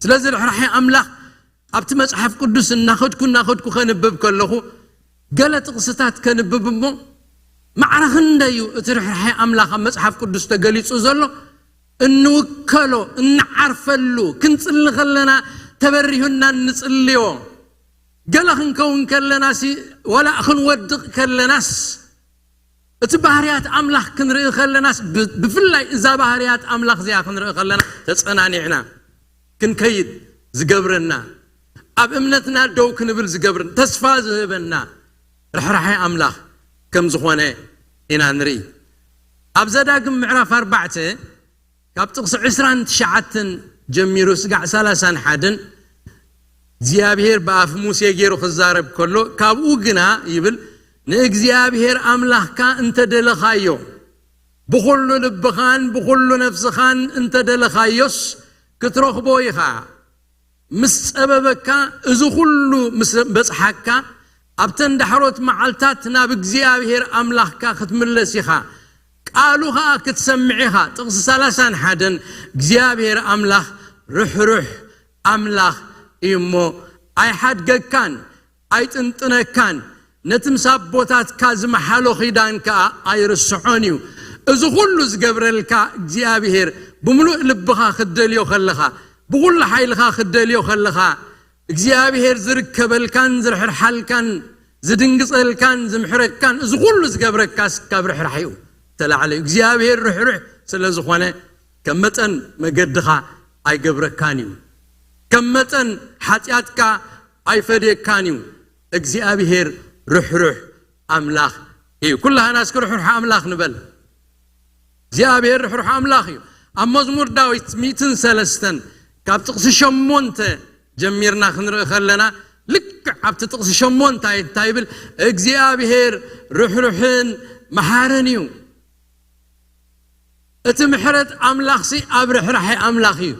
ስለዚ ርሕራሒ ኣምላኽ ኣብቲ መጽሓፍ ቅዱስ እናኸድኩ እናኸድኩ ከንብብ ከለኹ ገለ ጥቕስታት ከንብብ እሞ ማዕረ ክንደይ እዩ እቲ ርሕራሒ ኣምላኽ ኣብ መጽሓፍ ቅዱስ ተገሊጹ ዘሎ እንውከሎ፣ እንዓርፈሉ፣ ክንጽሊ ከለና ተበሪሁና እንጽልዮ፣ ገለ ክንከውን ከለናሲ ዋላ ክንወድቕ ከለናስ እቲ ባህርያት ኣምላኽ ክንርኢ ከለናስ ብ- ብፍላይ እዛ ባህርያት ኣምላኽ እዚኣ ክንርኢ ከለና ተጸናኒዕና ክንከይድ ዝገብረና፣ ኣብ እምነትና ደው ክንብል ዝገብርን ተስፋ ዝህበና ርሕራሐ ኣምላኽ ከም ዝኾነ ኢና ንርኢ። ኣብ ዘዳግም ምዕራፍ ኣርባዕተ ካብ ጥቕሲ ዕስራን ትሽዓተን ጀሚሩ ስጋዕ ሰላሳን ሓደን እግዚኣብሔር ብኣፍ ሙሴ ገይሩ ክዛረብ ከሎ፣ ካብኡ ግና ይብል፣ ንእግዚኣብሔር ኣምላኽካ እንተደለኻዮ፣ ብኹሉ ልብኻን ብኹሉ ነፍስኻን እንተደለኻዮስ ክትረኽቦ ኢኻ። ምስ ጸበበካ፣ እዚ ኹሉ ምስ በጽሓካ፣ ኣብተን ዳሕሮት መዓልታት ናብ እግዚኣብሔር ኣምላኽካ ክትምለስ ኢኻ። ቃሉ ኸኣ ክትሰምዕ ኢኻ። ጥቕሲ ሰላሳን ሓደን እግዚኣብሔር ኣምላኽ ርሕሩሕ ኣምላኽ እዩ እሞ ኣይሓድገካን፣ ኣይጥንጥነካን፣ ነቲ ምስ ኣቦታትካ ዝመሓሎ ኺዳን ከኣ ኣይርስዖን እዩ። እዚ ኹሉ ዝገብረልካ እግዚኣብሔር ብምሉእ ልብኻ ክትደልዮ ከለኻ፣ ብኹሉ ሓይልኻ ክትደልዮ ከለኻ፣ እግዚኣብሔር ዝርከበልካን ዝርሕርሓልካን ዝድንግጸልካን ዝምሕረካን እዚ ኹሉ ዝገብረካስ ካብ ርሕራሒኡ ተላዕለ እዩ። እግዚኣብሔር ርሕሩሕ ስለ ዝኾነ ከም መጠን መገድኻ ኣይገብረካን እዩ። ከም መጠን ሓጢኣትካ ኣይፈድየካን እዩ። እግዚኣብሔር ርሕሩሕ ኣምላኽ እዩ። ኩላህና እስኪ ርሕሩሕ ኣምላኽ ንበል። እግዚኣብሔር ርሕሩሕ ኣምላኽ እዩ። ኣብ መዝሙር ዳዊት ሚእትን ሰለስተን ካብ ጥቕሲ ሸሞንተ ጀሚርና ክንርኢ ከለና፣ ልክዕ ኣብቲ ጥቕሲ ሸሞንተ እንታይ ይብል? እግዚኣብሔር ርሕሩሕን መሓርን እዩ። እቲ ምሕረት ኣምላኽሲ ኣብ ርሕራሐ ኣምላኽ እዩ።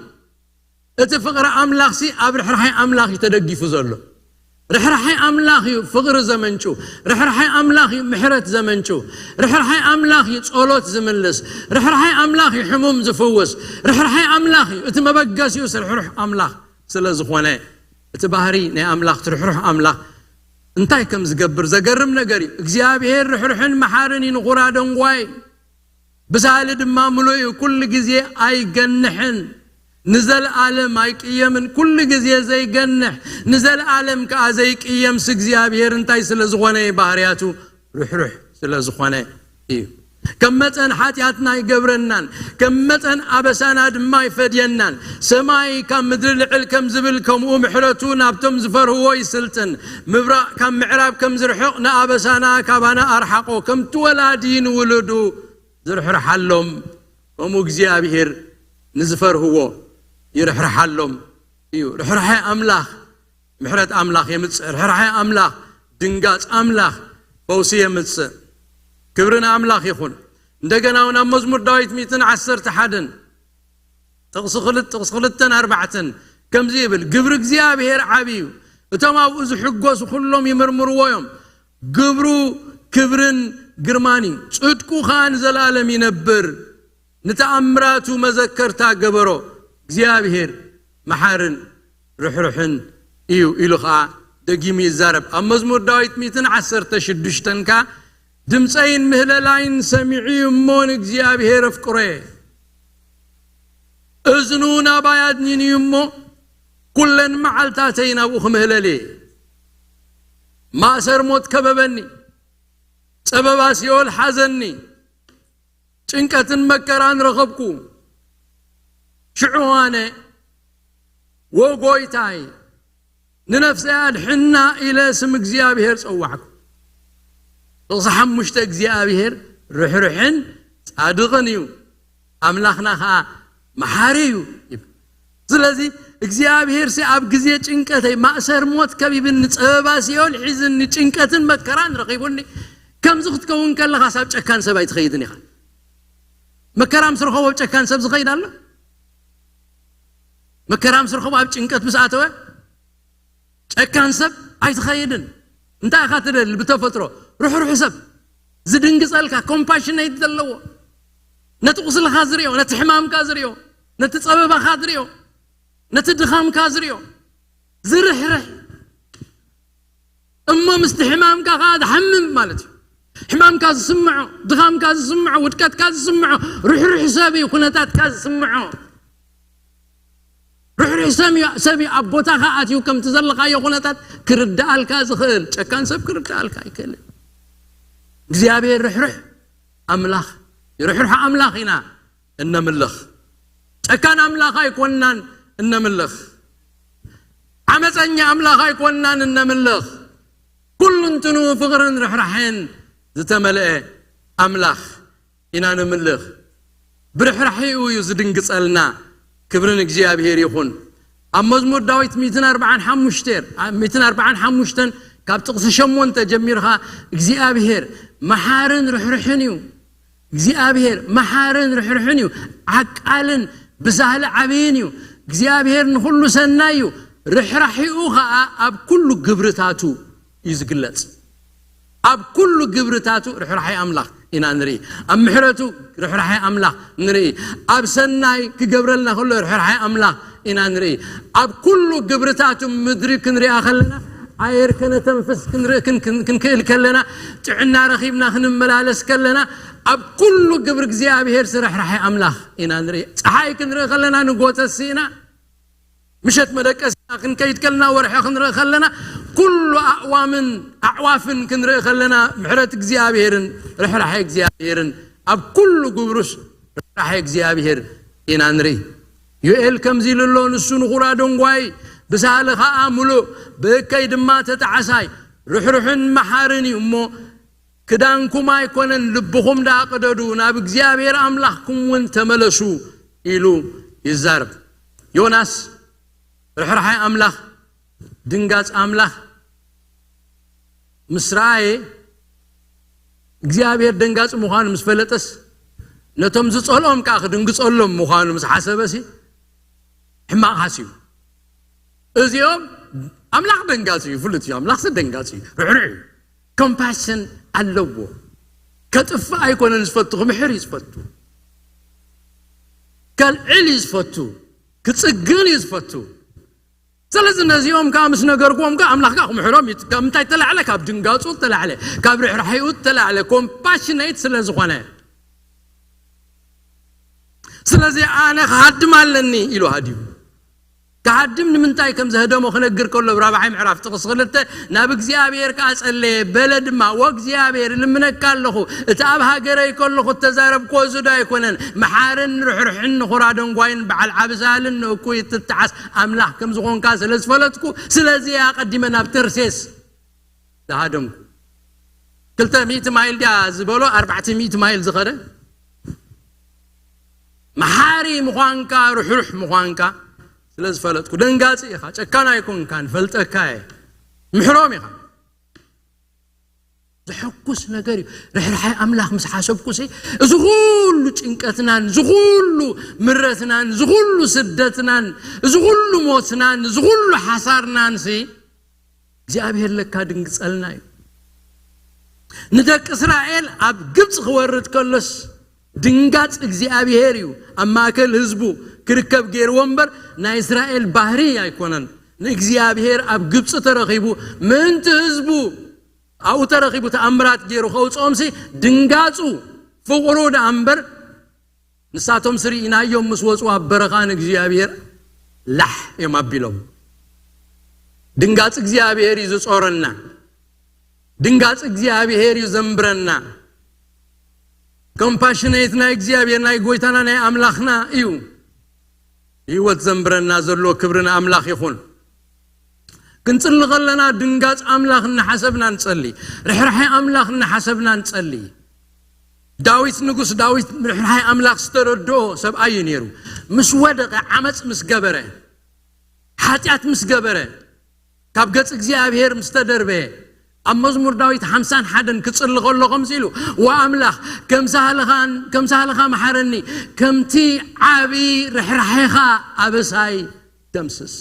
እቲ ፍቕሪ ኣምላኽሲ ኣብ ርሕራሐ ኣምላኽ እዩ ተደጊፉ ዘሎ። ርሕራሐ ኣምላኽ እዩ ፍቕሪ ዘመንጩ። ርሕራሐ ኣምላኽ እዩ ምሕረት ዘመንጩ። ርሕራሐ ኣምላኽ እዩ ጸሎት ዝምልስ። ርሕራሐ ኣምላኽ እዩ ሕሙም ዝፍውስ። ርሕራሐ ኣምላኽ እዩ እቲ መበገሲኡ ርሕሩሕ ኣምላኽ ስለ ዝኾነ፣ እቲ ባህሪ ናይ ኣምላኽ፣ እቲ ርሕሩሕ ኣምላኽ እንታይ ከም ዝገብር ዘገርም ነገር እዩ። እግዚኣብሔር ርሕሩሕን መሓርን እዩ፣ ንኹራ ደንጓይ ብሳሊ ድማ ምሉእ እዩ። ኩሉ ግዜ ኣይገንሕን፣ ንዘለኣለም ኣይቅየምን። ኩሉ ግዜ ዘይገንሕ፣ ንዘለኣለም ከኣ ዘይቅየምስ እግዚኣብሔር እንታይ ስለ ዝኾነ እዩ? ባህርያቱ ርሕሩሕ ስለ ዝኾነ እዩ። ከም መጠን ሓጢኣትና ኣይገብረናን፣ ከም መጠን ኣበሳና ድማ ኣይፈድየናን። ሰማይ ካብ ምድሪ ልዕል ከም ዝብል፣ ከምኡ ምሕረቱ ናብቶም ዝፈርህዎ ይስልጥን። ምብራቕ ካብ ምዕራብ ከም ዝርሕቕ፣ ንኣበሳና ካባና ኣርሓቖ። ከምቲ ወላዲ ንውሉዱ ዝርሕርሓሎም፣ ከምኡ እግዚኣብሔር ንዝፈርህዎ ይርሕርሓሎም እዩ። ርሕራሐ ኣምላኽ፣ ምሕረት ኣምላኽ የምጽእ። ርሕራሐ ኣምላኽ፣ ድንጋጽ ኣምላኽ፣ ፈውሲ የምጽእ። ክብሪ ንኣምላኽ ይኹን። እንደገና እውን ኣብ መዝሙር ዳዊት ሚእትን ዓሰርተ ሓደን ጥቕሲ ክልተ፣ ጥቕሲ ክልተን ኣርባዕተን ከምዚ ይብል፣ ግብሪ እግዚኣብሔር ዓቢ እዩ። እቶም ኣብኡ ዝሕጎሱ ኩሎም ይምርምርዎ እዮም። ግብሩ ክብርን ግርማን እዩ። ጽድቁ ኸኣ ንዘለኣለም ይነብር። ንተኣምራቱ መዘከርታ ገበሮ። እግዚኣብሔር መሓርን ርሕሩሕን እዩ ኢሉ ኸኣ ደጊሙ ይዛረብ። ኣብ መዝሙር ዳዊት ሚእትን ዓሰርተ ሽዱሽተን ከኣ ድምፀይን ምህለላይን ሰሚዑ እዩ እሞ ንእግዚኣብሔር ኣፍቅሮ እየ። እዝኑ ናባይ ኣድኒኑ እዩ እሞ ኩለን መዓልታተይ ናብኡ ክምህለል እየ። ማእሰር ሞት ከበበኒ፣ ጸበባ ሲኦል ሓዘኒ፣ ጭንቀትን መከራን ረኸብኩ። ሽዑ ኣነ፣ "ወ ጎይታይ፣ ንነፍሰይ ኣድሕና" ኢለ ስም እግዚኣብሔር ጸዋዕኩ። ጥቕሲ ሓሙሽተ፣ እግዚኣብሔር ርሕሩሕን ጻድቕን እዩ፣ ኣምላኽና ኸኣ መሓሪ እዩ ይብል። ስለዚ እግዚኣብሔር ሲ ኣብ ግዜ ጭንቀተይ ማእሰር ሞት ከቢብኒ፣ ጸበባ ሲኦል ሒዝኒ፣ ጭንቀትን መከራን ረኺቡኒ፣ ከምዚ ክትከውን ከለኻስ ኣብ ጨካን ሰብ ኣይትኸይድን ኢኻ። መከራ ምስ ረኸቦ ኣብ ጨካን ሰብ ዝኸይድ ኣሎ? መከራ ምስ ረኸቦ ኣብ ጭንቀት ምስ ኣተወ ጨካን ሰብ ኣይትኸይድን። እንታይ ኢኻ ትደሊ? ብተፈጥሮ ርሕሩሕ ሰብ፣ ዝድንግጸልካ፣ ኮምፓሽኔት ዘለዎ፣ ነቲ ቁስልኻ ዝሪኦ፣ ነቲ ሕማምካ ዝሪኦ፣ ነቲ ጸበባኻ ዝሪኦ፣ ነቲ ድኻምካ ዝሪኦ፣ ዝርሕርሕ፣ እሞ ምስቲ ሕማምካ ከኣ ዝሓምም ማለት እዩ። ሕማምካ ዝስምዖ፣ ድኻምካ ዝስምዖ፣ ውድቀትካ ዝስምዖ ርሕሩሕ ሰብ እዩ። ኩነታትካ ዝስምዖ ርሕሩሕ ሰብ እዩ። ሰብ እዩ ኣብ ቦታኻ ኣትዩ ከምቲ ዘለኻዮ ኩነታት ክርድኣልካ ዝኽእል። ጨካን ሰብ ክርድኣልካ ኣይክእልን። እግዚኣብሔር ርሕሩሕ ኣምላኽ፣ ርሕሩሕ ኣምላኽ ኢና እነምልኽ። ጨካን ኣምላኽ ኣይኮንናን እነምልኽ። ዓመፀኛ ኣምላኽ ኣይኮንናን እነምልኽ። ኩሉ እንትኑ ፍቕርን ርሕራሕን ዝተመልአ ኣምላኽ ኢና ንምልኽ። ብርሕራሒኡ እዩ ዝድንግጸልና። ክብሪ ንእግዚኣብሔር ይኹን። ኣብ መዝሙር ዳዊት ሚእትን ኣርባዓን ሓሙሽተን፣ ሚእትን ኣርባዓን ሓሙሽተን ካብ ጥቕሲ ሸሞንተ ጀሚርኻ እግዚኣብሔር መሓርን ርሕርሕን እዩ። እግዚኣብሔር መሓርን ርሕርሕን እዩ። ዓቃልን ብዛህሊ ዓብይን እዩ። እግዚኣብሔር ንኹሉ ሰናይ እዩ። ርሕራሒኡ ኸዓ ኣብ ኩሉ ግብርታቱ እዩ ዝግለጽ። ኣብ ኩሉ ግብርታቱ ርሕራሐይ ኣምላኽ ኢና ንርኢ። ኣብ ምሕረቱ ርሕራሐይ ኣምላኽ ንርኢ። ኣብ ሰናይ ክገብረልና ከሎ ርሕራሐይ ኣምላኽ ኢና ንርኢ። ኣብ ኩሉ ግብርታቱ ምድሪ ክንሪኣ ከለና፣ ኣየር ከነተንፍስ ክንርኢ ክን- ክን- ክንክእል ከለና፣ ጥዕና ረኺብና ክንመላለስ ከለና፣ ኣብ ኩሉ ግብሪ እግዚኣብሔር ርሕራሐይ ኣምላኽ ኢና ንርኢ። ፀሓይ ክንርኢ ከለና ንጎተሲ ኢና። ምሸት መደቀስና ክንከይድ ከለና፣ ወርሒ ክንርኢ ከለና፣ ኩሉ ኣእዋምን ኣዕዋፍን ክንርኢ ከለና፣ ምሕረት እግዚኣብሔርን ርሕራሐ እግዚኣብሔርን ኣብ ኩሉ ግብሩስ ርሕራሐ እግዚኣብሔር ኢና ንርኢ። ዮኤል ከምዚ ኢሉ ኣሎ፣ ንሱ ንኹራ ደንጓይ፣ ብሳህሊ ኸዓ ምሉእ፣ ብእከይ ድማ ተጣዕሳይ፣ ርሕሩሕን መሓርን እዩ እሞ፣ ክዳንኩም ኣይኮነን፣ ልብኹም ደኣ ቅደዱ፣ ናብ እግዚኣብሔር ኣምላኽኩም እውን ተመለሱ ኢሉ ይዛረብ። ዮናስ ርሕራሐ ኣምላኽ፣ ድንጋጽ ኣምላኽ ምስ ረኣየ፣ እግዚኣብሔር ደንጋጽ ምዃኑ ምስ ፈለጠስ፣ ነቶም ዝጸልኦም ከኣ ክድንግጸሎም ምዃኑ ምስ ሓሰበሲ፣ ሕማቕ ሓሲቡ። እዚኦም ኣምላኽ ደንጋጽ እዩ፣ ፍሉጥ እዩ። ኣምላኽሲ ደንጋጽ እዩ፣ ርሕሩሕ እዩ። ኮምፓሽን ኣለዎ። ከጥፍእ ኣይኮነን ዝፈቱ፣ ክምሕር እዩ ዝፈቱ። ከልዕል እዩ ዝፈቱ፣ ክጽግን እዩ ዝፈቱ። ስለዚ ነዚኦም ከኣ ምስ ነገርኩዎም ከኣ ኣምላኽ ከኣ ክምሕሮም እዩ። ካብ ምንታይ ተላዕለ? ካብ ድንጋጹ ተላዕለ፣ ካብ ርሕራሒኡ ተላዕለ፣ ኮምፓሽኔት ስለ ዝኾነ። ስለዚ ኣነ ክሃድም ኣለኒ ኢሉ ሃዲሙ። ክሃድም ንምንታይ ከም ዘህደሞ ክነግር ከሎ፣ ብራብዓይ ምዕራፍ ጥቕሲ ክልተ፣ ናብ እግዚኣብሔር ከኣ ጸለየ፣ በለ ድማ፣ "ወእግዚኣብሔር፣ እልምነካ ኣለኹ፣ እቲ ኣብ ሃገረይ ከለኹ እተዛረብክዎ እዚ ዶ ኣይኮነን? መሓርን ርሕሩሕን ንኹራ ደንጓይን በዓል ዓቢ ሳህልን ንእኩይ እትተዓስ ኣምላኽ ከም ዝኾንካ ስለ ዝፈለጥኩ፣ ስለዚ እየ ኣቐዲመ ናብ ተርሴስ ዝሃደምኩ." ክልተ ሚእቲ ማይል ድያ ዝበሎ፣ ኣርባዕተ ሚእቲ ማይል ዝኸደ? መሓሪ ምዃንካ፣ ርሕሩሕ ምዃንካ ስለ ዝፈለጥኩ። ደንጋጺ ኢኻ፣ ጨካን ኣይኮንካን፣ ፈልጠካ እየ። ምሕሮም ኢኻ። ዘሐጉስ ነገር እዩ። ርሕራሐ ኣምላኽ ምስ ሓሰብኩሲ፣ እዚ ኩሉ ጭንቀትናን፣ እዚ ኩሉ ምረትናን፣ እዚ ኩሉ ስደትናን፣ እዚ ኩሉ ሞትናን፣ እዚ ኩሉ ሓሳርናንሲ፣ እግዚኣብሔር ለካ ድንግጸልና እዩ። ንደቂ እስራኤል ኣብ ግብፂ ክወርድ ከሎስ ድንጋፅ እግዚኣብሔር እዩ ኣብ ማእከል ህዝቡ ክርከብ ገይርዎ እምበር፣ ናይ እስራኤል ባህሪ ኣይኮነን። ንእግዚኣብሔር ኣብ ግብፂ ተረኺቡ ምእንቲ ህዝቡ ኣብኡ ተረኺቡ ተኣምራት ገይሩ ከውፅኦምሲ ድንጋፁ ፍቕሩ ደኣ እምበር፣ ንሳቶም ስርኢናዮም ምስ ወፁ ኣብ በረኻ ንእግዚኣብሔር ላሕ እዮም ኣቢሎም። ድንጋፅ እግዚኣብሔር እዩ ዝጾረና። ድንጋፅ እግዚኣብሔር እዩ ዘንብረና። ኮምፓሽኔት ናይ እግዚኣብሔር ናይ ጎይታና ናይ ኣምላኽና እዩ። ህይወት ዘንብረና ዘሎ ክብሪ ንኣምላኽ ይኹን። ክንጽሊ ከለና ድንጋጽ ኣምላኽ እናሓሰብና ንጸሊ። ርሕራሐ ኣምላኽ እናሓሰብና ንጸሊ። ዳዊት፣ ንጉስ ዳዊት፣ ርሕራሐ ኣምላኽ ዝተረድኦ ሰብኣይ እዩ ነይሩ። ምስ ወደቐ፣ ዓመፅ ምስ ገበረ፣ ሓጢኣት ምስ ገበረ፣ ካብ ገጽ እግዚኣብሔር ምስ ተደርበየ፣ ኣብ መዝሙር ዳዊት ሓምሳን ሓደን ክጽሊ ከሎ ከምዚ ኢሉ፣ "ወኣምላኽ፣ ከም ሳህልኻን፣ ከም ሳህልኻ መሓረኒ፣ ከምቲ ዓቢ ርሕራሔኻ ኣበሳይ ደምስስ።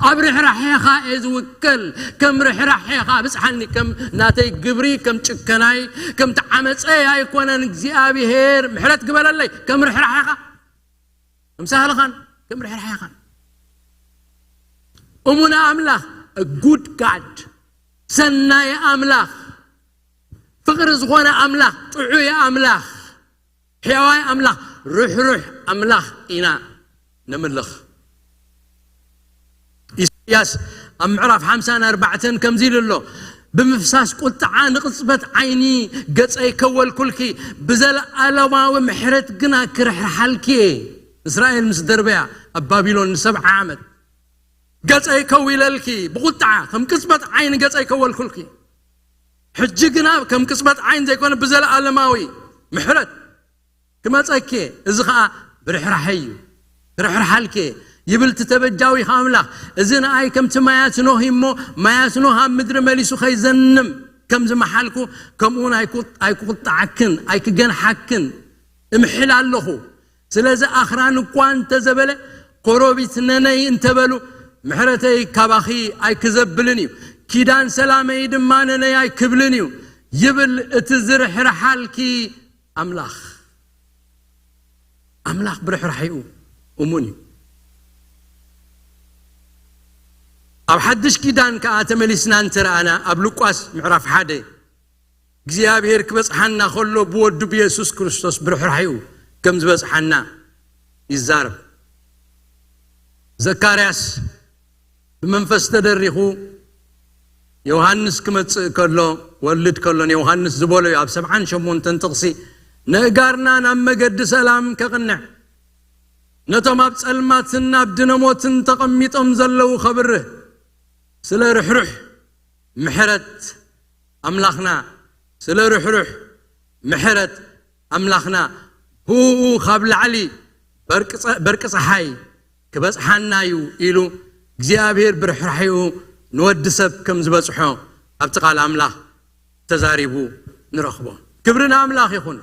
ኣብ ርሕራሔኻ እየ ዝውከል፣ ከም ርሕራሔኻ ብጽሓኒ፣ ከም ናተይ ግብሪ፣ ከም ጭከናይ፣ ከም ተዓመጸ ኣይኮነን። እግዚኣብሔር ምሕረት ግበረለይ፣ ከም ርሕራሔኻ፣ ከም ሳህልኻን፣ ከም ርሕራሔኻን። እሙነ ኣምላኽ፣ a good God፣ ሰናይ ኣምላኽ፣ ፍቕሪ ዝኾነ ኣምላኽ፣ ጥዑይ ኣምላኽ፣ ሕያዋይ ኣምላኽ፣ ርሕሩሕ ኣምላኽ ኢና ነምልኽ። ኢሳይያስ ኣብ ምዕራፍ ሓምሳን ኣርባዕተን ከምዚ ኢሉ ኣሎ፣ "ብምፍሳስ ቁጥዓ ንቕጽበት ዓይኒ ገጸይ ከወልኩልኪ፣ ብዘለኣለማዊ ምሕረት ግና ክርሕርሓልኪ እየ።" እስራኤል ምስ ደርበያ ኣብ ባቢሎን ንሰብዓ ዓመት፣ "ገጸይ ከዊለልኪ፣ ብቁጥዓ ከም ቅጽበት ዓይኒ ገጸይ ከወልኩልኪ፣ ሕጂ ግና ከም ቅጽበት ዓይኒ ዘይኮነ ብዘለኣለማዊ ምሕረት ክመጸኪ እየ፣ እዚ ኸኣ ብርሕራሐ እዩ፣ ርሕርሓልኪ እየ" ይብል እቲ ተበጃዊኻ ኣምላኽ። "እዚ ንኣይ ከምቲ ማያት ኖህ እዩ እሞ፣ ማያት ኖህ ኣብ ምድሪ መሊሱ ከይዘንም ከም ዝመሓልኩ፣ ከምኡ እውን ኣይኩ-፣ ኣይክቁጣዓክን ኣይክገንሓክን እምሕል ኣለኹ። ስለዚ ኣኽራን እኳ እንተዘበለ፣ ኮሮቢት ነነይ እንተበሉ፣ ምሕረተይ ካባኺ ኣይክዘብልን እዩ፣ ኪዳን ሰላመይ ድማ ነነይ ኣይክብልን እዩ" ይብል እቲ ዝርሕርሓልኪ ኣምላኽ። ኣምላኽ ብርሕራሒኡ እሙን እዩ። ኣብ ሓድሽ ኪዳን ከኣ ተመሊስና እንተረኣና፣ ኣብ ሉቃስ ምዕራፍ ሓደ እግዚኣብሔር ክበጽሓና ከሎ ብወዱ ብየሱስ ክርስቶስ ብርሕራሒኡ ከም ዝበጽሓና ይዛረብ። ዘካርያስ ብመንፈስ ተደሪኹ ዮሃንስ ክመጽእ ከሎ፣ ወልድ ከሎ ንዮሃንስ ዝበሎ እዩ። ኣብ ሰብዓን ሸሞንተን ጥቕሲ፣ "ነእጋርና ናብ መገዲ ሰላም ከቕንዕ፣ ነቶም ኣብ ጸልማትን ኣብ ድነሞትን ተቐሚጦም ዘለዉ ከብርህ፣ ስለ ርሕሩሕ ምሕረት ኣምላኽና፣ ስለ ርሕሩሕ ምሕረት ኣምላኽና፣ ብኡ ካብ ላዕሊ በርቂ ጸ-፣ በርቂ ጸሓይ ክበጽሓና እዩ" ኢሉ እግዚኣብሔር ብርሕራሒኡ ንወዲ ሰብ ከም ዝበጽሖ ኣብቲ ቃል ኣምላኽ ተዛሪቡ ንረኽቦ። ክብሪ ንኣምላኽ ይኹን።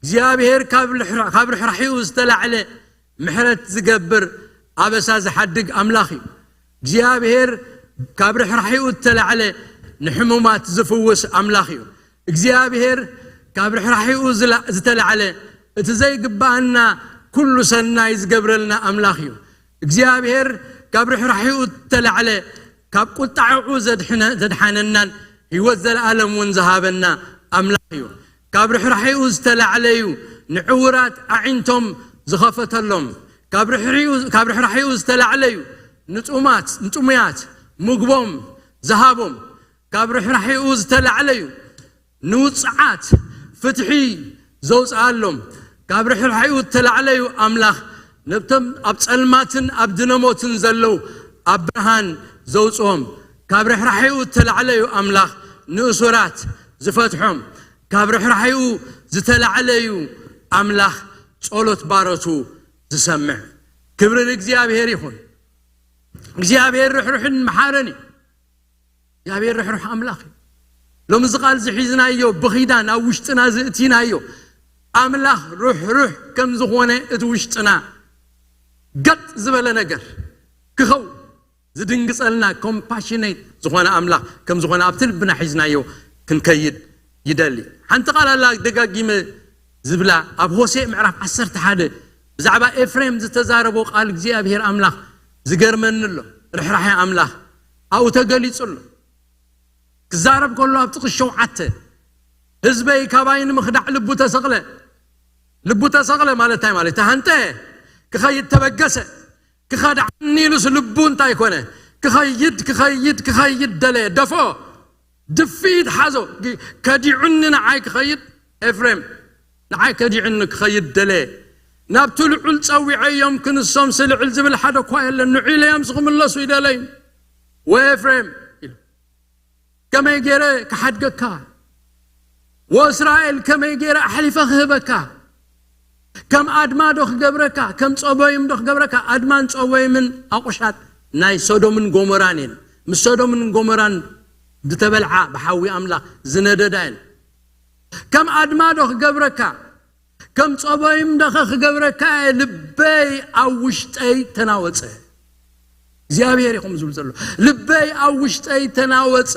እግዚኣብሔር ካብ ልሕራ-፣ ካብ ርሕራሒኡ ዝተላዕለ ምሕረት ዝገብር፣ ኣበሳ ዝሓድግ ኣምላኽ እዩ። እግዚኣብሔር ካብ ርሕራሒኡ ዝተላዕለ ንሕሙማት ዝፍውስ ኣምላኽ እዩ። እግዚኣብሔር ካብ ርሕራሒኡ ዝላ-፣ ዝተላዕለ እቲ ዘይግብኣና ኩሉ ሰናይ ዝገብረልና ኣምላኽ እዩ። እግዚኣብሔር ካብ ርሕራሒኡ ዝተላዕለ ካብ ቁጣዕዑ ዘድሕነ-፣ ዘድሓነናን ህይወት ዘለኣለም እውን ዝሃበና ኣምላኽ እዩ። ካብ ርሕራሒኡ ዝተላዕለ እዩ ንዕውራት ኣዒንቶም ዝኸፈተሎም። ካብ ርሕሪኡ-፣ ካብ ርሕራሒኡ ዝተላዕለ እዩ ንጹማት፣ ንጥሙያት ምግቦም ዝሃቦም። ካብ ርሕራሒኡ ዝተላዕለ እዩ ንውጽዓት ፍትሒ ዘውጽኣሎም። ካብ ርሕራሒኡ ዝተላዕለ እዩ ኣምላኽ ነብቶም ኣብ ጸልማትን ኣብ ድነሞትን ዘለዉ ኣብ ብርሃን ዘውጽኦም። ካብ ርሕራሒኡ ዝተላዕለ እዩ ኣምላኽ ንእሱራት ዝፈትሖም። ካብ ርሕራሒኡ ዝተላዕለ እዩ ኣምላኽ ጸሎት ባሮቱ ዝሰምዕ። ክብሪ ንእግዚኣብሔር ይኹን። እግዚኣብሔር ርሕሩሕን መሓረን እዩ። እግዚኣብሔር ርሕሩሕ ኣምላኽ እዩ። ሎሚ እዚ ቃል እዚ ሒዝናዮ፣ ብኺዳን ኣብ ውሽጥና ዝእቲናዮ፣ ኣምላኽ ርሕሩሕ ከም ዝኾነ እቲ ውሽጥና ገጥ ዝበለ ነገር ክኸውን፣ ዝድንግጸልና፣ ኮምፓሽኔት ዝኾነ ኣምላኽ ከም ዝኾነ ኣብቲ ልብና ሒዝናዮ ክንከይድ ይደሊ። ሓንቲ ቃል ኣላ ደጋጊመ ዝብላ፣ ኣብ ሆሴዕ ምዕራፍ ዓሰርተ ሓደ ብዛዕባ ኤፍሬም ዝተዛረቦ ቃል እግዚኣብሔር ኣምላኽ ዝገርመኒ ኣሎ። ርሕራሐ ኣምላኽ ኣብኡ ተገሊጹ ኣሎ። ክዛረብ ከሎ ኣብ ጥቕሲ ሸውዓተ፣ "ህዝበይ ካባይ ንምኽዳዕ ልቡ ተሰቕለ።" ልቡ ተሰቕለ ማለት እንታይ ማለት? ተሃንጠ፣ ክኸይድ ተበገሰ። ክኸድዓኒ ኢሉስ ልቡ እንታይ ኮነ? ክኸይድ፣ ክኸይድ፣ ክኸይድ ደለየ፣ ደፎ። ድፍኢት ሓዞ። ግ-፣ ከዲዑኒ ንዓይ ክኸይድ፣ ኤፍሬም፣ ንዓይ ከዲዑኒ ክኸይድ ደለየ። ናብቲ ልዑል ጸዊዐዮም ክንሶም ስልዕል ዝብል ሓደ እኳ የለን። ንዑ ኢለዮምስ ክምለሱ ይደለዩ። ወይ ኤፍሬም፣ ኢሉ፣ ከመይ ገይረ ክሓድገካ? ወእስራኤል ከመይ ገይረ ኣሕሊፈ ክህበካ? ከም ኣድማ ዶ ክገብረካ? ከም ጸበይም ዶ ክገብረካ? ኣድማን ጸበይምን ኣቑሻት ናይ ሶዶምን ጎሞራን እየን። ምስ ሶዶምን ጎሞራን ዝተበልዓ ብሓዊ ኣምላኽ ዝነደዳ እየን። ከም ኣድማ ዶ ክገብረካ? ከም ጸበይም ደኸ ክገብረካ እየ። ልበይ ኣብ ውሽጠይ ተናወጸ። እግዚኣብሔር ኢኹም ዝብል ዘሎ። ልበይ ኣብ ውሽጠይ ተናወጸ።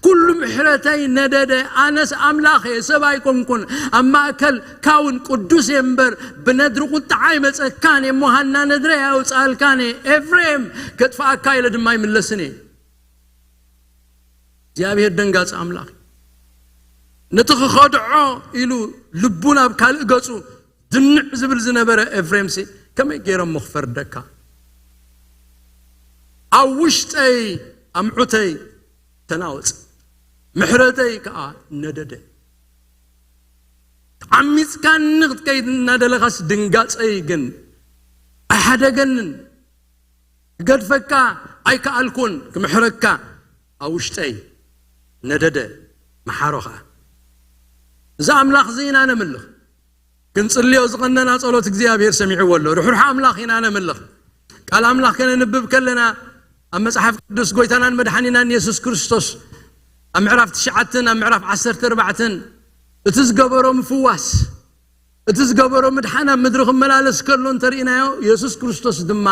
ኩሉ ምሕረተይ ነደደ። ኣነስ ኣምላኽ እየ፣ ሰብ ኣይኮንኩን። ኣብ ማእከል ካውን ቅዱስ እየ እምበር፣ ብነድሪ ቁጥዓ ኣይመጸካን እየ እሞ፣ ሃና ነድረይ ኣውጽኣልካን እየ። ኤፍሬም፣ ከጥፍኣካ ኢለ ድማ ኣይምለስን እየ። እግዚኣብሔር ደንጋጺ ኣምላኽ እዩ። ነቲ ክኸድዖ ኢሉ ልቡ ናብ ካልእ ገጹ ድንዕ ዝብል ዝነበረ ኤፍሬምሲ፣ ከመይ ገይረ እሞ ክፈርደካ? ኣብ ውሽጠይ ኣምዑተይ ተናወጸ፣ ምሕረተይ ከኣ ነደደ። ዓሚጽካኒ ክትከይድ እናደለኻስ ድንጋጸይ ግን ኣይሓደገንን። ክገድፈካ ኣይከኣልኩን፣ ክምሕረካ ኣብ ውሽጠይ ነደደ፣ መሓሮ ኸኣ። እዚ ኣምላኽ እዚ ኢና ነምልኽ። ክንጽልዮ ዝቐነና ጸሎት እግዚኣብሔር ሰሚዕዎ ኣሎ። ርሕሩሕ ኣምላኽ ኢና ነምልኽ። ቃል ኣምላኽ ከነንብብ ከለና፣ ኣብ መጽሓፍ ቅዱስ ጎይታናን መድሓኒናን የሱስ ክርስቶስ ኣብ ምዕራፍ ትሽዓተን ኣብ ምዕራፍ ዓሰርተ ኣርባዕተን እቲ ዝገበሮ ምፍዋስ፣ እቲ ዝገበሮ ምድሓን ኣብ ምድሪ ክመላለስ ከሎ እንተርኢናዮ፣ የሱስ ክርስቶስ ድማ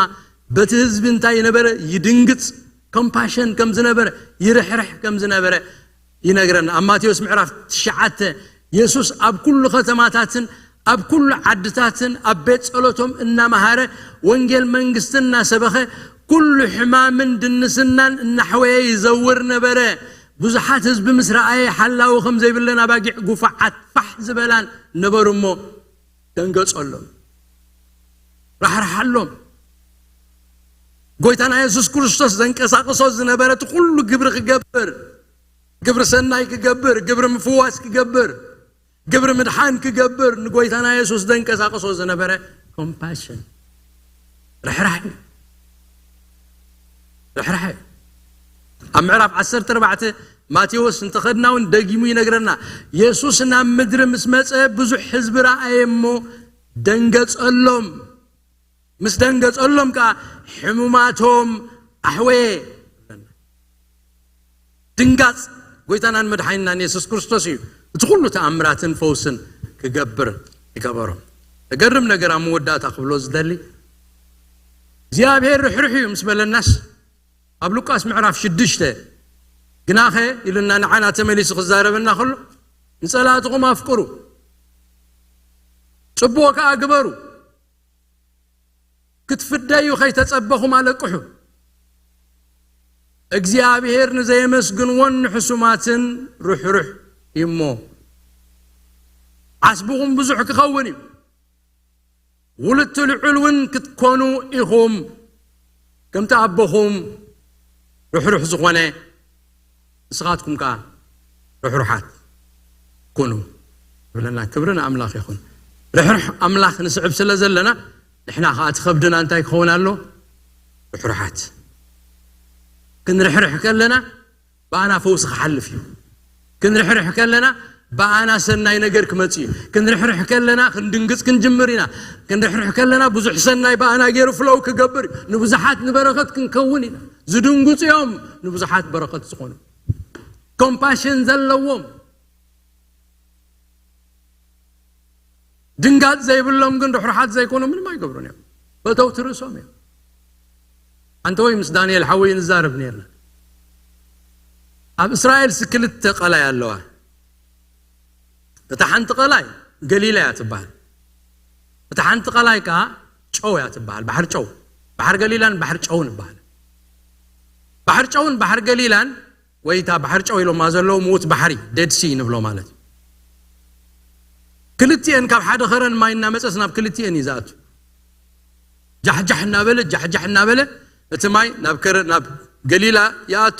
በቲ ህዝቢ እንታይ ነበረ? ይድንግጽ፣ ኮምፓሽን ከም ዝነበረ፣ ይርሕርሕ ከም ዝነበረ ይነግረና። ኣብ ማቴዎስ ምዕራፍ ትሽዓተ፣ የሱስ ኣብ ኩሉ ከተማታትን ኣብ ኩሉ ዓድታትን ኣብ ቤት ጸሎቶም እናመሃረ፣ ወንጌል መንግስቲ እናሰበኸ፣ ኩሉ ሕማምን ድንስናን እናሕወየ ይዘውር ነበረ። ብዙሓት ህዝቢ ምስ ረኣየ፣ ሓላዊ ከም ዘይብለን ኣባጊዕ ጉፋዓት ፋሕ ዝበላን ነበሩ እሞ፣ ደንገጸሎም፣ ራሕርሓሎም። ጎይታና የሱስ ክርስቶስ ዘንቀሳቕሶ ዝነበረ እቲ ኩሉ ግብሪ ክገብር፣ ግብሪ ሰናይ ክገብር፣ ግብሪ ምፍዋስ ክገብር፣ ግብሪ ምድሓን ክገብር፣ ንጎይታና የሱስ ዘንቀሳቕሶ ዝነበረ ኮምፓሽን፣ ርሕራሕ እዩ። ርሕራሕ እዩ። ኣብ ምዕራፍ ዓሰርተ ኣርባዕተ ማቴዎስ እንተኸድና እውን ደጊሙ ይነግረና። የሱስ ናብ ምድሪ ምስ መጸ ብዙሕ ህዝቢ ረኣየ እሞ ደንገጸሎም። ምስ ደንገጸሎም ከኣ ሕሙማቶም ኣሕወየ። ድንጋጽ ጎይታናን መድሓኒናን የሱስ ክርስቶስ እዩ። እቲ ኩሉ ተኣምራትን ፈውስን ክገብር ይገበሮ። ተገርም ነገር ኣብ መወዳእታ ክብሎ ዝደሊ፣ እግዚኣብሔር ርሕሩሕ እዩ ምስ በለናስ፣ ኣብ ሉቃስ ምዕራፍ ሽዱሽተ፣ ግናኸ ኢሉና ንዓና ተመሊሱ ክዛረበና ከሎ፣ "ንጸላእትኹም ኣፍቅሩ፣ ጽቡቕ ከኣ ግበሩ፣ ክትፍደዩ ከይተጸበኹም ኣለቅሑ። እግዚኣብሔር ንዘየመስግንዎን ንሕሱማትን ርሕሩሕ እዩ እሞ፣ ዓስብኹም ብዙሕ ክኸውን እዩ። ውልድቲ ልዑል እውን ክትኮኑ ኢኹም። ከምቲ ኣቦኹም ርሕሩሕ ዝኾነ፣ ንስኻትኩም ከኣ ርሕሩሓት ኩኑ" ይብለና። ክብሪ ንኣምላኽ ይኹን። ርሕሩሕ ኣምላኽ ንስዕብ ስለ ዘለና፣ ንሕና ከኣ እቲ ከብድና እንታይ ክኸውን ኣሎ? ርሕሩሓት። ክንርሕርሕ ከለና፣ ብኣና ፈውሲ ክሓልፍ እዩ። ክንርሕርሕ ከለና፣ ብኣና ሰናይ ነገር ክመጽእ እዩ። ክንርሕርሕ ከለና፣ ክንድንግጽ ክንጅምር ኢና። ክንርሕርሕ ከለና፣ ብዙሕ ሰናይ ብኣና ገይሩ ፍለው ክገብር እዩ። ንብዙሓት ንበረኸት ክንከውን ኢና። ዝድንግጹ እዮም ንብዙሓት በረኸት ዝኾኑ። ኮምፓሽን ዘለዎም፣ ድንጋጽ ዘይብሎም ግን ርሕሩሓት ዘይኮኑ ምንም ኣይገብሩን እዮም። ፈተውቲ ርእሶም እዮም። ኣንተ ወይ ምስ ዳንኤል ሓወይ ንዛረብ ነርና። ኣብ እስራኤልሲ ክልተ ቀላይ ኣለዋ። እታ ሓንቲ ቀላይ ገሊላ እያ ትበሃል። እታ ሓንቲ ቀላይ ከኣ ጨው እያ ትበሃል። ባሕሪ ጨው። ባሕሪ ገሊላን ባሕሪ ጨውን ይበሃል። ባሕሪ ጨውን ባሕሪ ገሊላን፣ ወይ እታ ባሕሪ ጨው ኢሎማ ዘለዉ ምዉት ባሕሪ፣ ዴድ ሲ ንብሎ ማለት እዩ። ክልቲኤን ካብ ሓደ ከረን ማይ እናመጸስ ናብ ክልቲኤን እዩ ዝኣቱ። ጃሕጃሕ እናበለ፣ ጃሕጃሕ እናበለ፣ እቲ ማይ ናብ ከረ-፣ ናብ ገሊላ ይኣቱ፣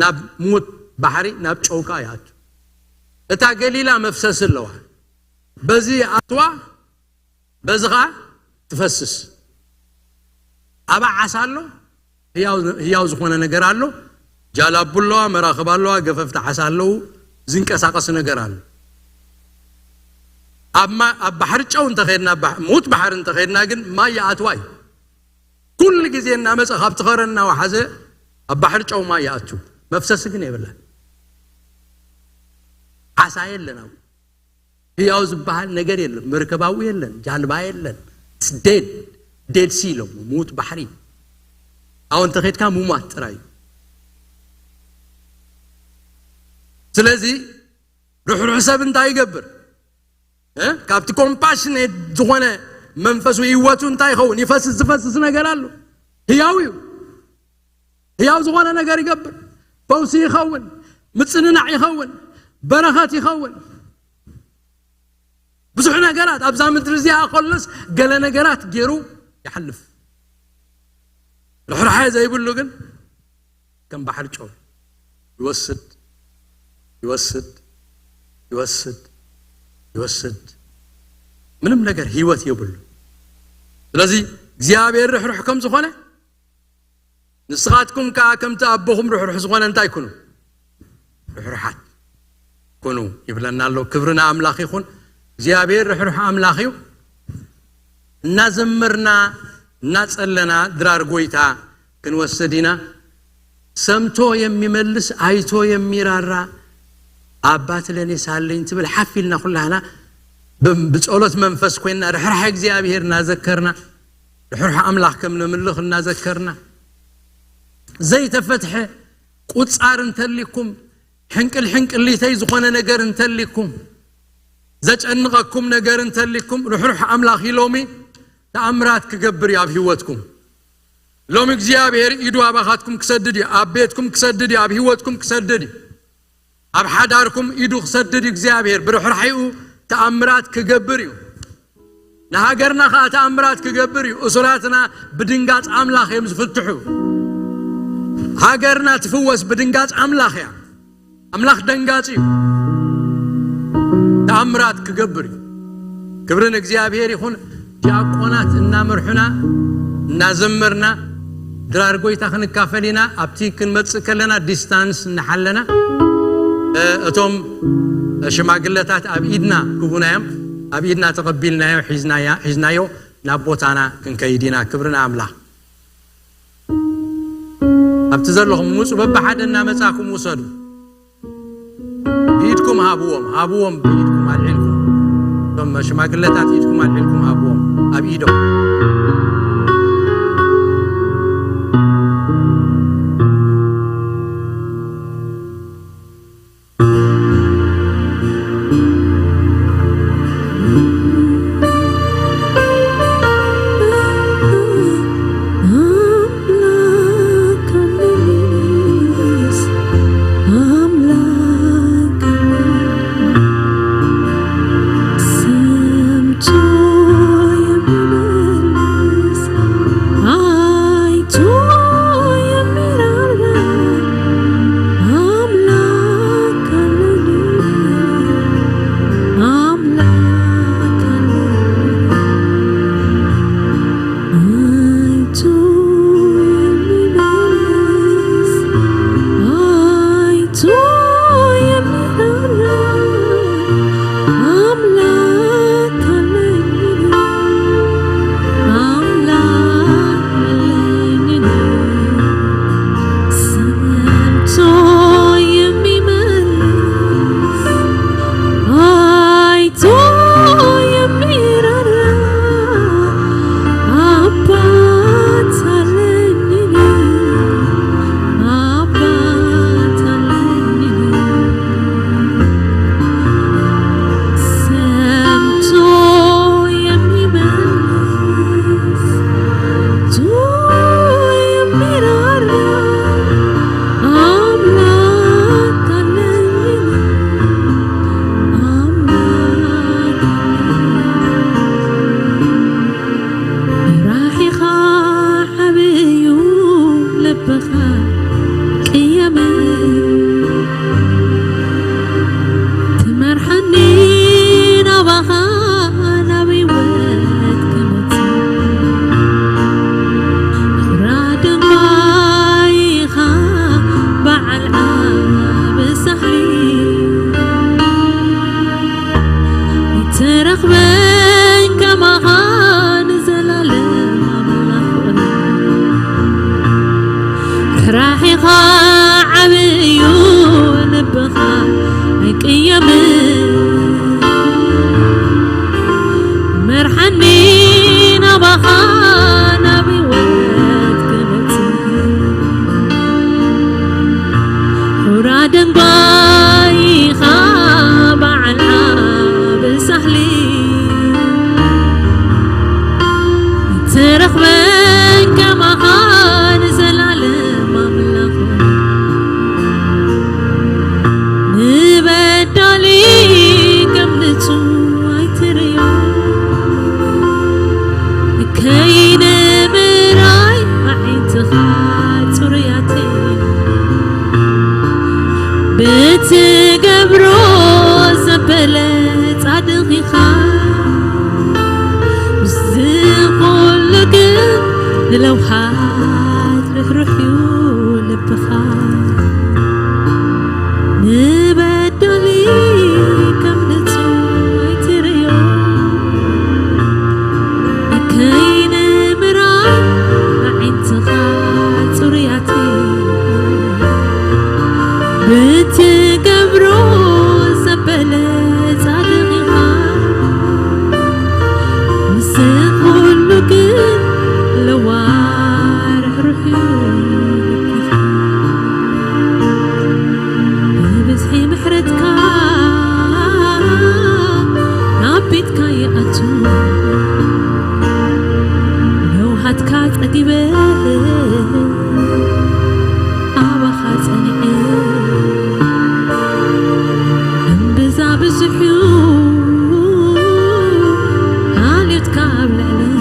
ናብ ምዉት ባሕሪ፣ ናብ ጨው ከኣ ይኣቱ። እታ ገሊላ መፍሰሲ ኣለዋ። በዚ ይኣትዋ፣ በዚ ኸኣ ትፈስስ። ኣብኣ ዓሳ ኣሎ፣ ህያው፣ ህያው ዝኾነ ነገር ኣሎ። ጃላቡ ኣለዋ፣ መራኽብ ኣለዋ፣ ገፈፍቲ ዓሳ ኣለዉ። ዝንቀሳቐስ ነገር ኣሎ። ኣብ ማ-፣ ኣብ ባሕሪ ጨው እንተኸድና፣ ባሕ-፣ ሙት ባሕሪ እንተኸድና ግን ማይ ይኣትዋ እዩ። ኩሉ ግዜ እናመጸ ካብቲ ኸረ እናወሓዘ ኣብ ባሕሪ ጨው ማይ ይኣቱ። መፍሰሲ ግን የብላን። ዓሳ የለን ኣብኡ። ህያው ዝበሃል ነገር የለን። መርከብ ኣብኡ የለን። ጃልባ የለን። It's dead. Dead Sea ኢሎም፣ ሙት ባሕሪ። ኣብኡ እንተኸድካ ምሟት ጥራይ እዩ። ስለዚ ርሕሩሕ ሰብ እንታይ ይገብር? እ? ካብቲ ኮምፓሽኔት ዝኾነ መንፈሱ ህይወቱ እንታይ ይኸውን? ይፈስስ፣ ዝፈስስ ነገር ኣሎ። ህያው እዩ። ህያው ዝኾነ ነገር ይገብር። ፈውሲ ይኸውን፣ ምጽንናዕ ይኸውን፣ በረኸት ይኸውን። ብዙሕ ነገራት ኣብዛ ምድሪ እዚኣ ከሎስ ገለ ነገራት ገይሩ ይሓልፍ። ርሕራሐ ዘይብሉ ግን ከም ባሕሪ ጨው ይወስድ፣ ይወስድ፣ ይወስድ፣ ይወስድ። ምንም ነገር ህይወት የብሉ። ስለዚ እግዚኣብሔር ርሕሩሕ ከም ዝኾነ ንስኻትኩም ከኣ ከምቲ ኣቦኹም ርሕሩሕ ዝኾነ እንታይ ኩኑ? ርሕሩሓት ኩኑ ይብለና ኣሎ። ክብሪ ንኣምላኽ ይኹን። እግዚኣብሔር ርሕሩሕ ኣምላኽ እዩ። እናዘመርና እናጸለና ድራር ጎይታ ክንወስድ ኢና። ሰምቶ የሚመልስ አይቶ የሚራራ አባት ለኔ ሳለኝ ትብል ሓፍ ኢልና ኩላህና ብ-፣ ብጸሎት መንፈስ ኮይና ርሕራሐ እግዚኣብሔር እናዘከርና ርሕሩሕ ኣምላኽ ከም ነምልኽ እናዘከርና ዘይተፈትሐ ቁጻር እንተሊኩም ሕንቅል ሕንቅሊተይ ዝኾነ ነገር እንተሊኩም ዘጨንቐኩም ነገር እንተሊኩም ርሕሩሕ ኣምላኽ ኢሎሚ ተኣምራት ክገብር እዩ ኣብ ህይወትኩም። ሎሚ እግዚኣብሔር ኢዱ ኣባኻትኩም ክሰድድ እዩ፣ ኣብ ቤትኩም ክሰድድ እዩ፣ ኣብ ህይወትኩም ክሰድድ እዩ። ኣብ ሓዳርኩም ኢዱ ክሰድድ እዩ እግዚኣብሔር፣ ብርሕራሒኡ ተኣምራት ክገብር እዩ። ንሃገርና ኸኣ ተኣምራት ክገብር እዩ። እሱራትና ብድንጋጽ ኣምላኽ እዮም ዝፍትሑ። ሃገርና ትፍወስ ብድንጋጽ ኣምላኽ እያ። ኣምላኽ ደንጋጺ እዩ። ተኣምራት ክገብር እዩ። ክብሪ ንእግዚኣብሔር ይኹን። ዲያቆናት እናመርሑና እናዘመርና ድራር ጎይታ ክንካፈል ኢና። ኣብቲ ክንመጽእ ከለና ዲስታንስ እናሓለና፣ እ፣ እቶም ሽማግለታት ኣብ ኢድና ክቡና እዮም። ኣብ ኢድና ተቐቢልናዮ ሒዝናያ-፣ ሒዝናዮ ናብ ቦታና ክንከይድ ኢና። ክብሪ ንኣምላኽ። ኣብቲ ዘለኹም ምጹ፣ በብሓደ እናመጻኩም ውሰዱ። ብኢድኩም ሃብዎም፣ ሃብዎም፣ ብኢድኩም ኣልዒልኩም። እቶም ሽማግለታት ኢድኩም ኣልዒልኩም ሃብዎም፣ ኣብ ኢዶም። ቅየም፣ መርሓኒ ናባኻ ናብ ህይወት ክመጽእ። ሑራ ደንጓይኻ በዓል ዓቢ ሳህሊ፣ ተረኽበን ከማኻ ንዘላለም ኣምላኽ። ንበዳሊ ከም ንጹህ ኣይትርእዮ፣ ከይንምራይ ኣዒንትኻ ጽሩያት። ብትገብሮ ዘበለ ጻድቕ ኢኻ፣ ምስዚ ኩሉ ግን ንለውሃት ርሕሩሕ እዩ ልብኻ። ንበዳሊ ከም ንጹህ ኣይትርእዮ፣ ከይንምራይ ኣዒንትኻ ጽሩያት። ብትገብሮ ዘበለ ጻድቕ ኢኻ፣ ምስ ኩሉ ግን ለዋህ ርሕሩሕ እዩ ልብኻ። ብብዝሒ ምሕረትካ ናብ ቤትካ ይኣቱ፣ ለውሃትካ ጸጊበ ኣባኻ ጸኒዐ። እምብዛ ብዙሕ እዩ ሓልዮትካ ኣብ ልዕለይ፣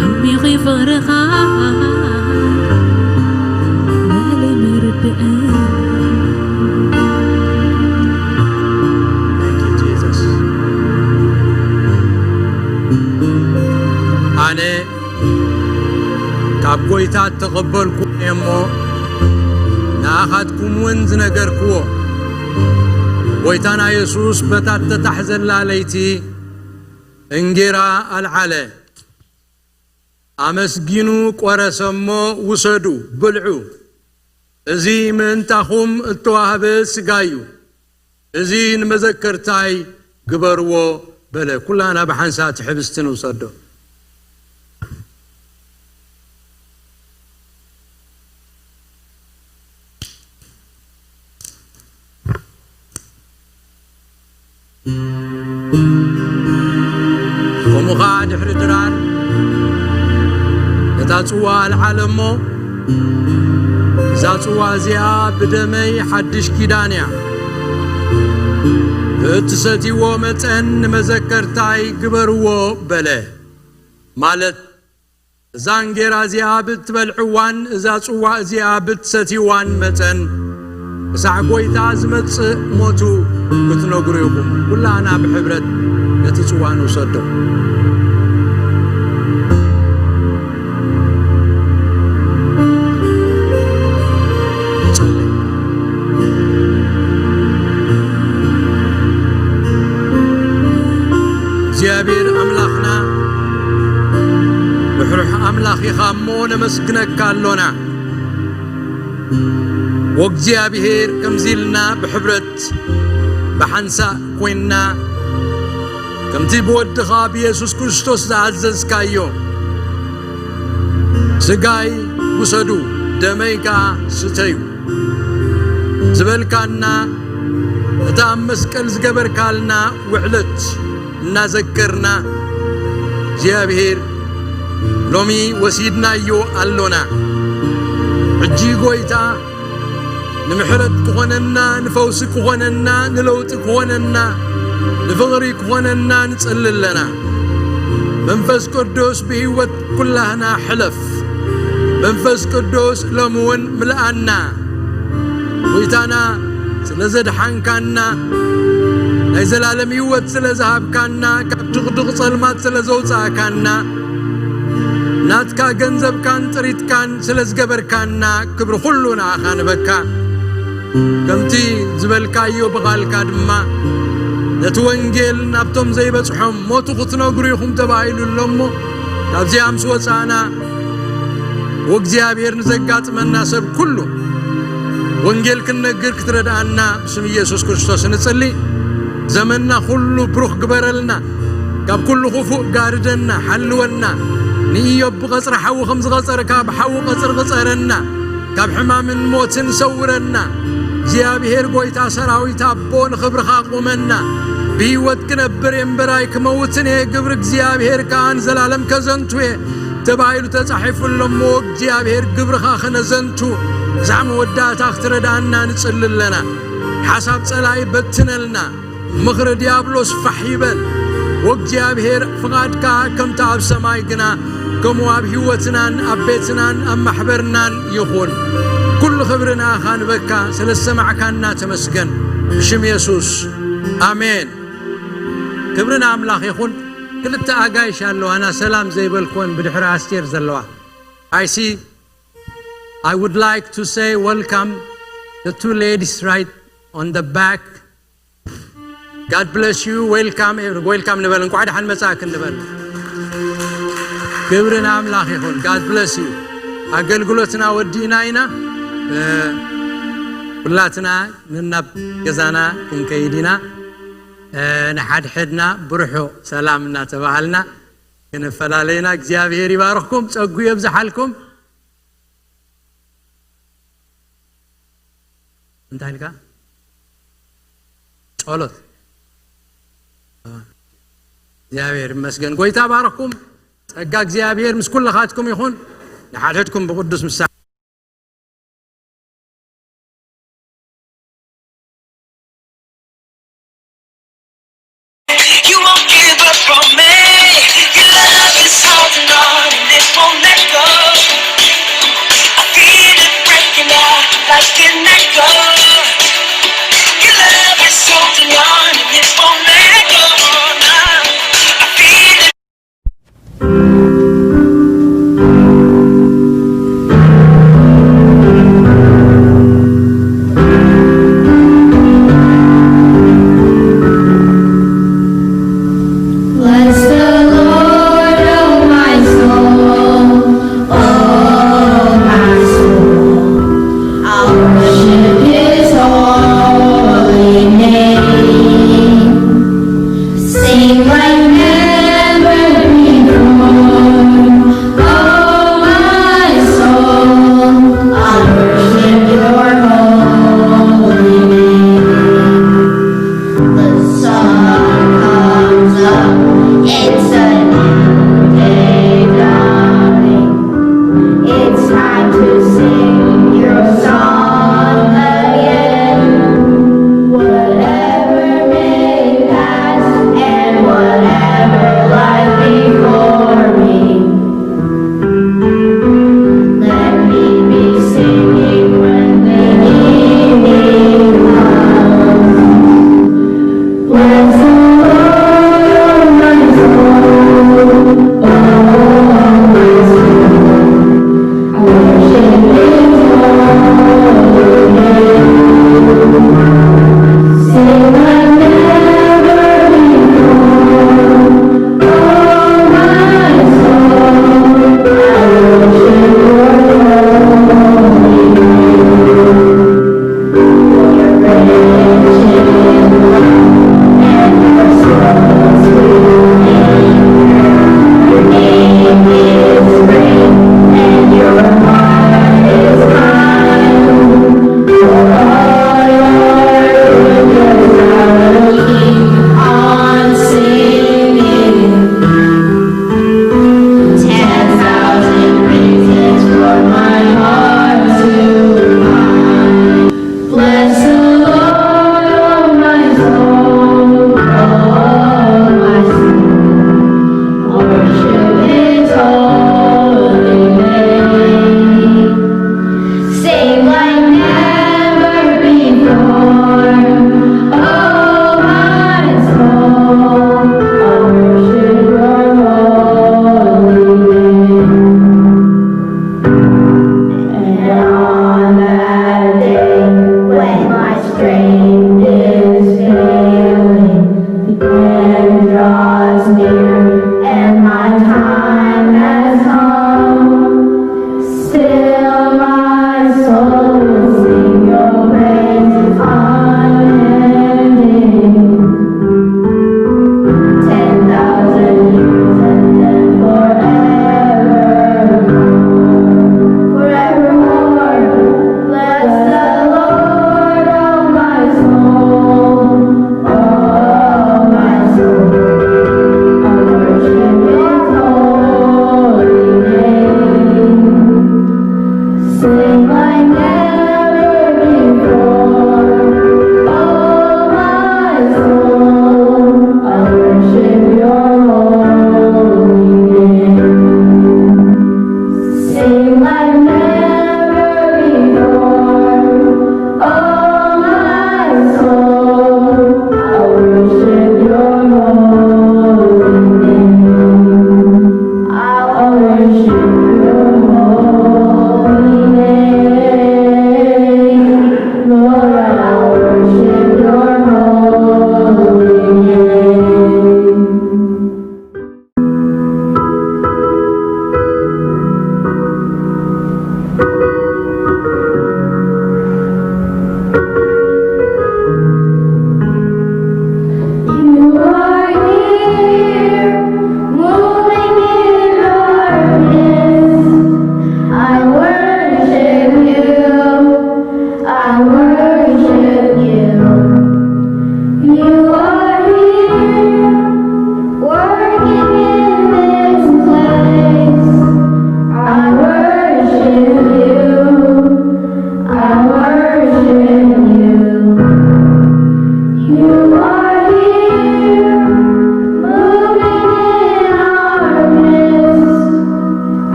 ዓሚቑ ፍቕርኻ ልዕለይ ምርድእ። Thank you, Jesus. ኣነ ካብ ጐይታ እተቐበልኩ እየ እሞ፣ ንኣኻትኩም እውን ዝነገርክዎ። ጐይታና የሱስ በታ እተታሕዘላ ለይቲ እንጌራ ኣልዓለ፣ ኣመስጊኑ ቈረሰ እሞ፣ ውሰዱ፣ ብልዑ፣ እዚ ምእንታኹም እተዋህበ ሥጋይ እዩ፣ እዚ ንመዘከርታይ ግበርዎ በለ። ኩላና ብሓንሳእ እቲ ሕብስቲ ንውሰዶ። ከምኡ ኸዓ ድሕሪ ድራር ነታ ጽዋ ኣልዓለ እሞ፣ እዛ ጽዋ እዚኣ ብደመይ ሓድሽ ኪዳን እያ፣ ብእትሰትይዎ መጠን ንመዘከርታይ ግበርዎ በለ። ማለት እዛ እንጌራ እዚኣ ብትበልዕዋን እዛ ጽዋ እዚኣ ብትሰትይዋን መጠን፣ ክሳዕ ጐይታ ዝመጽእ ሞቱ ክትነግሩ ኢኹም። ኩላና ብሕብረት ነቲ ጽዋ ንውሰዶ። እግዚኣብሔር ኣምላኽና ርሕሩሕ ኣምላኽ ኢኻ እሞ ነመስግነካ ኣሎና። ወእግዚኣብሔር ከምዚ ኢልና ብሕብረት ብሓንሳእ ኮይንና ከምቲ ብወድኻ ብየሱስ ክርስቶስ ዝኣዘዝካዮ፣ "ስጋይ ውሰዱ፣ ደመይ ከኣ ስተዩ" ዝበልካና፣ እቲ ኣብ መስቀል ዝገበርካልና ውዕለት እናዘከርና፣ እግዚኣብሔር ሎሚ ወሲድናዮ ኣሎና። ሕጂ ጐይታ፣ ንምሕረት ክኾነና፣ ንፈውሲ ክኾነና፣ ንለውጢ ክኾነና፣ ንፍቕሪ ክኾነና ንጸሊ ኣለና። መንፈስ ቅዱስ ብህይወት ኩላህና ሕለፍ። መንፈስ ቅዱስ ሎሚ እውን ምልኣና። ጐይታና፣ ስለ ዘድሓንካና፣ ናይ ዘላለም ህይወት ስለ ዝሃብካና፣ ካብ ድቕድቕ ጸልማት ስለ ዘውጻእካና፣ ናትካ ገንዘብካን ጥሪትካን ስለ ዝገበርካና፣ ክብሪ ኩሉ ንኣኻ ንበካ። ከምቲ ዝበልካዮ ብቓልካ ድማ፣ ነቲ ወንጌል ናብቶም ዘይበጽሖም ሞቱ ክትነግሩ ኢኹም ተባሂሉ ኣሎ እሞ፣ ካብዚኣ ምስ ወጻእና፣ ወእግዚኣብሔር ንዘጋጥመና ሰብ ኩሉ ወንጌል ክንነግር ክትረድኣና ብስም ኢየሱስ ክርስቶስ ንጽሊ። ዘመንና ኩሉ ብሩኽ ግበረልና። ካብ ኩሉ ክፉእ ጋርደና፣ ሓልወና። ንኢዮብ ብቐጽሪ ሓዊ ከም ዝቐጸርካ፣ ብሓዊ ቀጽሪ ቅጸረና። ካብ ሕማምን ሞትን ሰውረና። እግዚኣብሔር ጐይታ ሰራዊት ኣቦ፣ ንኽብርኻ ቁመና። ብህይወት ክነብር እየ እምበር ኣይክመውትን እየ፣ ግብሪ እግዚኣብሔር ከኣ ንዘላለም ከዘንቱ እየ ተባሂሉ ተጻሒፉ ኣሎ እሞ፣ እግዚኣብሔር ግብርኻ ኸነዘንቱ፣ እዛ መወዳእታ ክትረድኣና ንጽሊ ኣለና። ሓሳብ ጸላኢ በትነልና፣ ምኽሪ ዲያብሎስ ፋሕ ይበል። ወእግዚኣብሔር ፍቓድካ ከምቲ ኣብ ሰማይ ግና ከምኡ ኣብ ህይወትናን ኣብ ቤትናን ኣብ ማሕበርናን ይኹን። ኩሉ ክብሪ ንኣኻ ንበካ፣ ስለ ዝሰማዕካና ተመስገን። ብሽም የሱስ፣ ኣሜን። ክብሪ ንኣምላኽ ይኹን። ክልተ ኣጋይሽ ኣለዋና፣ ሰላም ዘይበልክወን ብድሕሪ ኣስቴር ዘለዋ። I see. I would like to say welcome the two ladies right on the back. God bless you. Welcome. Welcome ንበል። እንኳዕ ደሓን መጻእክን ንበል። ክብሪ ንኣምላኽ ይኹን። God bless you. ኣገልግሎትና ወዲእና ኢና። እ፣ ኩላትና ንናብ ገዛና ክንከይድ ኢና። እ፣ ንሓድሕድና ብርሑቕ ሰላም እናተባሃልና ክንፈላለይና እግዚኣብሔር ይባርኽኩም፣ ጸጉ የብዝሓልኩም። እንታይ ኢልካ? ጸሎት። እግዚኣብሔር ይመስገን። ጎይታ ባረኽኩም። ጸጋ እግዚኣብሔር ምስ ኩልኻትኩም ይኹን። ንሓድሕድኩም ብቅዱስ ምሳ You won't give up on me. Your love is holding on and it won't let go. I feel it breaking out like an echo. Your love is holding on and it won't let go. I feel it.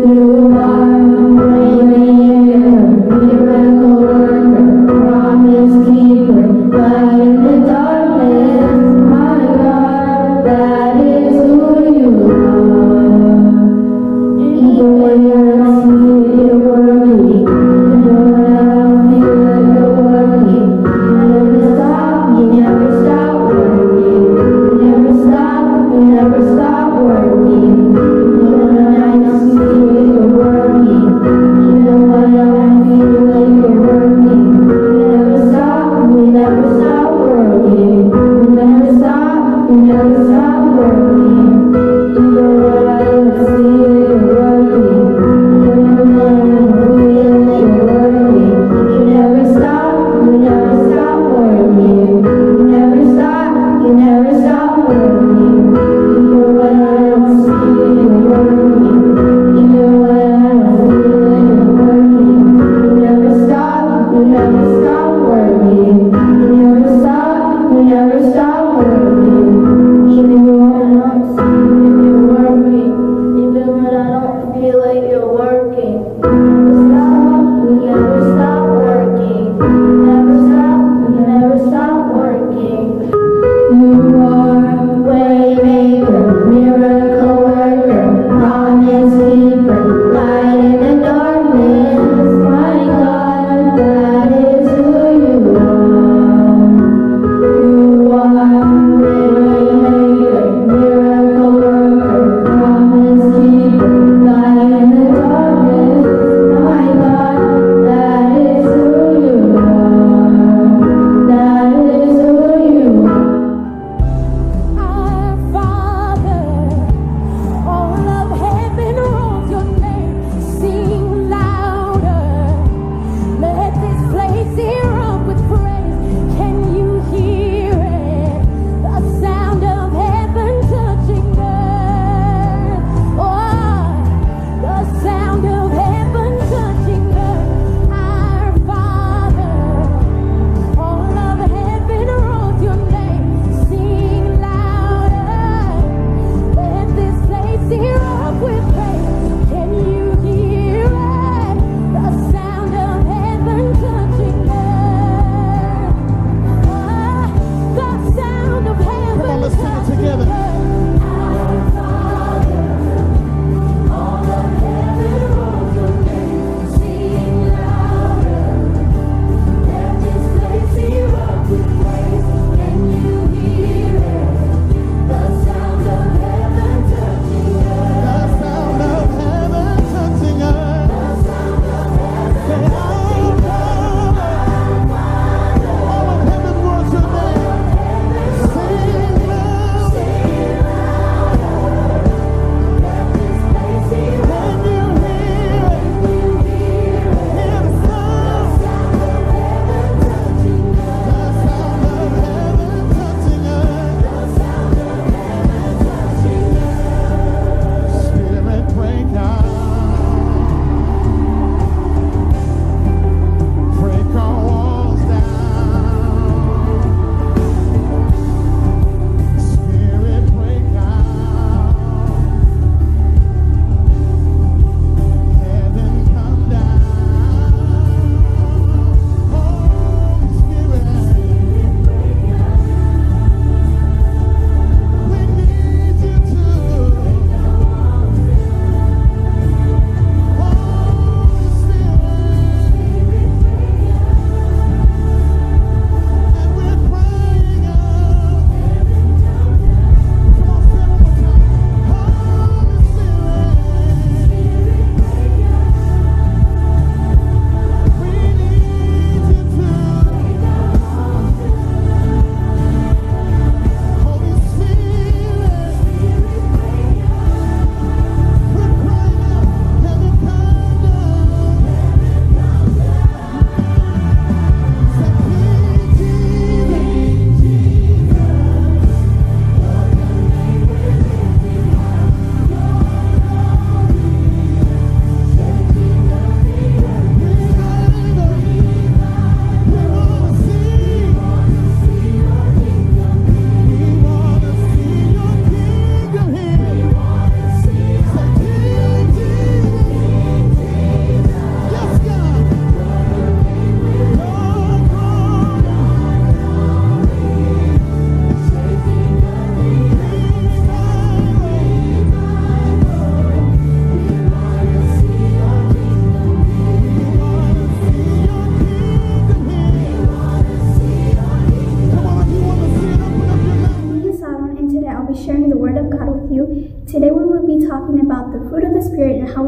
You are a waymaker, miracle worker, promise keeper, light in the darkness, my God, that is who you are. Even when I don't see it, you're working. Even when I don't feel it, you're working. You never stop, you never stop working. You never stop, you never stop working. Even when I don't see it, you're working.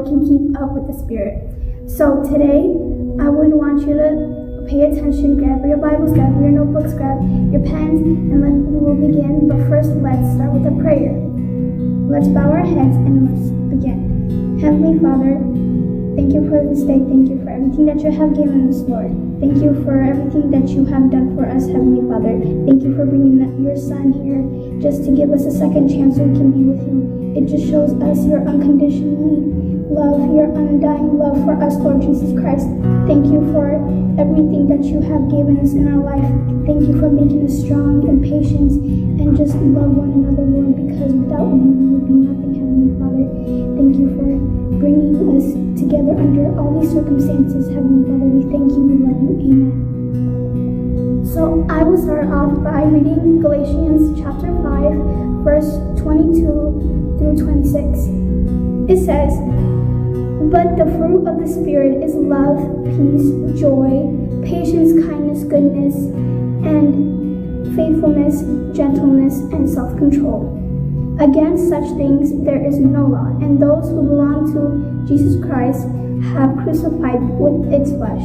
can keep up with the Spirit. So today, I would want you to pay attention, grab your Bibles, grab your notebooks, grab your pens, and let, we will begin. But first, let's start with a prayer. Let's bow our heads and let's begin. Heavenly Father, thank you for this day. Thank you for everything that you have given us, Lord. Thank you for everything that you have done for us, Heavenly Father. Thank you for bringing your Son here just to give us a second chance so we can be with you. It just shows us your unconditionally love, your undying love for us, Lord Jesus Christ. Thank you for everything that you have given us in our life. Thank you for making us strong and patient and just love one another, Lord, because without you, we would be nothing, Heavenly Father. Thank you for bringing us together under all these circumstances, Heavenly Father. We thank you, we love you. Amen. So I will start off by reading Galatians chapter five, verse twenty-two through twenty-six. It says, "But the fruit of the Spirit is love, peace, joy, patience, kindness, goodness, and faithfulness, gentleness, and self control. Against such things there is no law, and those who belong to Jesus Christ have crucified with its flesh."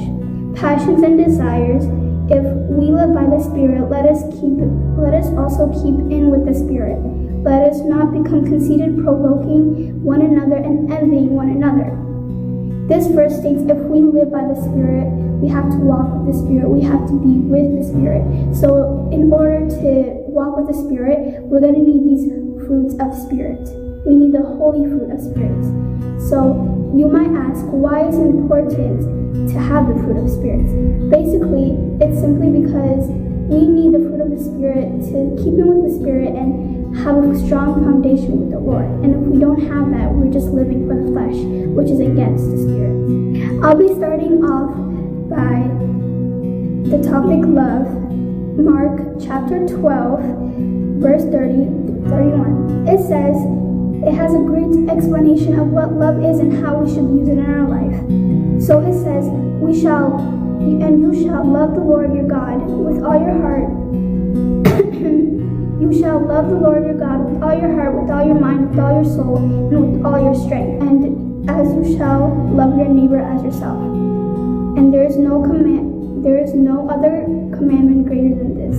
Passions and desires. If we live by the Spirit, let us keep let us also keep in with the Spirit. Let us not become conceited, provoking one another and envying one another. This verse states if we live by the Spirit, we have to walk with the Spirit. We have to be with the Spirit. So in order to walk with the Spirit, we're going to need these fruits of Spirit. We need the holy fruit of spirits. So you might ask, why is it important to have the fruit of spirits? Basically, it's simply because we need the fruit of the Spirit to keep in with the Spirit and have a strong foundation with the Lord. And if we don't have that, we're just living for the flesh, which is against the Spirit. I'll be starting off by the topic love, Mark chapter twelve, verse thirty through thirty-one. It says, it has a great explanation of what love is and how we should use it in our life. So it says, we shall, and you shall love the Lord your God with all your heart. You shall love the Lord your God with all your heart, with all your mind, with all your soul, and with all your strength. And as you shall love your neighbor as yourself. And there is no command, there is no other commandment greater than this.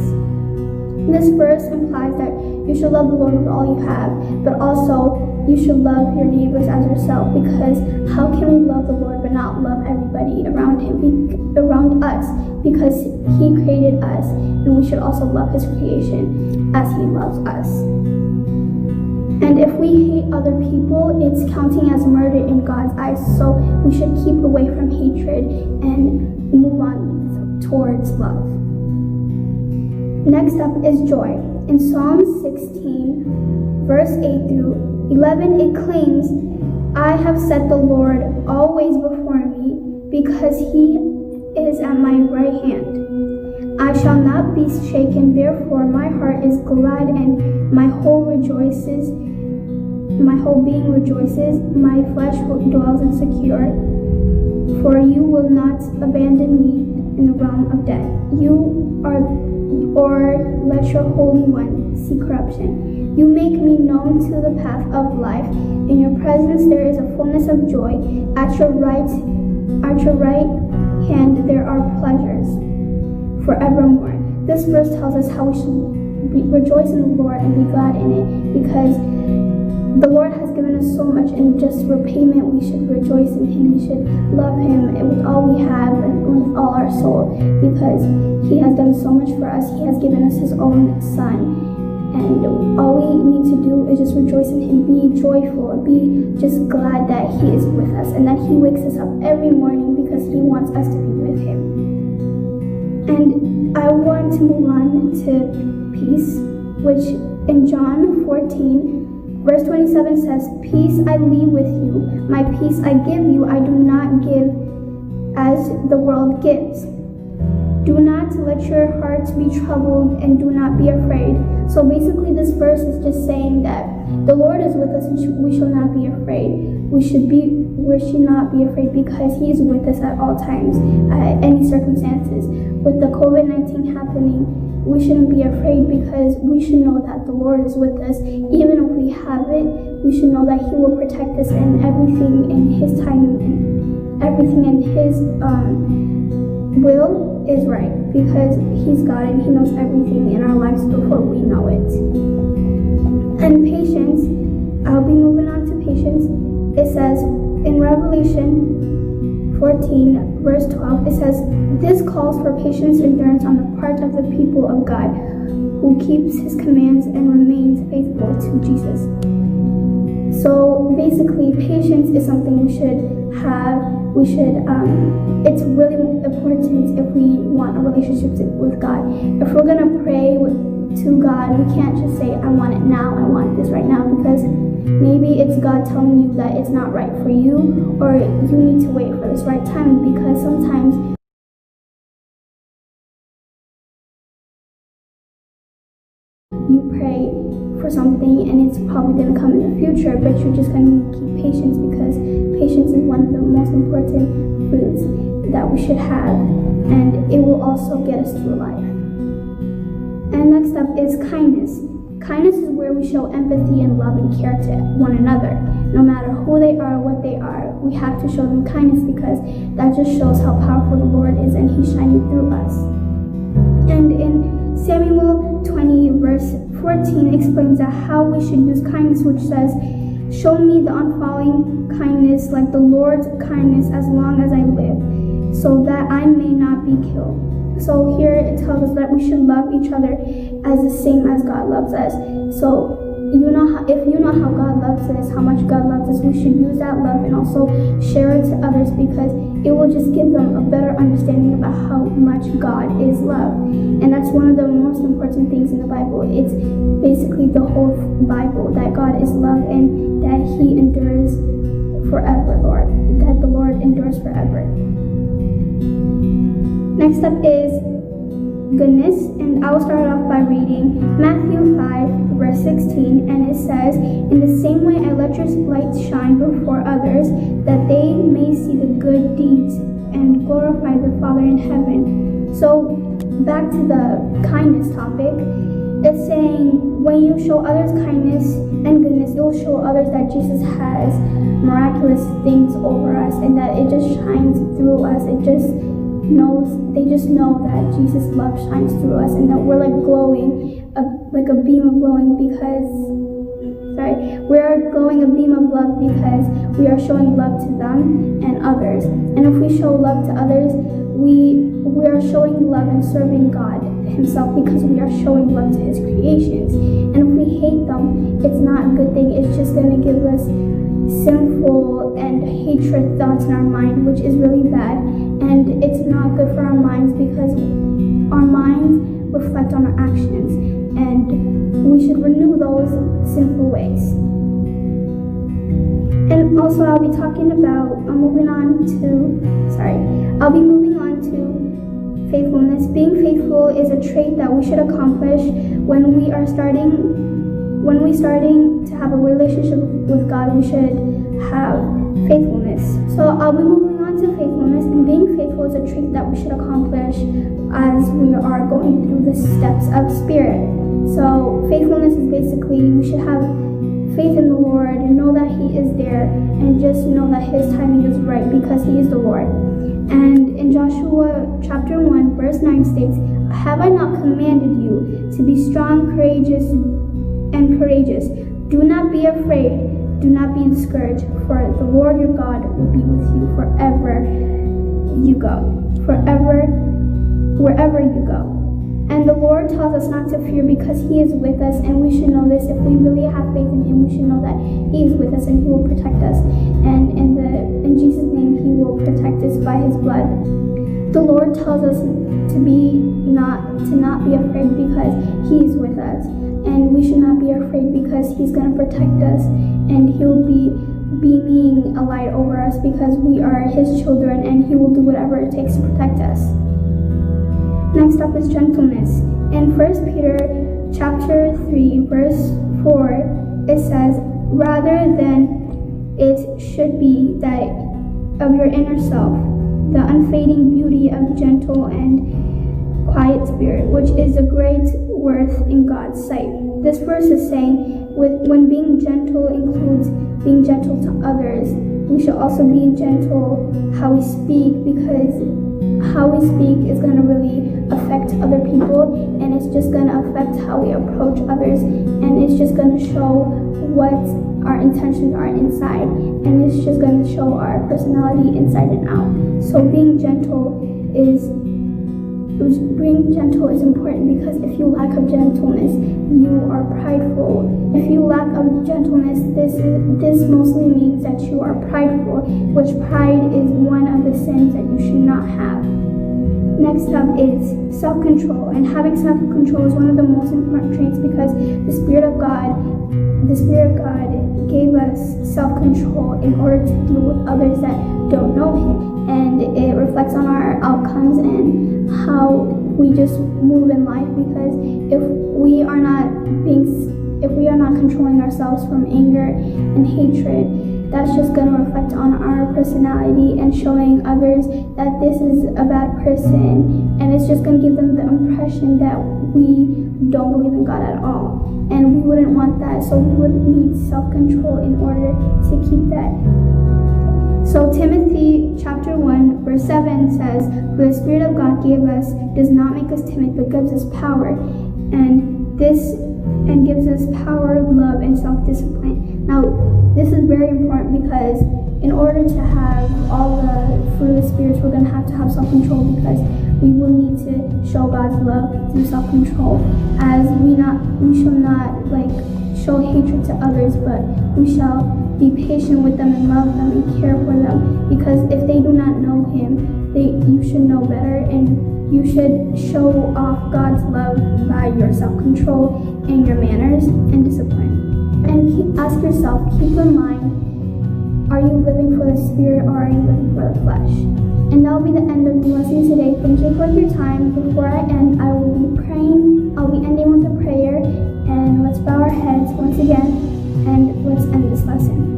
This verse implies that you should love the Lord with all you have, but also you should love your neighbors as yourself, because how can we love the Lord but not love everybody around him, be- around us? Because he created us, and we should also love his creation as he loves us. And if we hate other people, it's counting as murder in God's eyes. So we should keep away from hatred and move on towards love. Next up is joy. In Psalm sixteen, verse eight through eleven, it claims, I have set the Lord always before me, because he is at my right hand. I shall not be shaken, therefore my heart is glad and my whole rejoices, my whole being rejoices, my flesh dwells in secure, for you will not abandon me in the realm of death. You are, or let your Holy One see corruption. You make me known to the path of life. In your presence there is a fullness of joy. At your right, at your right hand there are pleasures forevermore. This verse tells us how we should be, rejoice in the Lord and be glad in it, because the Lord has given us so much, and just for payment we should rejoice in him. We should love him with all we have and with all our soul, because he has done so much for us. He has given us his own son. And all we need to do is just rejoice in him, be joyful, be just glad that he is with us and that he wakes us up every morning because he wants us to be with him. And I want to move on to peace, which in John fourteen, verse twenty-seven says, peace I leave with you, my peace I give you, I do not give as the world gives. Do not let your hearts be troubled and do not be afraid. So basically, this verse is just saying that the Lord is with us and sh- we shall not be afraid. We should be, we should not be afraid because he is with us at all times, at any circumstances. With the COVID nineteen happening, We shouldn't be afraid because we should know that the Lord is with us. Even if we have it, we should know that He will protect us, and everything in His timing and everything in His um, will is right, because He's God and He knows everything in our lives before we know it. And patience, I'll be moving on to patience. It says in Revelation fourteen, verse twelve, it says, "This calls for patience, endurance on the part of the people of God, who keeps His commands and remains faithful to Jesus." So basically, patience is something we should have. We should, um, it's really important if we want a relationship to, with God. If we're going to pray with, to God, we can't just say, "I want it now, I want this right now," because maybe it's God telling you that it's not right for you, or you need to wait for this right time, because sometimes you pray for something and it's probably going to come in the future, but you're just going to keep patience, because patience is one of the most important fruits that we should have, and it will also get us through life. And next up is kindness. Kindness is where we show empathy and love and care to one another. No matter who they are, what they are, we have to show them kindness, because that just shows how powerful the Lord is and He's shining through us. And in Samuel twenty, verse fourteen, explains that how we should use kindness, which says, "Show me the unfailing kindness like the Lord's kindness as long as I live, so that I may not be killed." So here it tells us that we should love each other as the same as God loves us. So you know how, if you know how God loves us, how much God loves us, we should use that love and also share it to others, because it will just give them a better understanding about how much God is love. And that's one of the most important things in the Bible. It's basically the whole Bible, that God is love and that He endures forever, Lord, that the Lord endures forever. Next up is goodness, and I will start off by reading Matthew five, verse sixteen, and it says, "In the same way, I let your light shine before others, that they may see the good deeds and glorify the Father in heaven." So, back to the kindness topic, it's saying when you show others kindness and goodness, it will show others that Jesus has miraculous things over us, and that it just shines through us. It just knows, they just know that Jesus' love shines through us, and that we're like glowing, a, like a beam of glowing, because, sorry, we are glowing a beam of love because we are showing love to them and others. And if we show love to others, we we are showing love and serving God Himself, because we are showing love to His creations. And if we hate them, it's not a good thing. It's just going to give us sinful and hatred thoughts in our mind, which is really bad. And it's not good for our minds, because our minds reflect on our actions, and we should renew those sinful ways. And also, I'll be talking about, I'm moving on to, sorry, I'll be moving on to faithfulness. Being faithful is a trait that we should accomplish when we are starting, when we starting to have a relationship with God. We should have faithfulness. So I'll be moving on to faithfulness, and being faithful is a trait that we should accomplish as we are going through the steps of spirit. So faithfulness is basically we should have faith in the Lord and know that He is there, and just know that His timing is right because He is the Lord. And in Joshua chapter one, verse nine states, "Have I not commanded you to be strong, courageous, and courageous? Do not be afraid, do not be discouraged, for the Lord your God will be with you wherever you go, wherever, wherever you go." And the Lord tells us not to fear because He is with us, and we should know this. If we really have faith in Him, we should know that He is with us and He will protect us. And in the in Jesus' name, He will protect us by His blood. The Lord tells us to be not to not be afraid because He is with us, and we should not be afraid because He's going to protect us, and He'll be beaming a light over us because we are His children, and He will do whatever it takes to protect us. Next up is gentleness. In First Peter chapter three, verse four, it says, "Rather than it should be that of your inner self, the unfading beauty of gentle and quiet spirit, which is a great worth in God's sight. This verse is saying, with, when being gentle includes being gentle to others, we should also be gentle how we speak, because how we speak is going to really affect other people, and it's just going to affect how we approach others, and it's just going to show what our intentions are inside, and it's just going to show our personality inside and out. So being gentle is being gentle is important, because if you lack of gentleness, you are prideful. If you lack of gentleness, this is, this mostly means that you are prideful, which pride is one of the sins that you should not have. Next up is self-control, and having self-control is one of the most important traits, because the Spirit of God, the Spirit of God gave us self-control in order to deal with others that don't know Him, and it reflects on our outcomes and how we just move in life. Because if we are not being, if we are not controlling ourselves from anger and hatred, that's just going to reflect on our personality and showing others that this is a bad person, and it's just going to give them the impression that we don't believe in God at all. And we wouldn't want that, so we would need self-control in order to keep that. So Timothy chapter one verse seven says, "For the Spirit of God gave us does not make us timid, but gives us power." And this and gives us power, love, and self-discipline. Now, this is very important, because in order to have all the fruit of the spirits, we're going to have to have self-control, because we will need to show God's love through self-control. As we not we should not, like, show hatred to others, but we shall be patient with them and love them and care for them, because if they do not know Him, they you should know better, and you should show off God's love by your self-control and your manners and discipline. And keep, ask yourself, keep in mind, are you living for the Spirit, or are you living for the flesh? And that'll be the end of the lesson today. Thank you for your time. Before I end, I will be praying. I'll be ending with a prayer. And let's bow our heads once again, and let's end this lesson.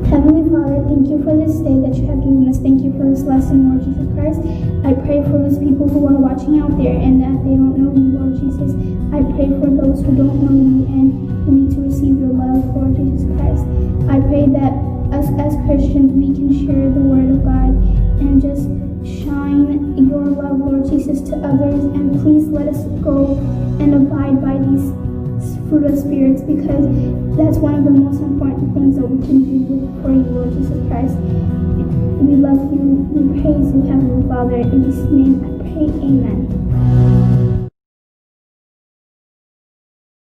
Heavenly Father, thank you for this day that you have given us. Thank you for this lesson, Lord Jesus Christ. I pray for those people who are watching out there and that they don't know you, Lord Jesus. I pray for those who don't know you and who need to receive your love, Lord Jesus Christ. I pray that us as Christians, we can share the word of God and just shine your love, Lord Jesus, to others. And please let us go and abide by these fruit of spirits, because that's one of the most important things that we can do for you, Lord Jesus Christ. We love you. We praise you, Heavenly Father. In Jesus' name I pray. Amen.